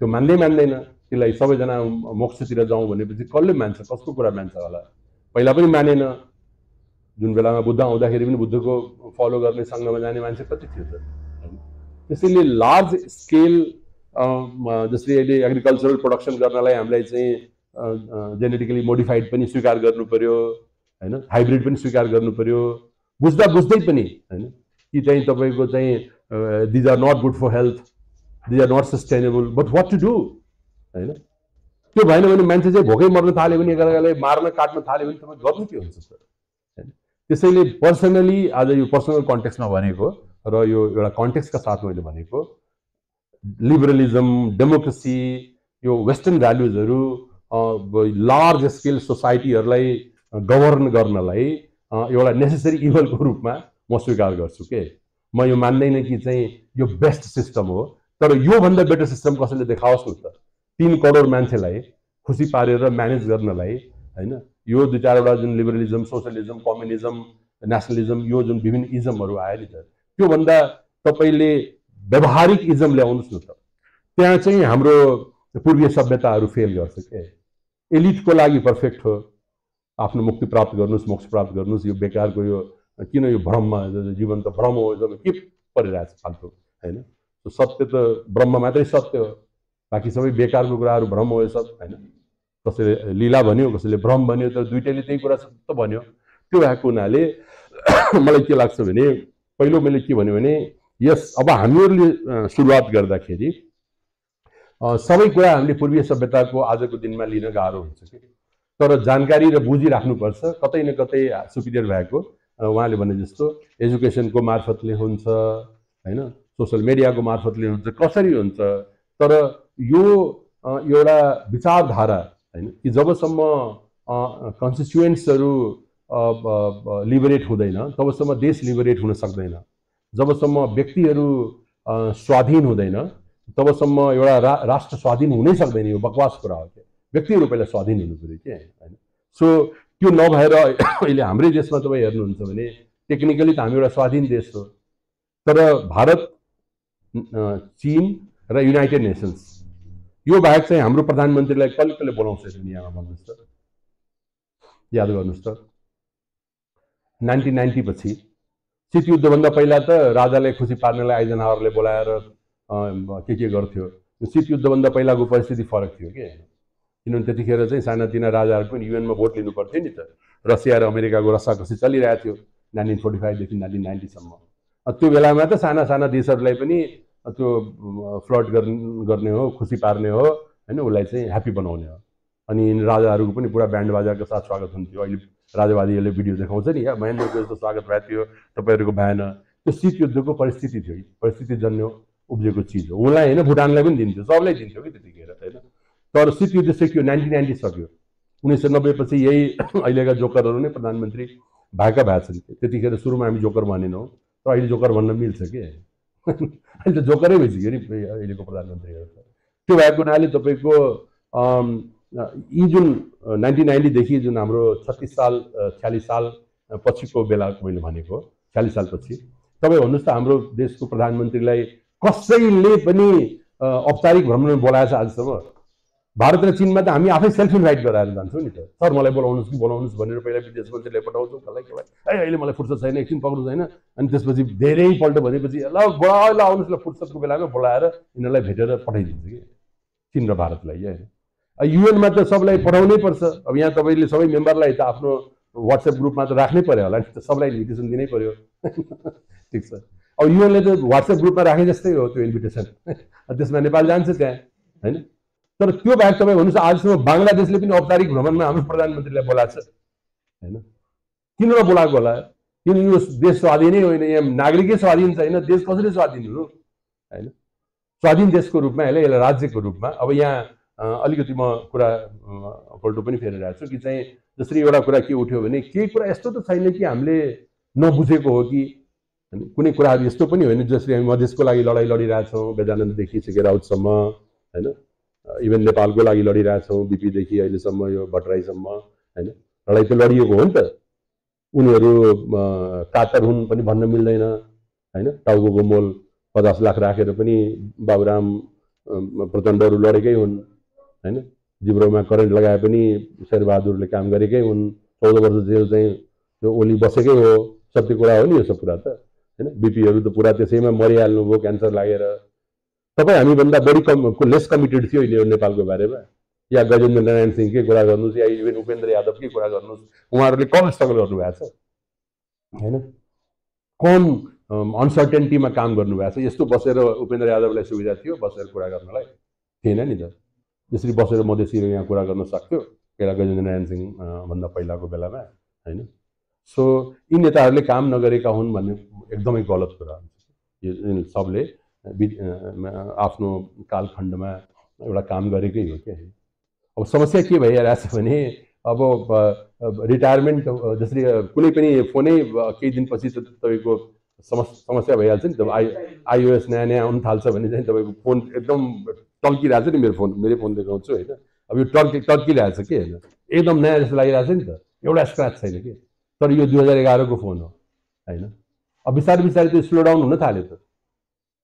त्यो मान्दैन त्यसलाई सबैजना मोक्षतिर जाउँ भनेपछि कसले मान्छ कसको कुरा मान्छ होला पहिला पनि मानेन जुन बेलामा बुद्ध आउँदाखेरि पनि बुद्धको फलो गर्ने सङ्घमा जाने मान्छे कति थियो त होइन त्यसैले लार्ज स्केल जसरी अहिले एग्रिकल्चरल प्रोडक्सन गर्नलाई हामीलाई चाहिँ जेनेटिकली मोडिफाइड पनि स्वीकार गर्नु पर्यो होइन हाइब्रिड पनि स्वीकार गर्नु पर्यो बुझ्दै पनि होइन कि चाहिँ तपाईँको चाहिँ these are not good for health these are not sustainable but what to do होइन त्यो भएन भने मान्छे चाहिँ भोकै मर्न थाल्यो भने एकअर्कालाई मार्न काट्न थाल्यो भने तपाईँ गर्नु के हुन्छ सर होइन त्यसैले पर्सनली आज यो पर्सनल कन्टेक्स्टमा भनेको र यो एउटा कन्टेक्स्टका साथ मैले भनेको लिबरलिजम डेमोक्रेसी यो वेस्टर्न भ्याल्युजहरू लार्ज स्केल सोसाइटीहरूलाई गभर्न गर्नलाई एउटा नेसेसरी इभलको रूपमा म स्वीकार गर्छु के म यो मान्दैन कि चाहिँ यो बेस्ट सिस्टम हो तर योभन्दा बेटर सिस्टम कसैले देखाओस् न त 3 करोड मान्छेलाई खुसी पारेर म्यानेज गर्नलाई होइन यो 2-4वटा जुन लिबरलिजम सोसलिजम कम्युनिजम नेसनलिजम यो जुन विभिन्न इजमहरू आयो नि त त्योभन्दा तपाईँले व्यावहारिक इजम ल्याउनुहोस् न त त्यहाँ चाहिँ हाम्रो पूर्वीय सभ्यताहरू फेल गर्छ के एलिटको लागि पर्फेक्ट हो आफ्नो मुक्ति प्राप्त गर्नुहोस् मोक्ष प्राप्त गर्नुहोस् यो बेकारको यो किन यो भ्रममा जीवन त भ्रम हो जब के परिरहेछ फाल्तु होइन। सत्य त ब्रह्म मात्रै सत्य हो, बाँकी सबै बेकारको कुराहरू भ्रम हो यो सब होइन। कसैले लीला भन्यो, कसैले भ्रम भन्यो, तर दुइटैले त्यही कुरा त भन्यो। त्यो भएको हुनाले मलाई के लाग्छ भने पहिलो मैले के भन्यो भने यस अब हामीहरूले सुरुवात गर्दाखेरि सबै कुरा हामीले पूर्वीय सभ्यताको आजको दिनमा लिन गाह्रो हुन्छ कि, तर जानकारी र बुझिराख्नुपर्छ कतै न कतै सुपिरियर भएको। उहाँले भने जस्तो एजुकेसनको मार्फतले हुन्छ होइन, सोसल मिडियाको मार्फतले हुन्छ, कसरी हुन्छ, तर यो एउटा विचारधारा होइन कि जबसम्म कन्स्टिट्युएन्ट्सहरू लिबरेट हुँदैन तबसम्म देश लिबरेट हुन सक्दैन, जबसम्म व्यक्तिहरू स्वाधीन हुँदैन तबसम्म एउटा राष्ट्र स्वाधीन हुनै सक्दैन। यो बकवास कुरा हो कि व्यक्तिहरू पहिला स्वाधीन हुनु पऱ्यो कि होइन। सो त्यो नभएर अहिले हाम्रै देशमा तपाईँ हेर्नुहुन्छ भने टेक्निकली त हामी एउटा स्वाधीन देश हो, तर भारत, चीन र युनाइटेड नेसन्स यो बाहेक चाहिँ हाम्रो प्रधानमन्त्रीलाई कसले बोलाउँछ दुनियाँमा भन्नुहोस् त, याद गर्नुहोस् त। 1990 पछि शीत युद्धभन्दा पहिला त राजालाई खुसी पार्नलाई आइजनहावरले बोलाएर के गर्थ्यो। शीत युद्धभन्दा पहिलाको परिस्थिति फरक थियो कि होइन, किनभने त्यतिखेर चाहिँ सानातिना राजाहरू पनि युएनमा भोट लिनु पर्थ्यो नि त। रसिया र अमेरिकाको रसाकसी चलिरहेको थियो 1945 देखि 1990 सम्म। त्यो बेलामा त साना साना देशहरूलाई पनि त्यो फ्लड गर्ने हो, खुसी पार्ने हो होइन, उसलाई चाहिँ ह्याप्पी बनाउने हो। अनि राजाहरूको पनि पुरा ब्यान्ड बाजाको साथ स्वागत हुन्थ्यो। अहिले राजावादीहरूले भिडियो देखाउँछ नि, या महेन्द्रको जस्तो स्वागत भएको थियो, तपाईँहरूको भएन। त्यो शीत युद्धको परिस्थिति थियो, परिस्थिति जन्य उब्जेको चिज हो। उसलाई होइन भुटानलाई पनि दिन्थ्यो, सबलाई दिन्थ्यो कि त्यतिखेर होइन। तर शीत युद्ध सकियो, 1990 सक्यो। 1990 पछि यही अहिलेका जोकरहरू नै प्रधानमन्त्री भएका छन्। त्यतिखेर सुरुमा हामी जोकर भनेनौँ, तर अहिले जोकर भन्न मिल्छ कि अहिले त जोकरै भइसक्यो नि अहिलेको प्रधानमन्त्रीहरू। त्यो भएको हुनाले तपाईँको यी जुन 1990 जुन हाम्रो 36 साल 46 साल पछिको बेला मैले भनेको 46 साल पछि तपाईँ भन्नुहोस् त हाम्रो देशको प्रधानमन्त्रीलाई कसैले पनि औपचारिक भ्रमणमा बोलाएछ आजसम्म? भारत र चीनमा त हामी आफै सेल्फ इन्भाइट गराएर जान्छौँ नि त। सर मलाई बोलाउनुहोस् कि बोलाउनुहोस् भनेर पहिला विदेश मन्त्रीलाई पठाउँछौँ, कसलाई के भाइ अहिले मलाई फुर्सद छैन, एकछिन पक्रुनुहोस् होइन। अनि त्यसपछि धेरैपल्ट भनेपछि ल आउनुहोस् ल फुर्सदको बेलामा बोलाएर यिनीहरूलाई भेटेर पठाइदिन्छ कि चीन र भारतलाई होइन। युएनमा त सबलाई पठाउनै पर्छ। अब यहाँ तपाईँले सबै मेम्बरलाई त आफ्नो वाट्सएप ग्रुपमा त राख्नै पर्यो होला नि त, सबलाई इन्भिटेसन दिनै पर्यो ठिक छ। अब युएनले त वाट्सएप ग्रुपमा राखे जस्तै हो त्यो इन्भिटेसन, त्यसमा नेपाल जान्छ त्यहाँ होइन। तर त्यो बाहेक तपाईँ भन्नुहोस् आजसम्म बङ्गलादेशले पनि औपचारिक भ्रमणमा हाम्रो प्रधानमन्त्रीलाई बोलाएको छ होइन? किन नबोलाएको होला? किन यो देश स्वाधीनै होइन, यहाँ नागरिकै स्वाधीन छैन, देश कसरी स्वाधीन हुनु होइन? स्वाधीन देशको रूपमा यसलाई राज्यको रूपमा अब यहाँ अलिकति म कुरा पल्टो पनि फेरिरहेको छु कि चाहिँ जसरी एउटा कुरा के उठ्यो भने केही कुरा यस्तो त छैन कि हामीले नबुझेको हो कि कुनै कुराहरू यस्तो पनि होइन जसरी हामी मधेसको लागि लडाइँ लडिरहेछौँ गजानन्ददेखि सिके राउतसम्म होइन, इभन नेपालको लागि लडिरहेछौँ बिपीदेखि अहिलेसम्म यो भट्टराईसम्म होइन। लडाइँ त लडिएको हो नि त, उनीहरू कातर हुन् पनि भन्न मिल्दैन होइन। टाउको मोल 50 लाख राखेर पनि बाबुराम प्रचण्डहरू लडेकै हुन् होइन। जिब्रोमा करेन्ट लगाए पनि शेरबहादुरले काम गरेकै हुन्। 14 वर्ष जेल चाहिँ त्यो ओली बसेकै हो, सत्य कुरा हो नि यो सब कुरा त होइन। बिपीहरू त पुरा त्यसैमा मरिहाल्नुभयो क्यान्सर लागेर। तपाईँ हामीभन्दा बढी लेस कमिटेड थियो अहिले नेपालको बारेमा। या गजेन्द्र नारायण सिंहकै कुरा गर्नुहोस् या इभन उपेन्द्र यादवकै कुरा गर्नुहोस्, उहाँहरूले कम स्ट्रगल गर्नुभएको छ होइन, कम अनसर्टेन्टीमा काम गर्नुभएको छ। यस्तो बसेर उपेन्द्र यादवलाई सुविधा थियो बसेर कुरा गर्नलाई, थिएन नि त। जसरी बसेर मधेसीहरू यहाँ कुरा गर्न सक्थ्यो बेला गजेन्द्र नारायण सिंह भन्दा पहिलाको बेलामा होइन। सो यी नेताहरूले काम नगरेका हुन् भन्ने एकदमै गलत कुरा हुन्छ। यो सबले आफ्नो कालखण्डमा एउटा काम गरेकै हो क्या। अब समस्या के भइरहेछ भने अब रिटायरमेन्ट जसरी कुनै पनि फोनै केही दिनपछि त तपाईँको समस्या भइहाल्छ नि त। आइओएस नयाँ नयाँ आउनु थाल्छ भने चाहिँ तपाईँको फोन एकदम टल्किरहेछ नि। मेरै फोन देखाउँछु होइन, अब यो टल्किरहेछ कि होइन, एकदम नयाँ जस्तो लागिरहेछ नि त, एउटा स्क्रच छैन कि। तर यो 2011 को फोन हो होइन। अब बिस्तारै बिस्तारै त्यो स्लो डाउन हुन थाल्यो त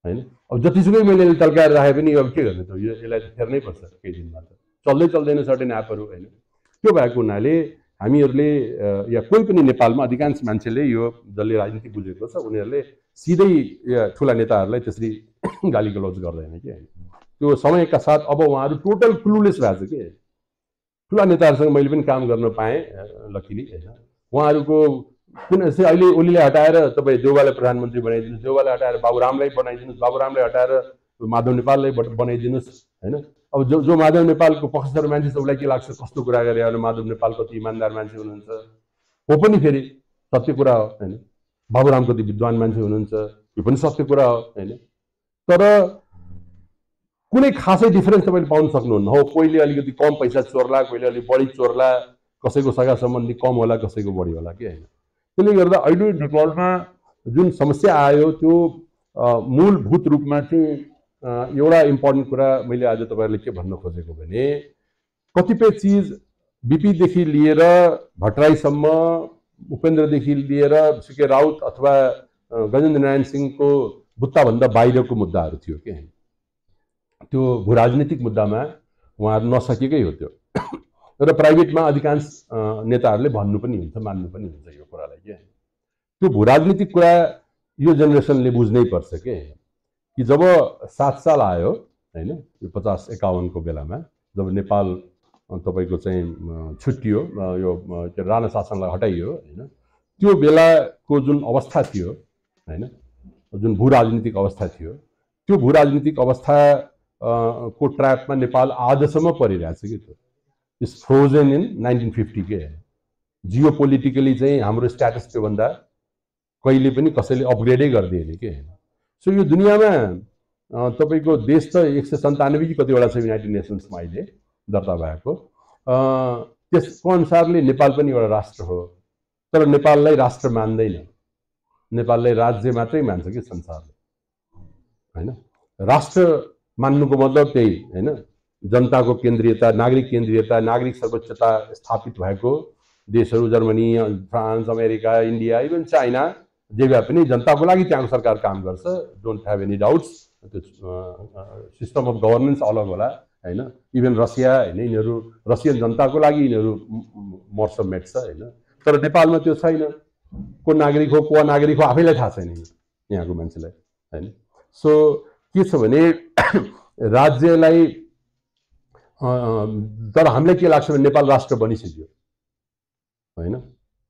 होइन। अब जतिसुकै मैले टल्काएर राखे पनि अब के गर्ने त, यसलाई फेर्नै पर्छ केही दिनमा त, चल्दै चल्दैन सर्टेन एपहरू होइन। त्यो भएको हुनाले हामीहरूले या कोही पनि नेपालमा अधिकांश मान्छेले यो जसले राजनीति बुझेको छ उनीहरूले सिधै ठुला नेताहरूलाई त्यसरी गाली गलौज गर्दैन कि होइन। त्यो समयका साथ अब उहाँहरू टोटल क्लुलेस भएको छ कि ठुला नेताहरूसँग मैले पनि काम गर्न पाएँ लकिली होइन। उहाँहरूको कुन अहिले ओलीलाई हटाएर तपाईँ देउवालाई प्रधानमन्त्री बनाइदिनुहोस्, देउवालाई हटाएर बाबुरामलाई बनाइदिनुहोस्, बाबुरामलाई हटाएर माधव नेपाललाई बनाइदिनुहोस् होइन। अब जो माधव नेपालको पक्षधर मान्छे छ उसलाई के लाग्छ कस्तो कुरा गरे भने माधव नेपाल कति इमान्दार मान्छे हुनुहुन्छ, हो पनि फेरि सत्य कुरा हो होइन। बाबुराम कति विद्वान मान्छे हुनुहुन्छ, यो पनि सत्य कुरा हो होइन। तर कुनै खासै डिफरेन्स तपाईँले पाउन सक्नुहुन्न हो। कोहीले अलिकति कम पैसा चोर्ला, कोहीले अलिक बढी चोर्ला, कसैको सगा सम्बन्धी कम होला, कसैको बढी होला कि होइन। त्यसले गर्दा अहिले नेपालमा जुन समस्या आयो त्यो मूलभूत रूपमा चाहिँ एउटा इम्पोर्टेन्ट कुरा मैले आज तपाईँहरूले के भन्न खोजेको भने कतिपय चिज बिपीदेखि लिएर भट्टराईसम्म, उपेन्द्रदेखि लिएर सुके राउत अथवा गजेन्द्र नारायण सिंहको बुत्ताभन्दा बाहिरको मुद्दाहरू थियो कि त्यो भू राजनीतिक मुद्दामा उहाँहरू नसकेकै हो त्यो। र प्राइभेटमा अधिकांश नेताहरूले भन्नु पनि हुन्छ, मान्नु पनि हुन्छ यो कुरालाई के। त्यो भू राजनीतिक कुरा यो जेनेरेसनले बुझ्नै पर्छ कि जब 7 साल आयो होइन, यो 50-51 को बेलामा जब नेपाल तपाईँको चाहिँ छुट्टियो, यो राणा शासनलाई हटाइयो होइन, त्यो बेलाको जुन अवस्था थियो होइन, जुन भू राजनीतिक अवस्था थियो, त्यो भू राजनीतिक अवस्था को ट्र्यापमा नेपाल आजसम्म परिरहेछ कि त्यो इज फ्रोजन इन 1950 के। जियो पोलिटिकली चाहिँ हाम्रो स्ट्याटस त्योभन्दा कहिले पनि कसैले अपग्रेडै गरिदिएन कि होइन। सो यो दुनियाँमा तपाईँको देश त 197 कि कतिवटा छ युनाइटेड नेसन्समा अहिले दर्ता भएको, त्यसको अनुसारले नेपाल पनि एउटा राष्ट्र हो। तर नेपाललाई राष्ट्र मान्दैन, नेपाललाई राज्य मात्रै मान्छ कि संसारले होइन। राष्ट्र मान्नुको मतलब त्यही होइन, जनताको केन्द्रीयता, नागरिक केन्द्रीयता, नागरिक सर्वोच्चता स्थापित भएको देशहरू Germany, France, America, India, even China जे भए पनि जनताको लागि त्यहाँको सरकार काम गर्छ, डोन्ट ह्याभ एनी डाउट्स। त्यो सिस्टम अफ गभर्नेन्स अलग होला होइन। इभन रसिया होइन, यिनीहरू रसियन जनताको लागि यिनीहरू मर्छ मेट्छ होइन। तर नेपालमा त्यो छैन, को नागरिक हो को अनागरिक हो आफैलाई थाहा छैन यहाँको मान्छेलाई होइन। सो के छ भने राज्यलाई तर हामीलाई के लाग्छ भने नेपाल राष्ट्र बनिसक्यो होइन।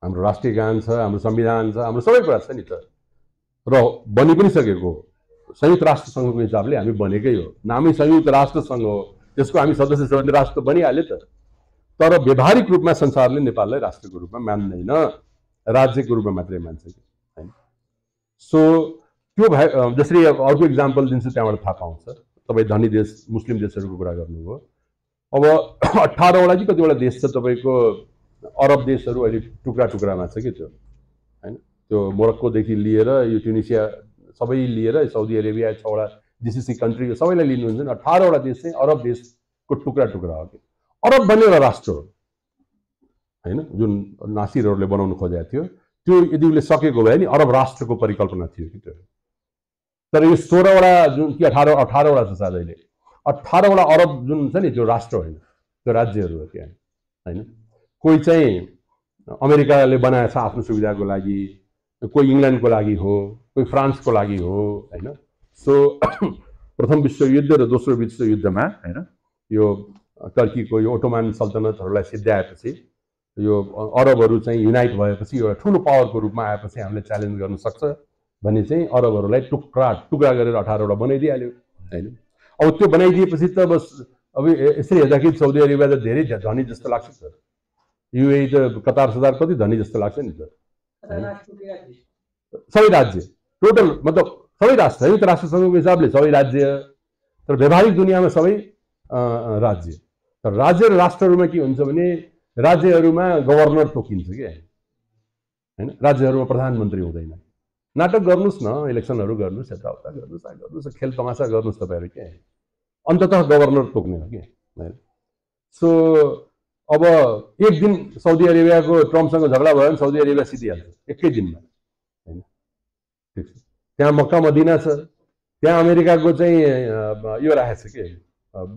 हाम्रो राष्ट्रिय गान छ, हाम्रो संविधान छ, हाम्रो सबै कुरा छ नि त, र बनि पनि सकेको हो। संयुक्त राष्ट्र सङ्घको हिसाबले हामी बनेकै हो, नामै संयुक्त राष्ट्र सङ्घ हो, त्यसको हामी सदस्य छ भने राष्ट्र बनिहाल्यो त। तर व्यावहारिक रूपमा संसारले नेपाललाई राष्ट्रको रूपमा मान्दैन, राज्यको रूपमा मात्रै मान्छ कि होइन। सो त्यो भए जसरी अर्को इक्जाम्पल दिन्छु त्यहाँबाट थाहा पाउँछ। तपाईँ धनी देश मुस्लिम देशहरूको कुरा गर्नुभयो, अब 18वटा कि कतिवटा देश छ तपाईँको अरब देशहरू अहिले टुक्रा टुक्रामा छ कि त्यो होइन। त्यो मोरक्कोदेखि लिएर यो ट्युनिसिया सबै लिएर साउदी अरेबिया 6वटा जिसिसी कन्ट्री सबैलाई लिनुहुन्छ नि, 18वटा देश चाहिँ अरब देशको टुक्रा टुक्रा हो कि। अरब भन्ने एउटा राष्ट्र हो होइन, जुन नासिरहरूले बनाउनु खोजेको थियो त्यो यदि उसले सकेको भए नि अरब राष्ट्रको परिकल्पना थियो कि त्यो। तर यो 16वटा जुन कि 18वटा छ सायद अहिले, 18वटा अरब जुन छ नि त्यो राष्ट्र होइन, त्यो राज्यहरू हो त्यहाँ होइन। कोही चाहिँ अमेरिकाले बनाएको छ आफ्नो सुविधाको लागि, कोही इङ्ल्यान्डको लागि हो, कोही फ्रान्सको लागि हो होइन। सो प्रथम विश्वयुद्ध र दोस्रो विश्वयुद्धमा होइन यो टर्कीको यो ओटोमान सल्तनतहरूलाई सिद्ध्याएपछि यो अरबहरू चाहिँ युनाइट भएपछि एउटा ठुलो पावरको रूपमा आएपछि हामीले च्यालेन्ज गर्न सक्छ भने चाहिँ अरबहरूलाई टुक्रा गरेर 18वटा बनाइदिइहाल्यो होइन। अब त्यो बनाइदिएपछि त बस अब यसरी हेर्दाखेरि साउदी अरेबिया त धेरै धनी जस्तो लाग्छ त, युएई त कतार सतार कति धनी जस्तो लाग्छ नि त। सबै राज्य टोटल मतलब सबै राष्ट्र संयुक्त राष्ट्रसङ्घको हिसाबले सबै राज्य, तर व्यावहारिक दुनियाँमा सबै राज्य। तर राज्य र राष्ट्रहरूमा के हुन्छ भने राज्यहरूमा गभर्नर तोकिन्छ कि होइन, राज्यहरूमा प्रधानमन्त्री हुँदैन। नाटक गर्नुहोस् न, इलेक्सनहरू गर्नुहोस्, यताउता गर्नुहोस्, खेल तमासा गर्नुहोस् तपाईँहरू के, अन्ततः गभर्नर तोक्ने हो कि होइन। सो अब एक दिन साउदी अरेबियाको ट्रम्पसँग झगडा भयो भने साउदी अरेबिया सिद्धिहाल्छ एकै दिनमा होइन। ठिक छ, त्यहाँ मक्का मदिना छ, त्यहाँ अमेरिकाको चाहिँ यो राखेको छ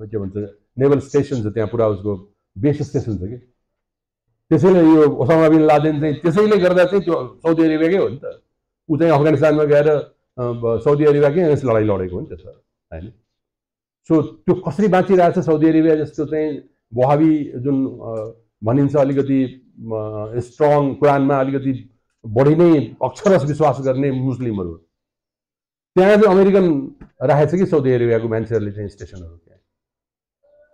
के भन्छ नेभल स्टेसन छ, त्यहाँ पुरा उसको बेस स्टेसन छ कि त्यसैले यो ओसामा बिन लादेन चाहिँ त्यसैले गर्दा चाहिँ त्यो साउदी अरेबियाकै हो नि त। ऊ चाहिँ अफगानिस्तानमा गएर साउदी अरेबियाकै अगेन्स्ट लडाइँ लडेको हो नि त सर, होइन? सो त्यो कसरी बाँचिरहेछ साउदी अरेबिया जस्तो चाहिँ वहाबी जुन भनिन्छ अलिकति स्ट्रङ, कुरानमा अलिकति बढी नै अक्षरश विश्वास गर्ने मुस्लिमहरू, त्यहाँ चाहिँ अमेरिकन राखेको छ कि साउदी अरेबियाको मान्छेहरूले चाहिँ स्टेसनहरू। त्यहाँ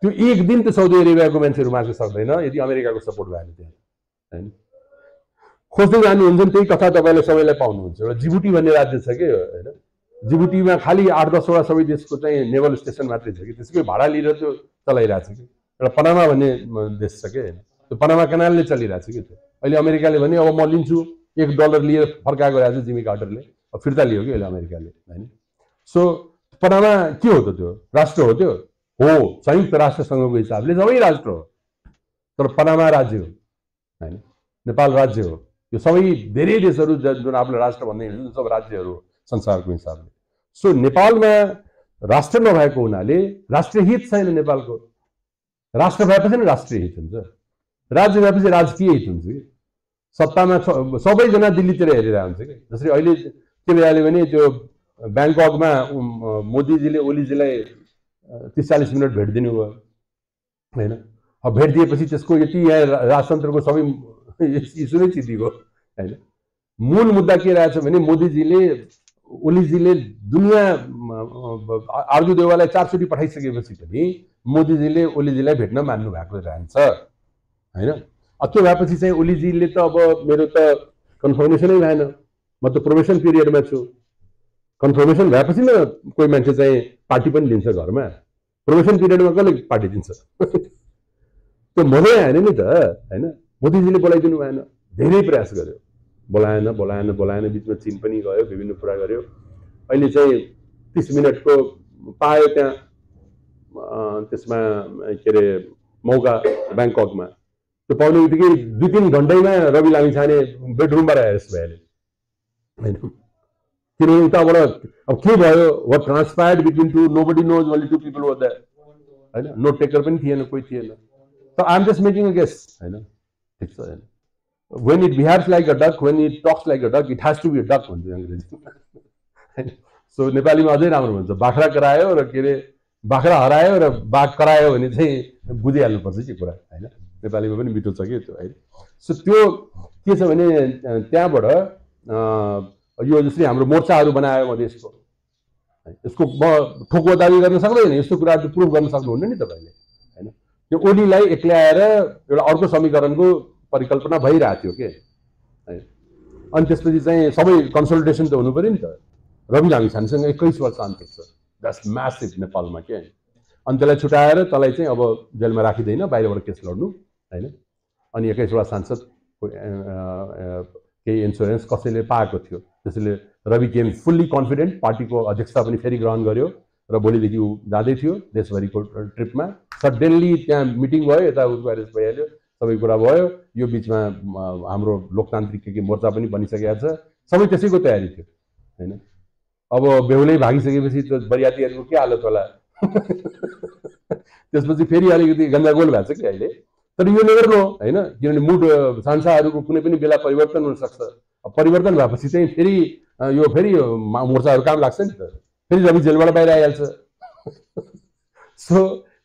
त्यो एक दिन त साउदी अरेबियाको मान्छेहरू बाँच्न सक्दैन यदि अमेरिकाको सपोर्ट भएन त्यहाँ, होइन? खोज्दै जानुहुन्छ नि त्यही कथा तपाईँले सबैलाई पाउनुहुन्छ। एउटा जिबुटी भन्ने राज्य छ कि, होइन? जिबुटीमा खालि 8-10वटा सबै देशको चाहिँ नेभल स्टेसन मात्रै छ कि, त्यसकै भाडा लिएर त्यो चलाइरहेको छ कि। एउटा पनामा भन्ने देश छ कि, होइन? त्यो पनामा क्यानालले चलिरहेको छ कि त्यो। अहिले अमेरिकाले भने अब म लिन्छु, $1 लिएर फर्काएको रहेछ जिमी कार्टरले, अब फिर्ता लियो कि अहिले अमेरिकाले, होइन? सो पनामा के हो त? त्यो राष्ट्र हो? त्यो हो संयुक्त राष्ट्र सङ्घको हिसाबले सबै राष्ट्र हो, तर पनामा राज्य हो, होइन? नेपाल राज्य हो। यो सबै धेरै देशहरू जुन आफ्नो राष्ट्र भन्दै हिँड्छन् सब राज्यहरू संसारको हिसाबले। सो नेपालमा राष्ट्र नभएको हुनाले राष्ट्रिय हित छैन नेपालको। राष्ट्र भएपछि नै राष्ट्रिय हित हुन्छ, राज्य भएपछि राजकीय हित हुन्छ कि। सत्तामा सबैजना दिल्लीतिर हेरेर हुन्छ कि। जसरी अहिले के भइहाल्यो भने त्यो ब्याङ्ककमा मोदीजीले ओलीजीलाई 30-40 मिनट भेट दिनुभयो, होइन? अब भेट दिएपछि त्यसको यति यहाँ राजतन्त्रको सबै इस्यु नै चितिको, होइन? मूल मुद्दा के रहेछ भने मोदीजीले ओलीजीले दुनियाँ आर्जु देवालाई 4 चोटि पठाइसकेपछि पनि मोदीजीले ओलीजीलाई भेट्न मान्नु भएको रहन्छ, होइन? त्यो भएपछि चाहिँ ओलीजीले त अब मेरो त कन्फर्मेसनै भएन, म त प्रोबेसन पिरियडमा छु। कन्फर्मेसन भएपछि न कोही मान्छे चाहिँ पार्टी पनि दिन्छ घरमा, प्रोबेसन पिरियडमा कसले पार्टी दिन्छ? त्यो मजै आएन नि त, होइन? मोदीजीले बोलाइदिनु भएन, धेरै प्रयास गर्यो, बोलाएन, बिचमा चीन पनि गयो, विभिन्न कुरा गर्यो। अहिले चाहिँ 30 मिनटको पायो त्यहाँ, त्यसमा के अरे मौका ब्याङ्ककमा। त्यो पाउने बित्तिकै 2-3 घन्टैमा रवि लामिछाने बेडरुमबाट आयो जस्तो भइहाल्यो, होइन? किनभने उताबाट अब के भयो, what transpired between two nobody knows, only 2 people were there, होइन? नोट टेकर पनि थिएन, कोही थिएन। So I'm just making a guess, होइन? ठिक छ, होइन? When it behaves like a duck, when it talks like a duck, it has to be a duck भन्छ अङ्ग्रेजीमा, होइन? सो नेपालीमा अझै राम्रो भन्छ, बाख्रा करायो र के अरे बाख्रा हरायो र बाघ करायो भने चाहिँ बुझिहाल्नुपर्छ कि कुरा, होइन? नेपालीमा पनि मिठो छ कि त्यो, होइन? सो त्यो के छ भने त्यहाँबाट यो जसरी हाम्रो मोर्चाहरू बनायो मधेसको, यसको म ठोको दाबी गर्न सक्दैन, यस्तो कुराहरू प्रुभ गर्न सक्नुहुन्न नि तपाईँले, होइन? त्यो ओलीलाई एक्ल्याएर एउटा अर्को समीकरणको परिकल्पना भइरहेको थियो के, होइन? अनि त्यसपछि चाहिँ सबै कन्सल्टेसन त हुनु पऱ्यो नि त। रवि लामिछानेसँग 21 वर्ष अन्तक छ, द्याट्स म्यासिभ नेपालमा के, होइन? अनि त्यसलाई छुट्याएर तँलाई चाहिँ अब जेलमा राखिँदैन, बाहिरबाट केस लड्नु, होइन? अनि 21वटा सांसद केही इन्सुरेन्स कसैले पाएको थियो, त्यसैले रवि केम फुल्ली कन्फिडेन्ट, पार्टीको अध्यक्षता पनि फेरि ग्रहण गर्यो र भोलिदेखि ऊ जाँदै थियो देशभरिको ट्रिपमा। सडनली त्यहाँ मिटिङ भयो, यता उसको एरेस्ट भइहाल्यो, सबै कुरा भयो। यो बिचमा हाम्रो लोकतान्त्रिक के मोर्चा पनि बनिसकेको छ, सबै त्यसैको तयारी थियो, होइन? अब बेहुलै भागिसकेपछि त बरियातीहरूको के हालत होला? त्यसपछि फेरि अलिकति गन्दागोल भएको छ कि अहिले। तर यो नगर्नु, होइन? किनभने मुड सांसाहरूको कुनै पनि बेला परिवर्तन हुनसक्छ। परिवर्तन भएपछि चाहिँ फेरि मोर्चाहरू काम लाग्छ नि त, फेरि रवि जेलबाट बाहिर आइहाल्छ। सो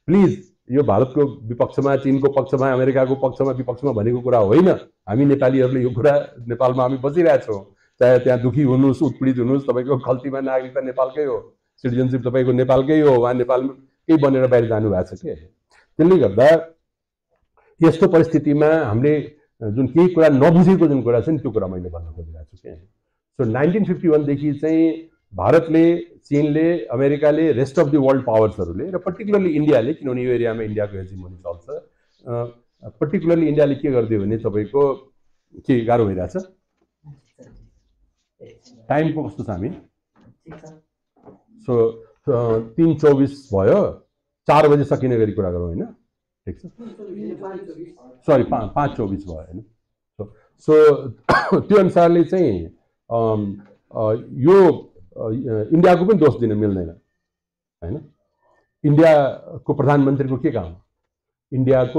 प्लिज यो भारतको विपक्षमा, चीनको पक्षमा, अमेरिकाको पक्षमा विपक्षमा भनेको कुरा होइन। हामी नेपालीहरूले यो कुरा नेपालमा हामी बसिरहेछौँ, चाहे त्यहाँ दुखी हुनुहोस्, उत्पीडित हुनुहोस्, तपाईँको खल्तीमा नागरिकता नेपालकै हो, सिटिजनसिप तपाईँको नेपालकै हो, उहाँ नेपालकै बनेर बाहिर जानुभएको छ के। त्यसले गर्दा यस्तो परिस्थितिमा हामीले जुन केही कुरा नबुझेको जुन कुरा छ नि त्यो कुरा मैले भन्न खोजिरहेको छु के। सो 1951 देखि चाहिँ भारतले, चीनले, अमेरिकाले, रेस्ट अफ द वर्ल्ड पावर्सहरूले र पर्टिकुलरली इन्डियाले, किनभने यो एरियामा इन्डियाको हेजिमोनी चल्छ, पर्टिकुलरली इन्डियाले के गरिदियो भने तपाईँको के गाह्रो भइरहेछ? टाइमको कस्तो छ हामी? सो 3:24 भयो, 4 बजे सकिने गरी कुरा गरौँ, होइन? ठिक छ, सरी 5:24 भयो, होइन? सो त्यो अनुसारले चाहिँ यो इन्डियाको पनि दोष दिन मिल्दैन, होइन? इन्डियाको प्रधानमन्त्रीको के काम? इन्डियाको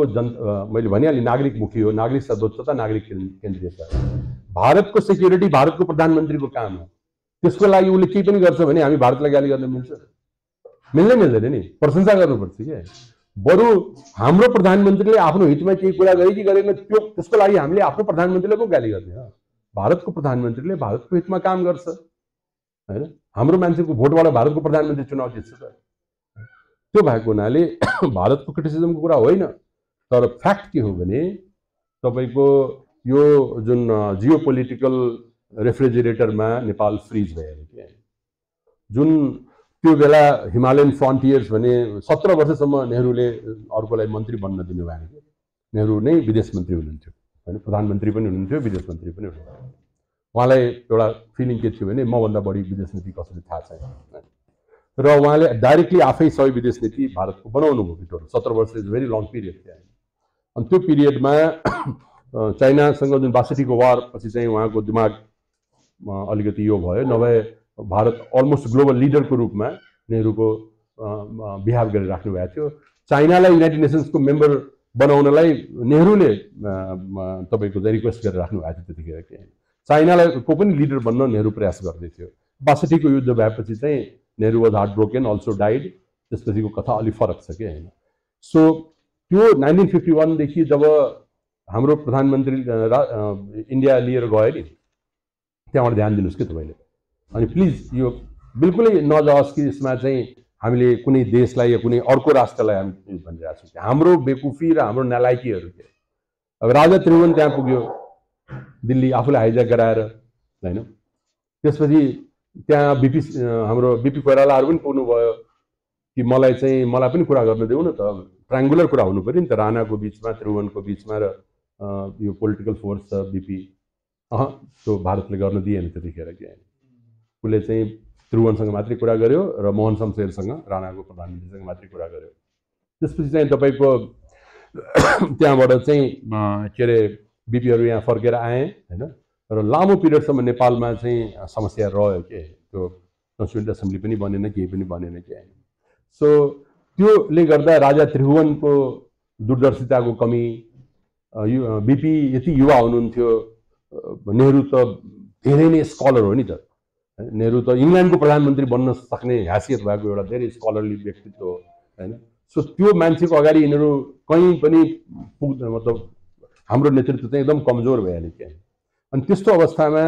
मैले भनिहालेँ नागरिकमुखी हो, नागरिक सर्वोच्चता, नागरिक केन्द्रीयता। भारतको सेक्युरिटी भारतको प्रधानमन्त्रीको काम हो। त्यसको लागि उसले केही पनि गर्छ भने हामी भारतलाई गाली गर्न मिल्छ? मिल्दैन नि, प्रशंसा गर्नुपर्छ के। बरु हाम्रो प्रधानमन्त्रीले आफ्नो हितमा केही कुरा गरे कि गरेन त्यसको लागि हामीले आफ्नो प्रधानमन्त्रीलाई पो गाली गर्ने हो। भारतको प्रधानमन्त्रीले भारतको हितमा काम गर्छ हैन। हाम्रो मान्छेको भोटबाट भारतको प्रधानमन्त्री चुनाव जित्छ त। त्यो भएको हुनाले भारतको क्रिटिसिजमको कुरा होइन, तर फ्याक्ट के हो भने तपाईको यो जुन जियो पोलिटिकल रेफ्रिजरेटरमा नेपाल फ्रिज भयो के। जुन त्यो बेला हिमालयन फ्रन्टियर्स भने 17 वर्षसम्म नेहरूले अर्कोलाई मन्त्री बन्न दिनु भएन के। नेहरू नै विदेश मन्त्री हुनुहुन्थ्यो हैन, प्रधानमन्त्री पनि हुनुहुन्थ्यो, विदेश मन्त्री पनि हुनुहुन्थ्यो। उहाँलाई एउटा फिलिङ के थियो भने मभन्दा बढी विदेश नीति कसैले थाहा छैन र उहाँले डाइरेक्टली आफै सबै विदेश नीति भारतको बनाउनु भयो भित्र। 17 वर्ष इज भेरी लङ पिरियड थियो। अनि त्यो पिरियडमा चाइनासँग जुन 62को वार पछि चाहिँ उहाँको दिमाग अलिकति यो भयो, नभए भारत अलमोस्ट ग्लोबल लिडरको रूपमा नेहरूको बिहेभ गरेर राख्नु भएको थियो। चाइनालाई युनाइटेड नेसन्सको मेम्बर बनाउनलाई नेहरूले तपाईँको चाहिँ रिक्वेस्ट गरेर राख्नु भएको थियो त्यतिखेर के। चाइनालाई को पनि लिडर बन्न नेहरू प्रयास गर्दै थियो। 62को युद्ध भएपछि चाहिँ Nehru was heart broken, also died. त्यसपछिको कथा अलिक फरक छ क्या होइन। सो त्यो 1951 देखि जब हाम्रो प्रधानमन्त्री इन्डिया लिएर गयो नि, त्यहाँबाट ध्यान दिनुहोस् कि तपाईँले। अनि प्लिज यो बिल्कुलै नजाओस् कि यसमा चाहिँ हामीले कुनै देशलाई या कुनै अर्को राष्ट्रलाई हामी भनिरहेको छौँ। हाम्रो बेकुफी र हाम्रो नालायकीहरू के। अब राजा त्रिभुवन त्यहाँ पुग्यो दिल्ली, आफूलाई हाइज्याक गराएर होइन। त्यसपछि त्यहाँ हाम्रो बिपी कोइरालाहरू पनि पुग्नुभयो कि मलाई पनि कुरा गर्न देऊ न त। ट्रायङ्गुलर कुरा हुनु पऱ्यो नि त, राणाको बिचमा त्रिभुवनको बिचमा र यो पोलिटिकल फोर्स छ बिपी। त्यो भारतले गर्न दिएन त्यतिखेर के। उसले चाहिँ त्रिभुवनसँग मात्रै कुरा गर्यो र मोहन शमशेरसँग, राणाको प्रधानमन्त्रीसँग मात्रै कुरा गर्यो। त्यसपछि चाहिँ तपाईँको त्यहाँबाट चाहिँ के अरे बिपीहरू यहाँ फर्केर आए होइन। र लामो पिरियडसम्म नेपालमा चाहिँ समस्या रह्यो के। त्यो कन्स्टिट्युन्ट एसेम्ब्ली पनि बनेन, केही पनि बनेन के होइन। सो त्योले गर्दा राजा त्रिभुवनको दूरदर्शिताको कमी, बिपी यति युवा हुनुहुन्थ्यो। नेहरू त धेरै नै स्कलर हो नि त। नेहरू त इङ्ल्यान्डको प्रधानमन्त्री बन्न सक्ने हैसियत भएको एउटा धेरै स्कलरली व्यक्तित्व हो होइन। सो त्यो मान्छेको अगाडि यिनीहरू कहीँ पनि मतलब हाम्रो नेतृत्व चाहिँ एकदम कमजोर भइहाल्यो क्या। अनि त्यस्तो अवस्थामा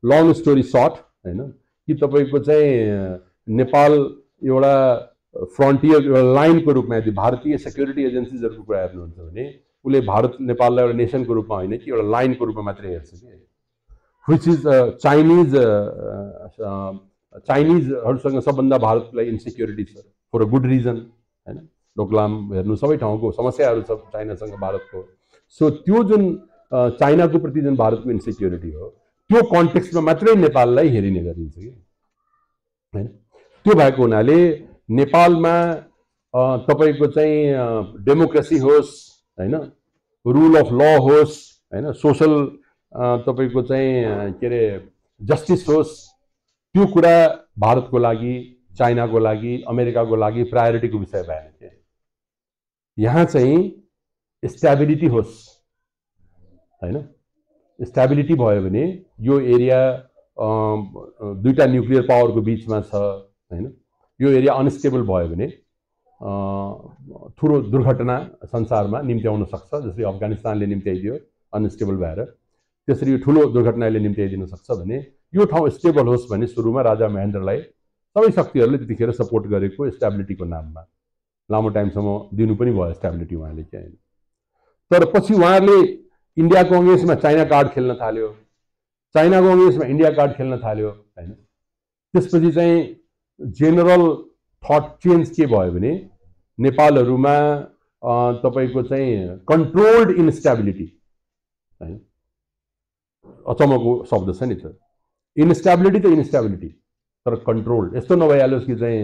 लङ स्टोरी सर्ट होइन कि तपाईँको चाहिँ नेपाल एउटा फ्रन्टियर एउटा लाइनको रूपमा यदि भारतीय सेक्युरिटी एजेन्सिजहरूको कुरा हेर्नुहुन्छ भने उसले भारत नेपाललाई एउटा नेसनको रूपमा होइन कि एउटा लाइनको रूपमा मात्रै हेर्छ कि। विच इज चाइनिजहरूसँग सबभन्दा भारतलाई इन्सेक्युरिटी छ फर अ गुड रिजन होइन। डोक्लाम हेर्नु सबै ठाउँको समस्याहरू छ चाइनासँग भारतको। सो त्यो जुन चाइनाको प्रति जुन भारतको इन्सेक्युरिटी हो त्यो कन्टेक्स्टमा मात्रै नेपाललाई हेरिने गरिन्छ कि होइन। त्यो भएको हुनाले नेपालमा तपाईँको चाहिँ डेमोक्रेसी होस् होइन, रुल अफ ल होस् होइन, सोसल तपाईँको चाहिँ के अरे जस्टिस होस्, त्यो कुरा भारतको लागि, चाइनाको लागि, अमेरिकाको लागि प्रायोरिटीको विषय भएन के। यहाँ चाहिँ स्टेबिलिटी होस् होइन। स्टेबिलिटी भयो भने यो एरिया दुईटा न्युक्लियर पावरको बिचमा छ होइन। यो एरिया अनस्टेबल भयो भने ठुलो दुर्घटना संसारमा निम्त्याउन सक्छ। जसरी अफगानिस्तानले निम्त्याइदियो अनस्टेबल भएर, त्यसरी यो ठुलो दुर्घटनाले निम्त्याइदिन सक्छ भने यो ठाउँ स्टेबल होस् भने सुरुमा राजा महेन्द्रलाई सबै शक्तिहरूले त्यतिखेर सपोर्ट गरेको स्टेबिलिटीको नाममा लामो टाइमसम्म दिनु पनि भयो स्टेबिलिटी उहाँले के होइन। तर पछि उहाँहरूले इन्डियाको अगेन्स्टमा चाइना कार्ड खेल्न थाल्यो, चाइनाको अगेन्स्टमा इन्डिया कार्ड खेल्न थाल्यो होइन। त्यसपछि चाहिँ जेनरल थट चेन्ज के भयो भने नेपालहरूमा तपाईँको चाहिँ कन्ट्रोल्ड इन्स्टेबिलिटी होइन। अचम्मको शब्द छ नि त, इन्स्टेबिलिटी त इन्स्टेबिलिटी तर कन्ट्रोल्ड। यस्तो नभइहालोस् कि चाहिँ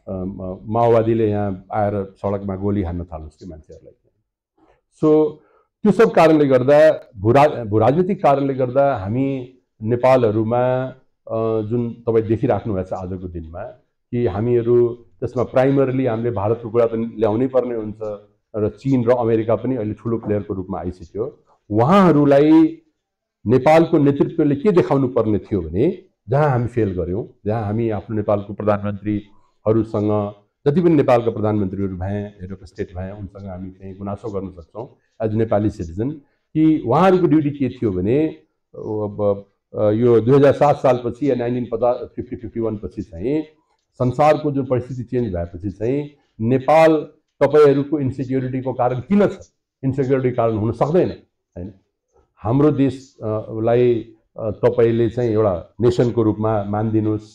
माओवादीले यहाँ आएर सडकमा गोली हान्न थालोस् कि मान्छेहरूलाई। सो त्यो सब कारणले गर्दा भूराजनीतिक कारणले गर्दा हामी नेपालहरूमा जुन तपाईँ देखिराख्नु भएको छ आजको दिनमा कि हामीहरू त्यसमा प्राइमरली हामीले भारतको कुरा त ल्याउनै पर्ने हुन्छ, र चीन र अमेरिका पनि अहिले ठुलो प्लेयरको रूपमा आइसक्यो। उहाँहरूलाई नेपालको नेतृत्वले के देखाउनु पर्ने थियो भने जहाँ हामी फेल गऱ्यौँ, जहाँ हामी आफ्नो नेपालको प्रधानमन्त्रीहरूसँग जति पनि नेपालका प्रधानमन्त्रीहरू भए, हेड अफ स्टेट भए, उनसँग हामी चाहिँ गुनासो गर्न सक्छौँ एज नेपाली सिटिजन कि उहाँहरूको ड्युटी के थियो भने यो 2007 सालपछि या 1951 पछि चाहिँ संसारको जुन परिस्थिति चेन्ज भएपछि चाहिँ नेपाल तपाईहरूको इन्सेक्युरिटीको कारण किन छ? इन्सेक्युरिटी कारण हुन सक्दैन हैन। हाम्रो देशलाई तपाईले चाहिँ एउटा नेसनको रूपमा मानिदिनुस्।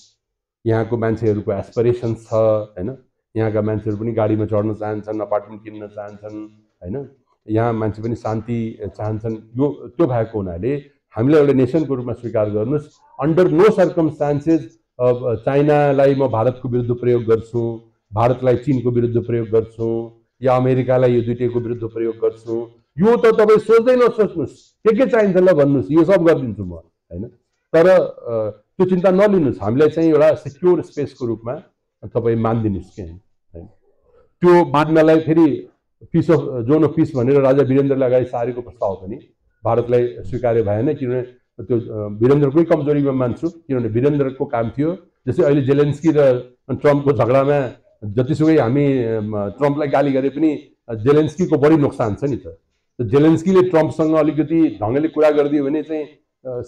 यहाँको मान्छेहरूको एस्पिरेसन्स छ हैन। यहाँका मान्छेहरू पनि गाडीमा चढ्न चाहन्छन्, अपार्टमेन्ट किन्न चाहन्छन् हैन। यहाँ मान्छे पनि शान्ति चाहन्छन्। यो त्यो भएको हुनाले हामीले एउटा नेसनको रूपमा स्वीकार गर्नुस्। अन्डर नो सर्कमस्टान्सेस चाइनालाई म भारतको विरुद्ध प्रयोग गर्छु, भारतलाई चीनको विरुद्ध प्रयोग गर्छु या अमेरिकालाई यो दुईटैको विरुद्ध प्रयोग गर्छु, यो त तपाईँ सोच्दै नसोच्नुहोस्। के चाहिन्छ ल भन्नुहोस्, यो सब गरिदिन्छु म हैन। तर त्यो चिन्ता नलिनुहोस्, हामीलाई चाहिँ एउटा सेक्योर स्पेसको रूपमा तपाईँ मानिदिनुहोस् के हैन। त्यो मान्नलाई फेरि peace of zone of peace भनेर राजा वीरेन्द्रले अगाडि सारेको प्रस्ताव पनि भारतलाई स्वीकार्य भएन, किनभने त्यो वीरेन्द्रकै कमजोरीमा मान्छु। किनभने वीरेन्द्रको काम थियो, जस्तै अहिले जेलेन्स्की र ट्रम्पको झगडामा जतिसुकै हामी ट्रम्पलाई गाली गरे पनि जेलेन्स्कीको बढी नोक्सान छ नि त। जेलेन्स्कीले ट्रम्पसँग अलिकति ढङ्गले कुरा गरिदियो भने चाहिँ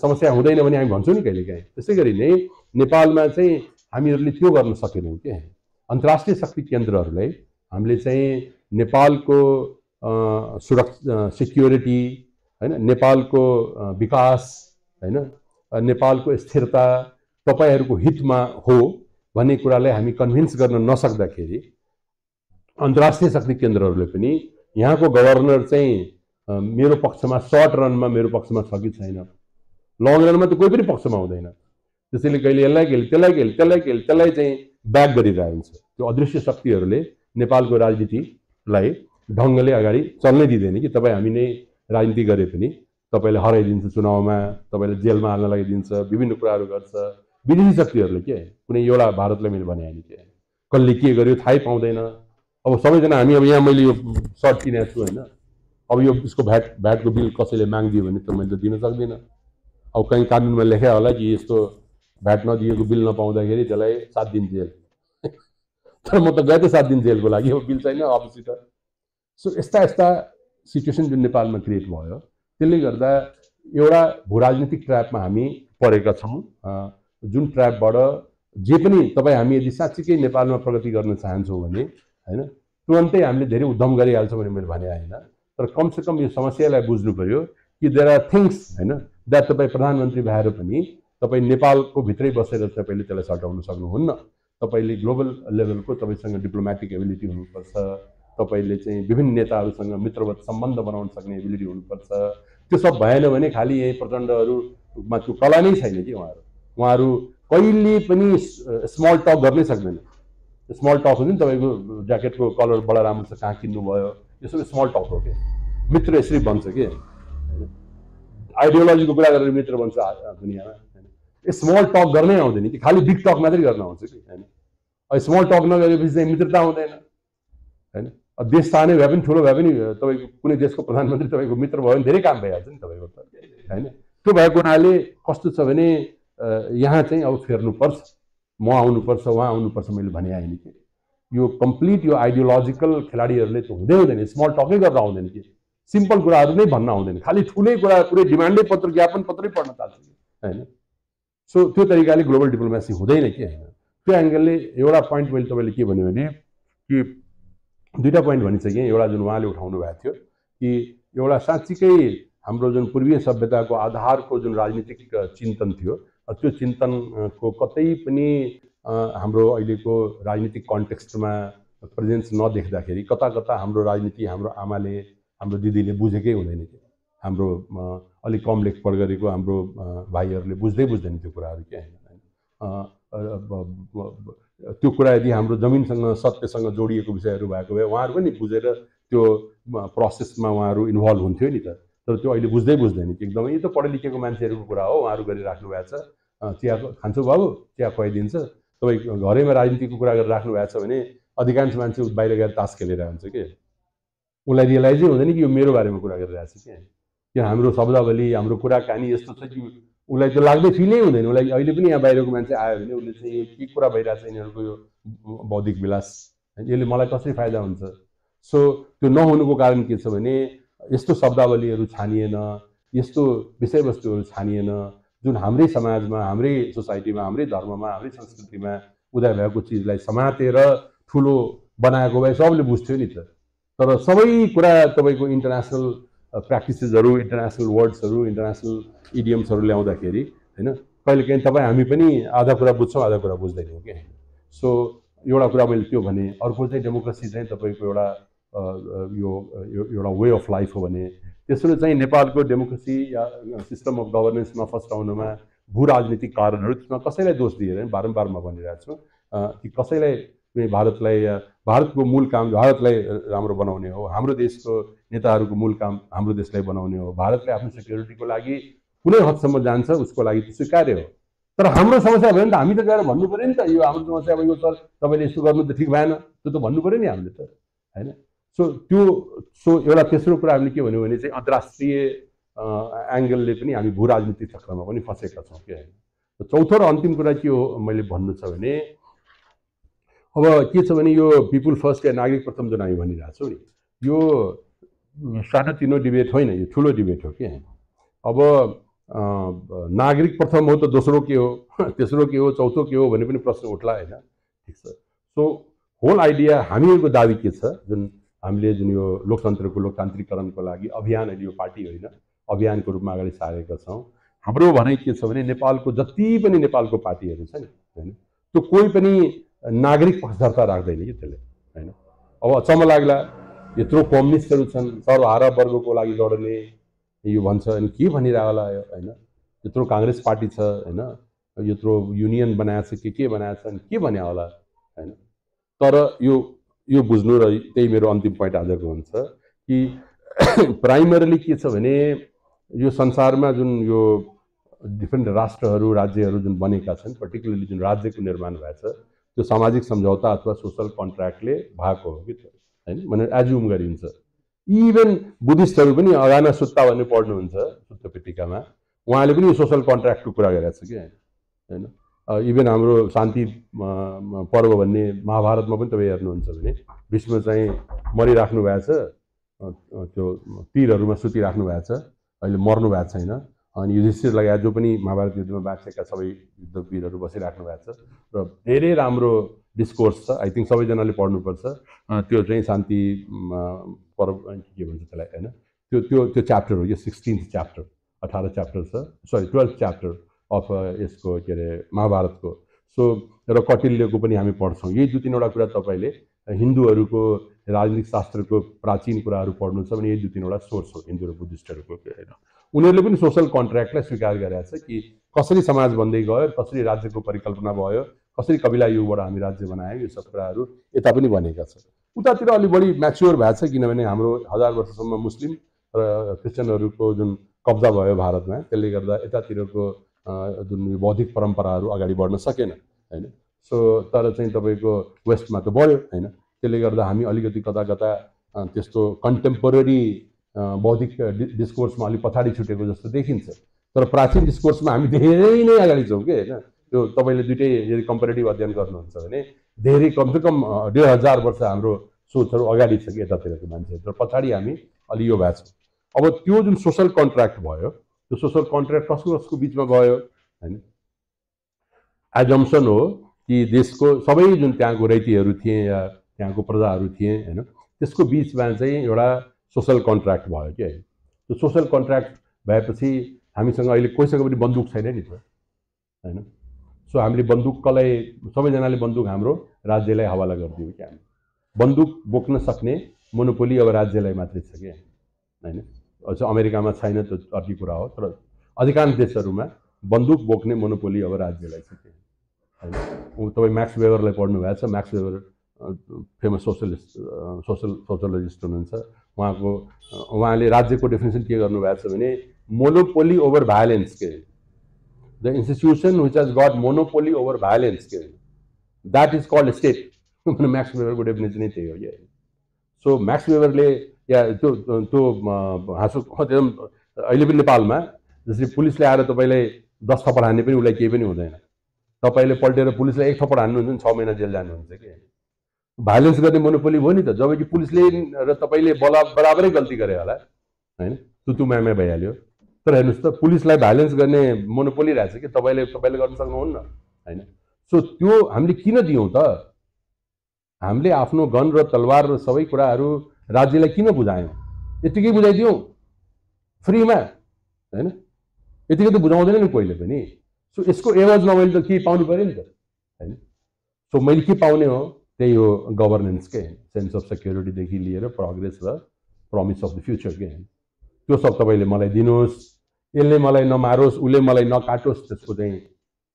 समस्या हुँदैन भने हामी भन्छौँ नि कहिलेकाहीँ। त्यसै गरी नै नेपालमा चाहिँ हामीहरूले त्यो गर्न सकेनौँ के। अन्तर्राष्ट्रिय शक्ति केन्द्रहरूलाई हामीले चाहिँ नेपालको सुरक्षा, सेक्युरिटी हैन, नेपालको विकास हैन, नेपालको स्थिरता तपाईहरूको हितमा हो भन्ने कुरालाई हामी कन्भिन्स गर्न नसक्दाखेरि अन्तर्राष्ट्रिय शक्ति केन्द्रहरूले पनि यहाँको गभर्नर चाहिँ मेरो पक्षमा सर्ट रनमा मेरो पक्षमा छ कि छैन, लङ रनमा त कोही पनि पक्षमा हुँदैन। त्यसैले कहिले यसलाई कहिले त्यसलाई चाहिँ ब्याक गरिरहन्छ। त्यो अदृश्य शक्तिहरूले नेपालको राजनीतिलाई ढङ्गले अगाडि चल्नै दिँदैन कि तपाईँ हामी नै राजनीति गरे पनि तपाईँलाई हराइदिन्छ, चुनावमा तपाईँलाई जेलमा हाल्न लगाइदिन्छ, विभिन्न कुराहरू गर्छ विदेशी शक्तिहरूले। के कुनै एउटा भारतलाई मैले भने होइन, के कसले के गर्यो थाहै पाउँदैन। अब सबैजना हामी अब यहाँ मैले यो सर्ट किनेको छु होइन, अब यो यसको भ्याटको बिल कसैले मागिदियो भने त मैले त दिन सक्दिनँ। अब कहीँ कानुनमा लेखा होला कि यस्तो भ्याट नदिएको बिल नपाउँदाखेरि त्यसलाई 7 दिन जेल। तर म त गएँ त 7 दिन जेलको लागि, अब बिल छैन अपोजिट। सो यस्ता सिचुएसन जुन नेपालमा क्रिएट भयो, त्यसले गर्दा एउटा भूराजनीतिक ट्र्यापमा हामी परेका छौँ। जुन ट्र्यापबाट जे पनि तपाईँ हामी यदि साँच्चीकै नेपालमा प्रगति गर्न चाहन्छौँ भने हैन, तुरन्तै हामीले धेरै उद्यम गरिहाल्छौँ भने मैले भने होइन। तर कमसेकम यो समस्यालाई बुझ्नु पर्यो कि देयर आर थिङ्स हैन द्याट तपाईँ प्रधानमन्त्री भएर पनि तपाईँ नेपालको भित्रै बसेर तपाईँले त्यसलाई सटाउन सक्नुहुन्न। तपाईँले ग्लोबल लेभलको तपाईँसँग डिप्लोमेटिक एबिलिटी हुनुपर्छ। तपाईँले चाहिँ विभिन्न नेताहरूसँग मित्रवत सम्बन्ध बनाउन सक्ने एबिलिटी हुनुपर्छ। त्यो सब भएन भने खालि यही प्रचण्डहरूमा त्यो कला नै छैन कि उहाँहरू कहिले पनि स्मल टक गर्नै सक्दैन। स्मल टक हुन्छ नि, तपाईँको ज्याकेटको कलर बडा राम्रो छ, कहाँ किन्नु भयो, यो सबै स्मल टक हो कि। मित्र यसरी बन्छ कि, आइडियोलोजीको कुरा गरेर मित्र बन्छ दुनियाँमा। स्मल टक गर्नै आउँदैन कि, खालि बिग टक मात्रै गर्न आउँछ कि होइन। स्मल टक नगरेपछि चाहिँ मित्रता हुँदैन होइन। देश सानै भए पनि ठुलो भए पनि तपाईँको कुनै देशको प्रधानमन्त्री तपाईँको मित्र भयो भने धेरै काम भइहाल्छ नि तपाईँको त होइन। त्यो भएको हुनाले कस्तो छ भने यहाँ चाहिँ अब फेर्नुपर्छ, म आउनुपर्छ, उहाँ आउनुपर्छ मैले भने आएन कि। यो कम्प्लिट यो आइडियोलोजिकल खेलाडीहरूले त हुँदैन, स्मल टकै गरेर आउँदैन कि, सिम्पल कुराहरू नै भन्न आउँदैन, खालि ठुलै कुरा पुरै डिमान्डै पत्र ज्ञापन पत्रै पढ्न चाहन्छ कि होइन। सो त्यो तरिकाले ग्लोबल डिप्लोमेसी हुँदैन कि होइन। त्यो एङ्गलले एउटा पोइन्ट मैले तपाईँले के भन्यो भने कि दुईवटा पोइन्ट भनिसकेँ। एउटा जुन उहाँले उठाउनु भएको थियो कि एउटा साँच्चीकै हाम्रो जुन पूर्वीय सभ्यताको आधारको जुन राजनीतिक चिन्तन थियो, त्यो चिन्तनको कतै पनि हाम्रो अहिलेको राजनीतिक कन्टेक्स्टमा प्रेजेन्स नदेख्दाखेरि कता कता हाम्रो राजनीति हाम्रो आमाले हाम्रो दिदीले बुझेकै हुँदैन कि, हाम्रो अलिक कम लेखपढ गरेको हाम्रो भाइहरूले बुझ्दैन त्यो कुराहरू के होइन। त्यो कुरा यदि हाम्रो जमिनसँग सत्यसँग जोडिएको विषयहरू भएको भए उहाँहरू पनि बुझेर त्यो प्रोसेसमा उहाँहरू इन्भल्भ हुन्थ्यो नि त। तर त्यो अहिले बुझ्दैन कि एकदमै यो त पढे लेखेको मान्छेहरूको कुरा हो, उहाँहरू गरिराख्नु भएको छ। चिया खान्छौ बाबु, चिया खुवाइदिन्छ। तपाईँ घरैमा राजनीतिको कुरा गरेर राख्नु भएको छ भने अधिकांश मान्छे बाहिर गएर तास खेलेर हुन्छ कि, उसलाई रियलाइजै हुँदैन कि यो मेरो बारेमा कुरा गरिरहेको छ कि हाम्रो शब्दावली हाम्रो कुराकानी यस्तो छ कि उसलाई त्यो लाग्दै फिलै हुँदैन। उसलाई अहिले पनि यहाँ बाहिरको मान्छे आयो भने उसले चाहिँ यो के कुरा भइरहेछ यिनीहरूको यो बौद्धिक विलास, यसले मलाई कसरी फाइदा हुन्छ। सो त्यो नहुनुको कारण के छ भने यस्तो शब्दावलीहरू छानिएन, यस्तो विषयवस्तुहरू छानिएन जुन हाम्रै समाजमा, हाम्रै सोसाइटीमा, हाम्रै धर्ममा, हाम्रै संस्कृतिमा उदय भएको चिजलाई समातेर ठुलो बनाएको भए सबले बुझ्थ्यो नि त। तर सबै कुरा तपाईँको इन्टरनेसनल प्र्याक्टिसेसहरू, इन्टरनेसनल वर्ड्सहरू, इन्टरनेसनल इडियम्सहरू ल्याउँदाखेरि होइन कहिलेकाहीँ तपाईँ हामी पनि आधा कुरा बुझ्छौँ, आधा कुरा बुझ्दैनौँ कि। सो एउटा कुरा मैले त्यो भने। अर्को चाहिँ डेमोक्रेसी चाहिँ तपाईँको एउटा यो एउटा वे अफ लाइफ हो भने त्यसो चाहिँ नेपालको डेमोक्रेसी या सिस्टम अफ गभर्नेन्समा फस्टाउनुमा भू राजनीतिक कारणहरू त्यसमा कसैलाई दोष दिएर बारम्बार म भनिरहेको छु कि कसैलाई भारतको मूल काम भारतलाई राम्रो बनाउने हो, हाम्रो देशको नेताहरूको मूल काम हाम्रो देशलाई बनाउने हो, भारतले आफ्नो सेक्युरिटीको लागि कुनै हदसम्म जान्छ उसको लागि त स्वीकार्य हो। तर हाम्रो समस्या भयो भने त हामी त गएर भन्नु पऱ्यो नि त, यो हाम्रो समस्या भयो सर तपाईँले यस्तो गर्नु त ठिक भएन, त्यो त भन्नु पऱ्यो नि हामीले त होइन। सो एउटा तेस्रो कुरा हामीले के भन्यो भने चाहिँ अन्तर्राष्ट्रिय एङ्गलले पनि हामी भू राजनीतिक चक्रमा पनि फँसेका छौँ कि होइन। चौथो र अन्तिम कुरा के हो मैले भन्नु छ भने अब के छ भने यो पिपुल फर्स्ट या नागरिक प्रथम जुन हामी भनिरहेको छौँ नि, यो सानोतिनो डिबेट होइन, यो ठुलो डिबेट हो कि। अब नागरिक प्रथम हो त दोस्रो के हो, तेस्रो के हो, चौथो के हो भन्ने पनि प्रश्न उठ्ला होइन। ठिक छ। सो होल आइडिया हामीहरूको दाबी के छ, जुन हामीले जुन यो लोकतन्त्रको लोकतान्त्रिकरणको लागि अभियान अहिले यो पार्टी होइन अभियानको रूपमा अगाडि सारेका छौँ। हाम्रो भनाइ के छ भने नेपालको जति पनि नेपालको पार्टीहरू छ नि होइन त्यो कोही पनि नागरिक पक्षधरता राख्दैन कि त्यसले होइन। अब अचम्म लाग्ला यत्रो कम्युनिस्टहरू छन् सर्वहारा वर्गको लागि लड्ने यो भन्छ अनि के भनिरह होला यो होइन। यत्रो काङ्ग्रेस पार्टी छ होइन, यत्रो युनियन बनाएको छ के बनाएको छ अनि के भन्या होला होइन। तर यो बुझ्नु र त्यही मेरो अन्तिम पोइन्ट आजको हुन्छ कि प्राइमरीली के छ भने यो संसारमा जुन यो डिफ्रेन्ट राष्ट्रहरू राज्यहरू जुन बनेका छन्, पर्टिकुलरली जुन राज्यको निर्माण भएछ त्यो सामाजिक सम्झौता अथवा सोसल कन्ट्र्याक्टले भएको हो कि होइन भनेर एज्युम गरिन्छ। इभन बुद्धिस्टहरू पनि अगाना सुत्ता भन्ने पढ्नुहुन्छ सुत्त पिटिकामा, उहाँले पनि सोसल कन्ट्र्याक्टको कुरा गरेको छ कि होइन। इभन हाम्रो शान्ति पर्व भन्ने महाभारतमा पनि तपाईँ हेर्नुहुन्छ भने भीष्म चाहिँ मरिराख्नु भएको छ, त्यो तीरहरूमा सुतिराख्नु भएको छ, अहिले मर्नु भएको छैन। अनि युधिष्ठिर लगायत जो पनि महाभारत युद्धमा बाँचेका सबै युद्धवीरहरू बसिराख्नु भएको छ र धेरै राम्रो डिस्कोर्स छ। आई थिङ्क सबैजनाले पढ्नुपर्छ त्यो चाहिँ शान्ति पर्व के भन्छ त्यसलाई होइन। त्यो च्याप्टर हो, यो 16th च्याप्टर, 18 च्याप्टर छ, सरी 12th च्याप्टर अफ यसको के अरे महाभारतको। सो र कौटिल्यको पनि हामी पढ्छौँ। यही 2-3वटा कुरा तपाईँले हिन्दूहरूको राजनीतिक शास्त्रको प्राचीन कुराहरू पढ्नु छ भने यही 2-3वटा सोर्स हो हिन्दू र बुद्धिस्टहरूको होइन। उनीहरूले पनि सोसल कन्ट्र्याक्टलाई स्वीकार गरेका छ कि कसरी समाज बन्दै गयो, कसरी राज्यको परिकल्पना भयो, कसरी कबिला युगबाट हामी राज्य बनायौँ, यो सब कुराहरू यता पनि बनेका छ। उतातिर अलिक बढी म्याच्योर भएको छ किनभने हाम्रो 1000 वर्षसम्म मुस्लिम र क्रिस्चियनहरूको जुन कब्जा भयो भारतमा, त्यसले गर्दा यतातिरको जुन बौद्धिक परम्पराहरू अगाडि बढ्न सकेन होइन। सो तर चाहिँ तपाईँको वेस्टमा त बढ्यो होइन। त्यसले गर्दा हामी अलिकति कता कता त्यस्तो कन्टेम्पोरेरी बौद्धिक डिस्कोर्समा अलिक पछाडि छुटेको जस्तो देखिन्छ। तर प्राचीन डिस्कोर्समा हामी धेरै नै अगाडि छौँ कि होइन। त्यो तपाईँले दुइटै यदि कम्पेरेटिभ अध्ययन गर्नुहुन्छ भने धेरै कमसेकम 1500 वर्ष हाम्रो सोचहरू अगाडि छ कि यतातिरको मान्छेहरू, तर पछाडि हामी अलि यो भएको छौँ। अब त्यो जुन सोसल कन्ट्र्याक्ट भयो, त्यो सोसल कन्ट्र्याक्ट कसको कसको बिचमा भयो होइन। एजम्सन हो कि देशको सबै जुन त्यहाँको रैतीहरू थिए या त्यहाँको प्रजाहरू थिए होइन, त्यसको बिचमा चाहिँ एउटा सोसल कन्ट्र्याक्ट भयो कि होइन। त्यो सोसल कन्ट्र्याक्ट भएपछि हामीसँग अहिले कोहीसँग पनि बन्दुक छैन नि त होइन। सो हामीले बन्दुकलाई सबैजनाले बन्दुक हाम्रो राज्यलाई हवाला गरिदियो कि हामी बन्दुक बोक्न सक्ने मोनोपोली अब राज्यलाई मात्रै छ कि होइन। अझ अमेरिकामा छैन त्यो अर्को कुरा हो, तर अधिकांश देशहरूमा बन्दुक बोक्ने मोनोपोली अब राज्यलाई छ कि होइन। तपाईँ म्याक्स वेबरलाई पढ्नु भएको छ, म्याक्स वेबर फेमस सोशलिस्ट हुनुहुन्छ। उहाँले राज्यको डेफिनेसन के गर्नुभएको छ भने मोनोपोली ओभर भायोलेन्स के the institution which has got monopoly over violence के that is called state. Max वेबरको डेफिनेसनै त्यही हो कि। सो म्याक्स वेबरले या त्यो हाँसो अहिले पनि नेपालमा जसरी पुलिसले आएर तपाईँलाई 10 थप्पड हान्ने पनि उसलाई केही पनि हुँदैन। तपाईँले पल्टेर पुलिसलाई 1 थप्पड हान्नुहुन्छ भने 6 महिना जेल जानुहुन्छ कि। भाइलेन्स गर्ने मोनोपोली हो नि त, जबकि पुलिसले र तपाईँले बराबरै गल्ती गरे होला होइन, तुतु म्यामे भइहाल्यो। तर हेर्नुहोस् त पुलिसलाई भाइलेन्स गर्ने मोनोपोली रहेछ कि तपाईँले गर्न सक्नुहुन्न होइन। सो त्यो हामीले किन दियौँ त? हामीले आफ्नो गन र तलवार र सबै कुराहरू राज्यलाई किन बुझायौँ? यतिकै बुझाइदियौँ फ्रीमा होइन, यतिकै त बुझाउँदैन नि कोहीले पनि। सो यसको एवजमा मैले त केही पाउनु पऱ्यो नि त होइन। सो मैले के पाउने हो? त्यही हो गभर्नेन्सकै सेन्स अफ सेक्युरिटीदेखि लिएर प्रोग्रेस र प्रमिस अफ द फ्युचर के होइन। त्यो सब तपाईँले मलाई दिनुहोस्, यसले मलाई नमारोस्, उसले मलाई नकाटोस्, त्यसको चाहिँ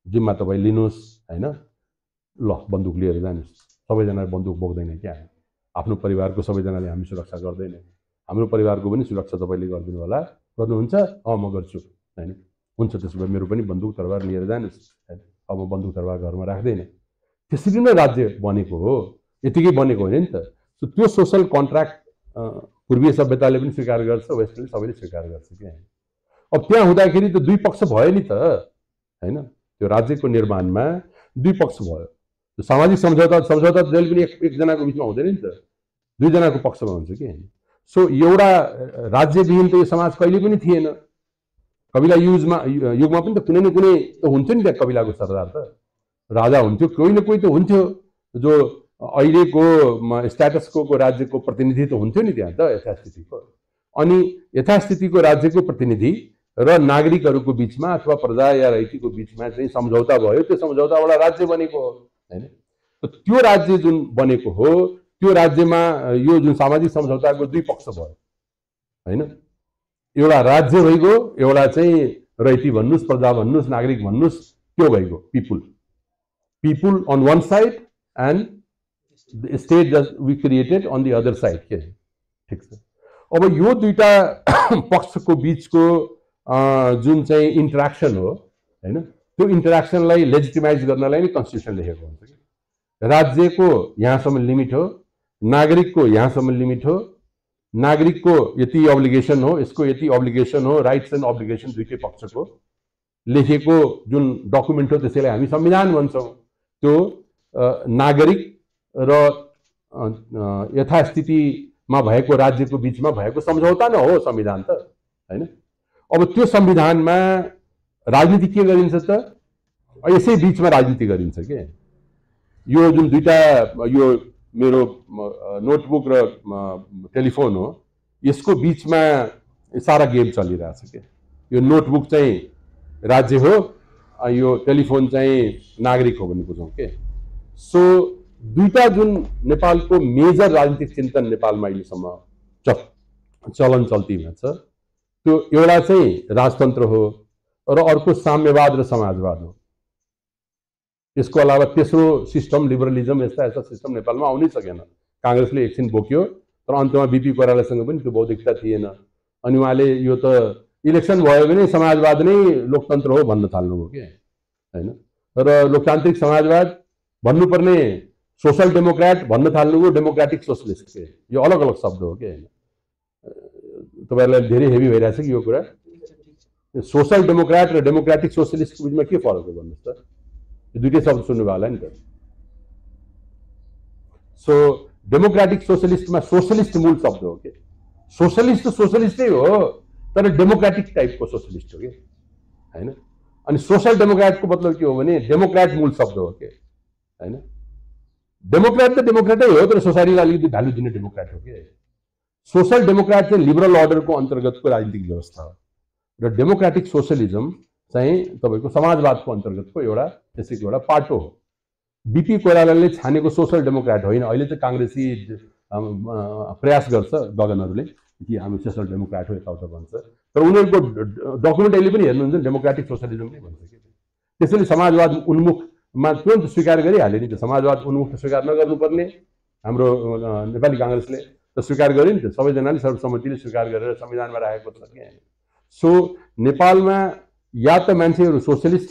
जिम्मा तपाईँ लिनुहोस् होइन। ल बन्दुक लिएर जानुहोस्, सबैजनाले बन्दुक बोक्दैन क्या, आफ्नो परिवारको सबैजनाले हामी सुरक्षा गर्दैन, हाम्रो परिवारको पनि सुरक्षा तपाईँले गरिदिनु होला, गर्नुहुन्छ? म गर्छु होइन। हुन्छ त्यसो भए मेरो पनि बन्दुक तरबार लिएर जानुहोस् होइन। अब म बन्दुक तरबार घरमा राख्दैन। त्यसरी नै राज्य बनेको हो, यतिकै बनेको होइन नि त। सो त्यो सोसल कन्ट्र्याक्ट पूर्वीय सभ्यताले पनि स्वीकार गर्छ, वेस्टले सबैले स्वीकार गर्छ क्या। अब त्यहाँ हुँदाखेरि त दुई पक्ष भयो नि त होइन। त्यो राज्यको निर्माणमा दुई पक्ष भयो। सामाजिक सम्झौता जहिले पनि एकजनाको बिचमा हुँदैन नि त, दुईजनाको पक्षमा हुन्छ कि होइन। सो एउटा राज्यविहीन त यो समाज कहिले पनि थिएन। कबिला युगमा पनि त कुनै न कुनै त हुन्थ्यो नि त्यहाँ कबिलाको सरदार त, राजा हुन्थ्यो, कोही न कोही त हुन्थ्यो जो अहिलेको स्ट्याटसको राज्यको प्रतिनिधि त हुन्थ्यो नि त्यहाँ त यथास्थितिको। अनि यथास्थितिको राज्यको प्रतिनिधि र नागरिकहरूको बिचमा अथवा प्रजा या रैतीको बिचमा चाहिँ सम्झौता भयो, त्यो सम्झौताबाट राज्य बनेको हो होइन। त्यो राज्य जुन बनेको हो त्यो राज्यमा यो जुन सामाजिक सम्झौताको दुई पक्ष भयो होइन। एउटा राज्य भइगयो, एउटा चाहिँ रैती भन्नुहोस्, प्रजा भन्नुहोस्, नागरिक भन्नुहोस्, त्यो भइगयो people on one side and the state that we created on the other side के ठीक छ। अब यो दुईटा पक्षको बिचको जुन चाहिँ इन्टरेक्सन हो हैन, त्यो इन्टरेक्सनलाई लेजिटिमाइज गर्नलाई नै कन्स्टिट्युसन लेखेको हुन्छ कि राज्यको यहाँसम्म लिमिट हो, नागरिकको यहाँसम्म लिमिट हो, नागरिकको यति अब्लिगेसन हो, यसको यति अब्लिगेसन हो, राइट्स एन्ड अब्लिगेसन दुईटै पक्षको लेखेको जुन डकुमेन्ट हो त्यसैलाई हामी संविधान भन्छौँ। त्यो नागरिक र यथास्थितिमा भएको राज्यको बिचमा भएको सम्झौता न हो संविधान त हैन। अब त्यो संविधानमा राजनीति के गरिन्छ त? यसै बिचमा राजनीति गरिन्छ के। यो जुन दुईटा यो मेरो नोटबुक र टेलिफोन हो, यसको बिचमा सारा गेम चलिरहेछ के। यो नोटबुक चाहिँ राज्य हो, यो टेलिफोन चाहिँ नागरिक हो भन्ने बुझौँ के। सो दुईटा जुन नेपालको मेजर राजनीतिक चिन्तन नेपालमा अहिलेसम्म चलन चल्तीमा छ, त्यो एउटा चाहिँ राजतन्त्र हो र अर्को साम्यवाद र समाजवाद हो। यसको अलावा तेस्रो सिस्टम लिबरलिजम यस्ता सिस्टम नेपालमा आउनै सकेन। काङ्ग्रेसले एकछिन बोक्यो तर अन्तमा बिपी कोइरालासँग पनि त्यो बौद्धिकता थिएन। अनि उहाँले यो त इलेक्सन भयो भने समाजवाद नै लोकतन्त्र हो भन्न थाल्नुभयो के हैन। र लोकतान्त्रिक समाजवाद भन्नुपर्ने सोशल डेमोक्रेट भन्न थाल्नुभयो डेमोक्रेटिक सोशलिस्ट के। यो अलग अलग शब्द हो के हैन। तपाईहरुलाई धेरै हेभी भइरहेछ कि यो कुरा। सोशल डेमोक्रेट र डेमोक्रेटिक सोशलिस्टको बिचमा के फरक हो भन्नुस् त? यो दुईटै शब्द सुन्नुभयो होला नि त। सो डेमोक्रेटिक सोशलिस्टमा सोशलिस्ट मूल शब्द हो के। सोशलिस्ट सोशलिस्टै हो तर डेमोक्रेटिक टाइपको सोशलिस्ट हो कि हैन। अनि सोशल डेमोक्रेटको मतलब के हो भने डेमोक्रेट मूल शब्द हो के हैन। डेमोक्रेट त डेमोक्रेटै हो तर सोसाइटीलाई अलिकति भ्यालु दिने डेमोक्रेट हो के। सोशल डेमोक्रेट चाहिँ लिबरल अर्डरको अन्तर्गतको राजनीतिक व्यवस्था हो र डेमोक्रेटिक सोशलिजम चाहिँ तपाईँको समाजवादको अन्तर्गतको एउटा त्यसैको एउटा पाटो हो। बिपी कोइरालाले छानेको सोशल डेमोक्रेट होइन। अहिले चाहिँ काङ्ग्रेसी प्रयास गर्छ गगनहरूले कि हामी सोशल डेमोक्रेट हो यताउता भन्छ, तर उनीहरूको डकुमेन्ट अहिले पनि हेर्नुहुन्छ डेमोक्रेटिक सोशलिजम नै भन्छ कि। त्यसैले समाजवाद उन्मुखमा तुरन्त स्वीकार गरिहाल्यो नि त। समाजवाद उन्मुख स्वीकार नगर्नुपर्ने हाम्रो नेपाली काङ्ग्रेसले त स्वीकार गर्यो नि त। सबैजनाले सर्वसम्मतिले स्वीकार गरेर संविधानमा राखेको छ कि। सो नेपालमा या त मान्छेहरू सोशलिस्ट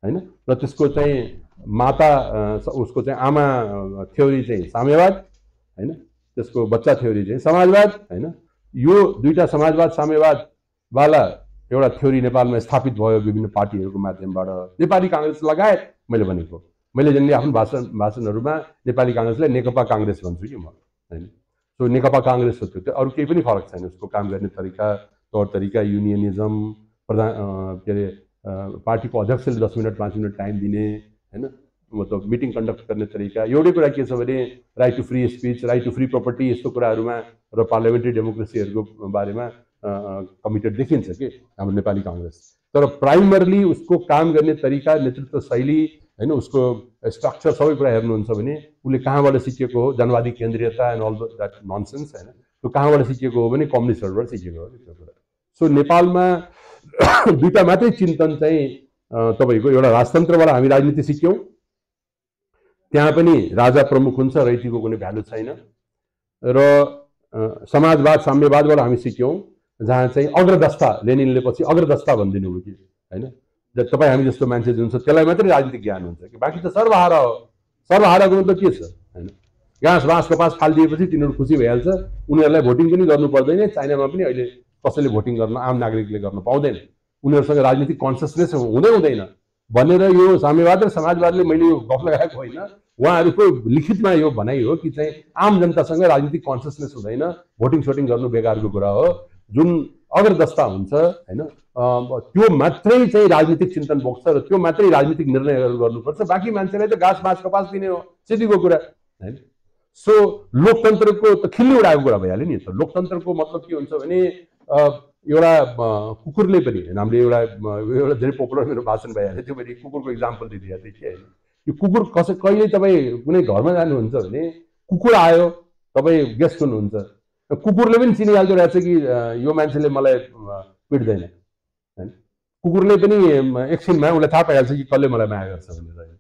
हैन र त्यसको चाहिँ माता उसको चाहिँ आमा थ्योरी चाहिँ साम्यवाद हैन, त्यसको बच्चा थ्योरी चाहिँ समाजवाद होइन। यो दुईटा समाजवाद साम्यवादवाला एउटा थ्योरी नेपालमा स्थापित भयो विभिन्न पार्टीहरूको माध्यमबाट, नेपाली काङ्ग्रेस लगायत। मैले भनेको मैले जन्ने आफ्नो भाषणहरूमा नेपाली काङ्ग्रेसलाई नेकपा काङ्ग्रेस भन्छु कि म होइन। सो नेकपा काङ्ग्रेस हो त्यो, अरू केही पनि फरक छैन। उसको काम गर्ने तरिका, तौर तरिका, युनियनिजम, के अरे पार्टीको अध्यक्षले 10 मिनट 5 मिनट टाइम दिने होइन, मतलब मिटिङ कन्डक्ट गर्ने तरिका। एउटै कुरा के छ भने right to free speech, right to free property, यस्तो कुराहरूमा र पार्लियामेन्ट्री डेमोक्रेसीहरूको बारेमा कमिटेड देखिन्छ कि हाम्रो नेपाली काङ्ग्रेस। तर प्राइमरली उसको काम गर्ने तरिका, नेतृत्व शैली होइन, उसको स्ट्रक्चर सबै कुरा हेर्नुहुन्छ भने उसले कहाँबाट सिकेको हो, जनवादी केन्द्रीयता एन्ड अल द्याट ननसेन्स होइन, त्यो कहाँबाट सिकेको हो भने कम्युनिस्टहरूबाट सिकेको हो त्यो कुरा। सो नेपालमा दुईवटा मात्रै चिन्तन चाहिँ तपाईँको, एउटा राजतन्त्रबाट हामी राजनीति सिक्यौँ, त्यहाँ पनि राजा प्रमुख हुन्छ, रैतीको कुनै भ्यालु छैन, र समाजवाद साम्यवादबाट हामी सिक्यौँ जहाँ चाहिँ अग्रदस्ता, लेनिनले पछि अग्रदस्ता भनिदिनु हो कि होइन, तपाईँ हामी जस्तो मान्छे जुन छ त्यसलाई मात्रै राजनीतिक ज्ञान हुन्छ कि बाँकी त सर्वहारा हो। सर्वहाराको मतलब के छ होइन, घाँस बाँस कपास फालिदिएपछि तिनीहरू खुसी भइहाल्छ, उनीहरूलाई भोटिङ पनि गर्नु पर्दैन। चाइनामा पनि अहिले कसैले भोटिङ गर्न, आम नागरिकले गर्न पाउँदैन, उनीहरूसँग राजनीतिक कन्सियसनेस हुँदैन भनेर यो साम्यवाद र समाजवादले, मैले यो गफ लगाएको होइन, उहाँहरूको लिखितमा यो भनाइ हो कि चाहिँ आम जनतासँग राजनीतिक कन्सियसनेस हुँदैन, भोटिङ सोटिङ गर्नु बेकारको कुरा हो। जुन अग्रदस्ता हुन्छ होइन, त्यो मात्रै चाहिँ राजनीतिक चिन्तन बोक्छ र त्यो मात्रै राजनीतिक निर्णयहरू गर्नुपर्छ, बाँकी मान्छेलाई त घाँस बाँस कपास दिने हो, सिधीको कुरा होइन। सो लोकतन्त्रको त खिल्ली उडाएको कुरा भइहाल्यो नि। त लोकतन्त्रको मतलब के हुन्छ भने एउटा कुकुरले पनि, हामीले एउटा धेरै पपुलर मेरो भाषण भइहाल्यो त्यो, मैले कुकुरको इक्जाम्पल दिइदिएको थिएँ कि होइन। यो कुकुर कहिले तपाईँ कुनै घरमा जानुहुन्छ भने कुकुर आयो, तपाईँ गेस्ट हुनुहुन्छ, कुकुरले पनि चिनिहाल्दो रहेछ कि यो मान्छेले मलाई पिट्दैन होइन। कुकुरले पनि एकछिनमा उसलाई थाहा पाइहाल्छ कि कसले मलाई माया गर्छ भनेर।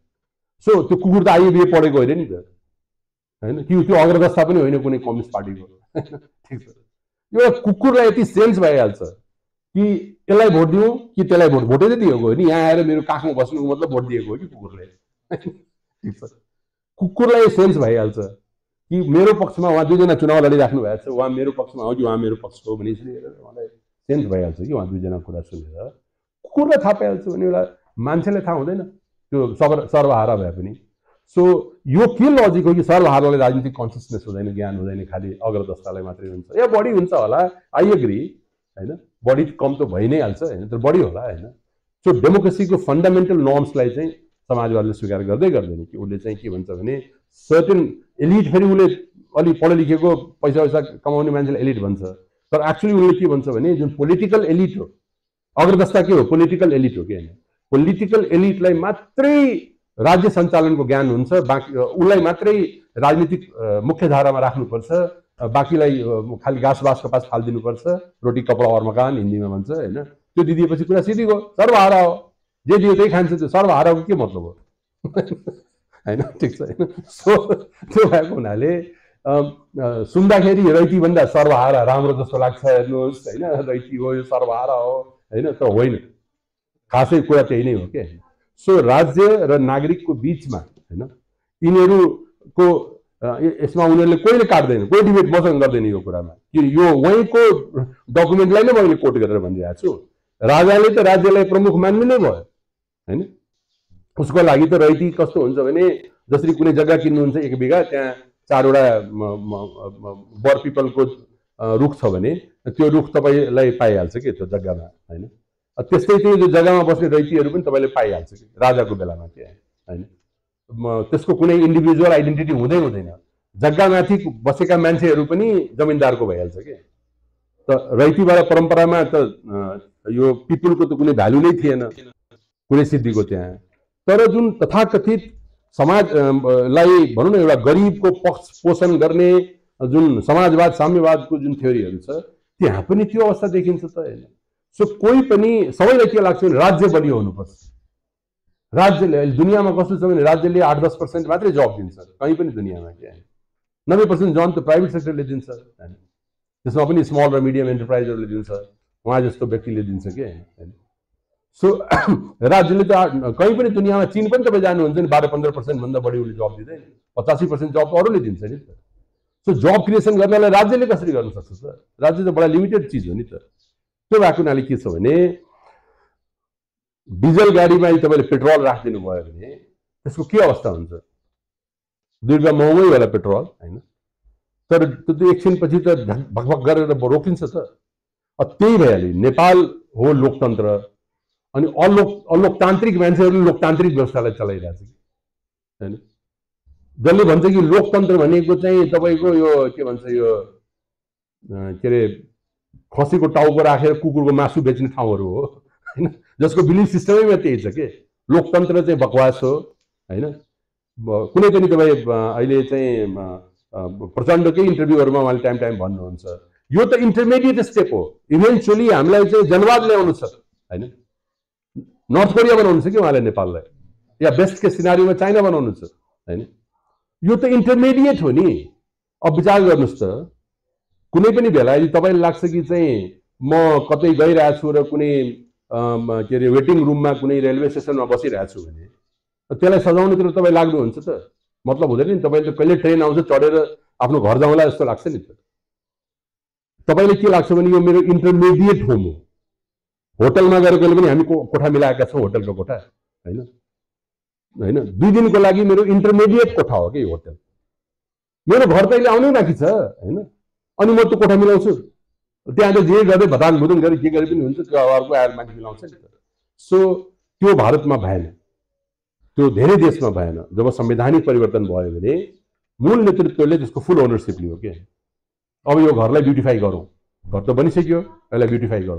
सो त्यो कुकुर त आइबिए पढेको होइन नि त होइन, त्यो अग्रदस्ता पनि होइन कुनै कम्युनिस्ट पार्टीको ठिक छ। यो कुकुरलाई यति सेन्स भइहाल्छ कि यसलाई भोट दिउँ कि त्यसलाई भोटै त दिएको हो नि, यहाँ आएर मेरो काखमा बस्नुको मतलब भोट दिएको हो कि कुकुरले ठिक छ। कुकुरलाई सेन्स भइहाल्छ कि मेरो पक्षमा उहाँ दुईजना चुनाव लडिराख्नु भएको छ, उहाँ मेरो पक्षमा हो कि उहाँ मेरो पक्ष हो भने उहाँलाई सेन्स भइहाल्छ कि उहाँ दुईजना कुरा सुनेर। कुकुरलाई थाहा पाइहाल्छ भने एउटा मान्छेलाई थाहा हुँदैन त्यो सर्वहारा भए पनि। सो यो के लजिक हो कि सर्वहारालाई राजनीतिक कन्सियसनेस हुँदैन, ज्ञान हुँदैन, खालि अग्रदस्तालाई मात्रै हुन्छ, या बढी हुन्छ होला, आई एग्री होइन, बढी कम त भइ नै हाल्छ होइन, तर बढी होला होइन। सो डेमोक्रेसीको फन्डामेन्टल नर्म्सलाई चाहिँ समाजवादले स्वीकार गर्दैन कि उसले चाहिँ के भन्छ भने सर्टेन एलिट, फेरि उसले अलि पढे लेखेको पैसा कमाउने मान्छेलाई एलिट भन्छ, तर एक्चुअली उसले के भन्छ भने जुन पोलिटिकल एलिट हो, अग्रदस्ता के हो, पोलिटिकल एलिट हो कि होइन। पोलिटिकल एलिटलाई मात्रै राज्य सञ्चालनको ज्ञान हुन्छ, बाँकी उसलाई मात्रै राजनीतिक मुख्यधारामा राख्नुपर्छ, बाँकीलाई खालि घाँस बाँस कपास फालिदिनुपर्छ, रोटी कपडा और मकान हिन्दीमा भन्छ होइन। त्यो दिदिएपछि कुरा सिधीको सर्वहारा हो, जे दियो त्यही खान्छ, त्यो सर्वहाराको के मतलब हो होइन, ठिक छ होइन। सो त्यो भएको हुनाले सुन्दाखेरि रैतीभन्दा सर्वहारा राम्रो जस्तो लाग्छ, हेर्नुहोस् होइन, रैती हो यो सर्वहारा हो होइन, तर होइन, खासै कुरा त्यही नै हो क्या। सो राज्य र नागरिकको बिचमा होइन, यिनीहरूको यसमा उनीहरूले कोहीले काट्दैन, कोही डिबेट मसँग गर्दैन यो कुरामा कि यो वहीँको डकुमेन्टलाई नै मैले कोट गरेर भनिरहेको छु। राजाले त राज्यलाई प्रमुख मान्नु नै भयो होइन, उसको लागि त रैती कस्तो हुन्छ भने जसरी कुनै जग्गा किन्नुहुन्छ 1 बिघा, त्यहाँ 4वटा बर पिपलको रुख छ भने त्यो रुख तपाईँलाई पाइहाल्छ कि त्यो जग्गामा होइन। त्यस्तै त्यो जग्गामा बस्ने रैतीहरू पनि तपाईँले पाइहाल्छ कि राजाको बेलामा के होइन। त्यसको कुनै इन्डिभिजुअल आइडेन्टिटी हुँदैन, जग्गामाथि बसेका मान्छेहरू पनि जमिनदारको भइहाल्छ कि। त रैतीबाट परम्परामा त यो पिपुलको त कुनै भ्यालु नै थिएन कुनै सिद्धिको त्यहाँ। तर जुन तथाकथित समाजलाई भनौँ न एउटा गरिबको पक्ष पोषण गर्ने जुन समाजवाद साम्यवादको जुन थ्योरीहरू छ त्यहाँ पनि त्यो अवस्था देखिन्छ त होइन। सो कोही पनि, सबैलाई के लाग्छ भने राज्य बलियो हुनुपर्छ, राज्यले दुनियाँमा कस्तो छ भने राज्यले 8-10% मात्रै जब दिन्छ कहीँ पनि दुनियाँमा के, 90% जब त प्राइभेट सेक्टरले दिन्छ होइन, त्यसमा पनि स्मल र मिडियम एन्टरप्राइजहरूले दिन्छ, उहाँ जस्तो व्यक्तिले दिन्छ के होइन। सो राज्यले त कहीँ पनि दुनियाँमा, चीन पनि तपाईँ जानुहुन्छ नि 12-15% भन्दा बढी उसले जब दिँदैन, 85% जब त अरूले दिन्छ नि त। सो सो जब क्रिएसन गर्नलाई राज्यले कसरी गर्न सक्छ त? राज्य त बडा लिमिटेड चिज हो नि त। त्यो भएको हुनाले के छ भने डिजल गाडीमा तपाईँले पेट्रोल राखिदिनु भयो भने त्यसको के अवस्था हुन्छ? 2 रुपियाँ महँगै होला पेट्रोल होइन, तर त्यो एकछिनपछि त भकभक गरेर रोकिन्छ त। त्यही भइहाल्यो नेपाल हो लोकतन्त्र, अनि अलोकतान्त्रिक मान्छेहरूले लोकतान्त्रिक व्यवस्थालाई चलाइरहेछ कि होइन। जसले भन्छ कि लोकतन्त्र भनेको चाहिँ तपाईँको यो के भन्छ यो के अरे खसीको टाउको राखेर कुकुरको मासु बेच्ने ठाउँहरू हो होइन, जसको बिलिफ सिस्टमैमा त्यही छ के लोकतन्त्र चाहिँ बकवास हो होइन। कुनै पनि तपाईँ अहिले चाहिँ प्रचण्डकै इन्टरभ्यूहरूमा उहाँले टाइम भन्नुहुन्छ यो त इन्टरमिडिएट स्टेप हो, इभेन्चुअली हामीलाई चाहिँ जनवाद ल्याउनु छ होइन। नर्थ कोरिया बनाउनु छ कि उहाँले नेपाललाई, या बेस्ट केस सिनारीमा चाइना बनाउनु छ होइन। यो त इन्टरमिडिएट हो नि। अब विचार गर्नुहोस् त, कुनै पनि बेला यदि तपाईँलाई लाग्छ कि चाहिँ म कतै गइरहेको छु र कुनै के अरे वेटिङ रुममा कुनै रेलवे स्टेसनमा बसिरहेको छु भने त्यसलाई सजाउनुतिर तपाईँ लाग्नुहुन्छ त? मतलब हुँदैन नि। तपाईँले त कहिले ट्रेन आउँछ चढेर आफ्नो घर जाउँला जस्तो लाग्छ नि त। तपाईँले के लाग्छ भने यो मेरो इन्टरमिडिएट होम हो। होटलमा गएर कहिले पनि हामी कोठा मिलाएका छौँ, होटलको कोठा होइन होइन। 2 दिनको लागि मेरो इन्टरमिडिएट कोठा हो कि होटल। मेरो घर त अहिले आउनै बाँकी छ होइन, अनि म त्यो कोठा मिलाउँछु। त्यहाँ त जे गर्दै भतान भुतन गरे के गरे पनि हुन्छ, त्यो अर्को आएर मान्छे मिलाउँछ नि त। सो त्यो भारतमा भएन, त्यो धेरै देशमा भएन। जब संवैधानिक परिवर्तन भयो भने मूल नेतृत्वले त्यसको फुल ओनरसिप लियो के अब यो घरलाई ब्युटिफाई गरौँ, घर त बनिसक्यो, यसलाई ब्युटिफाई गरौँ।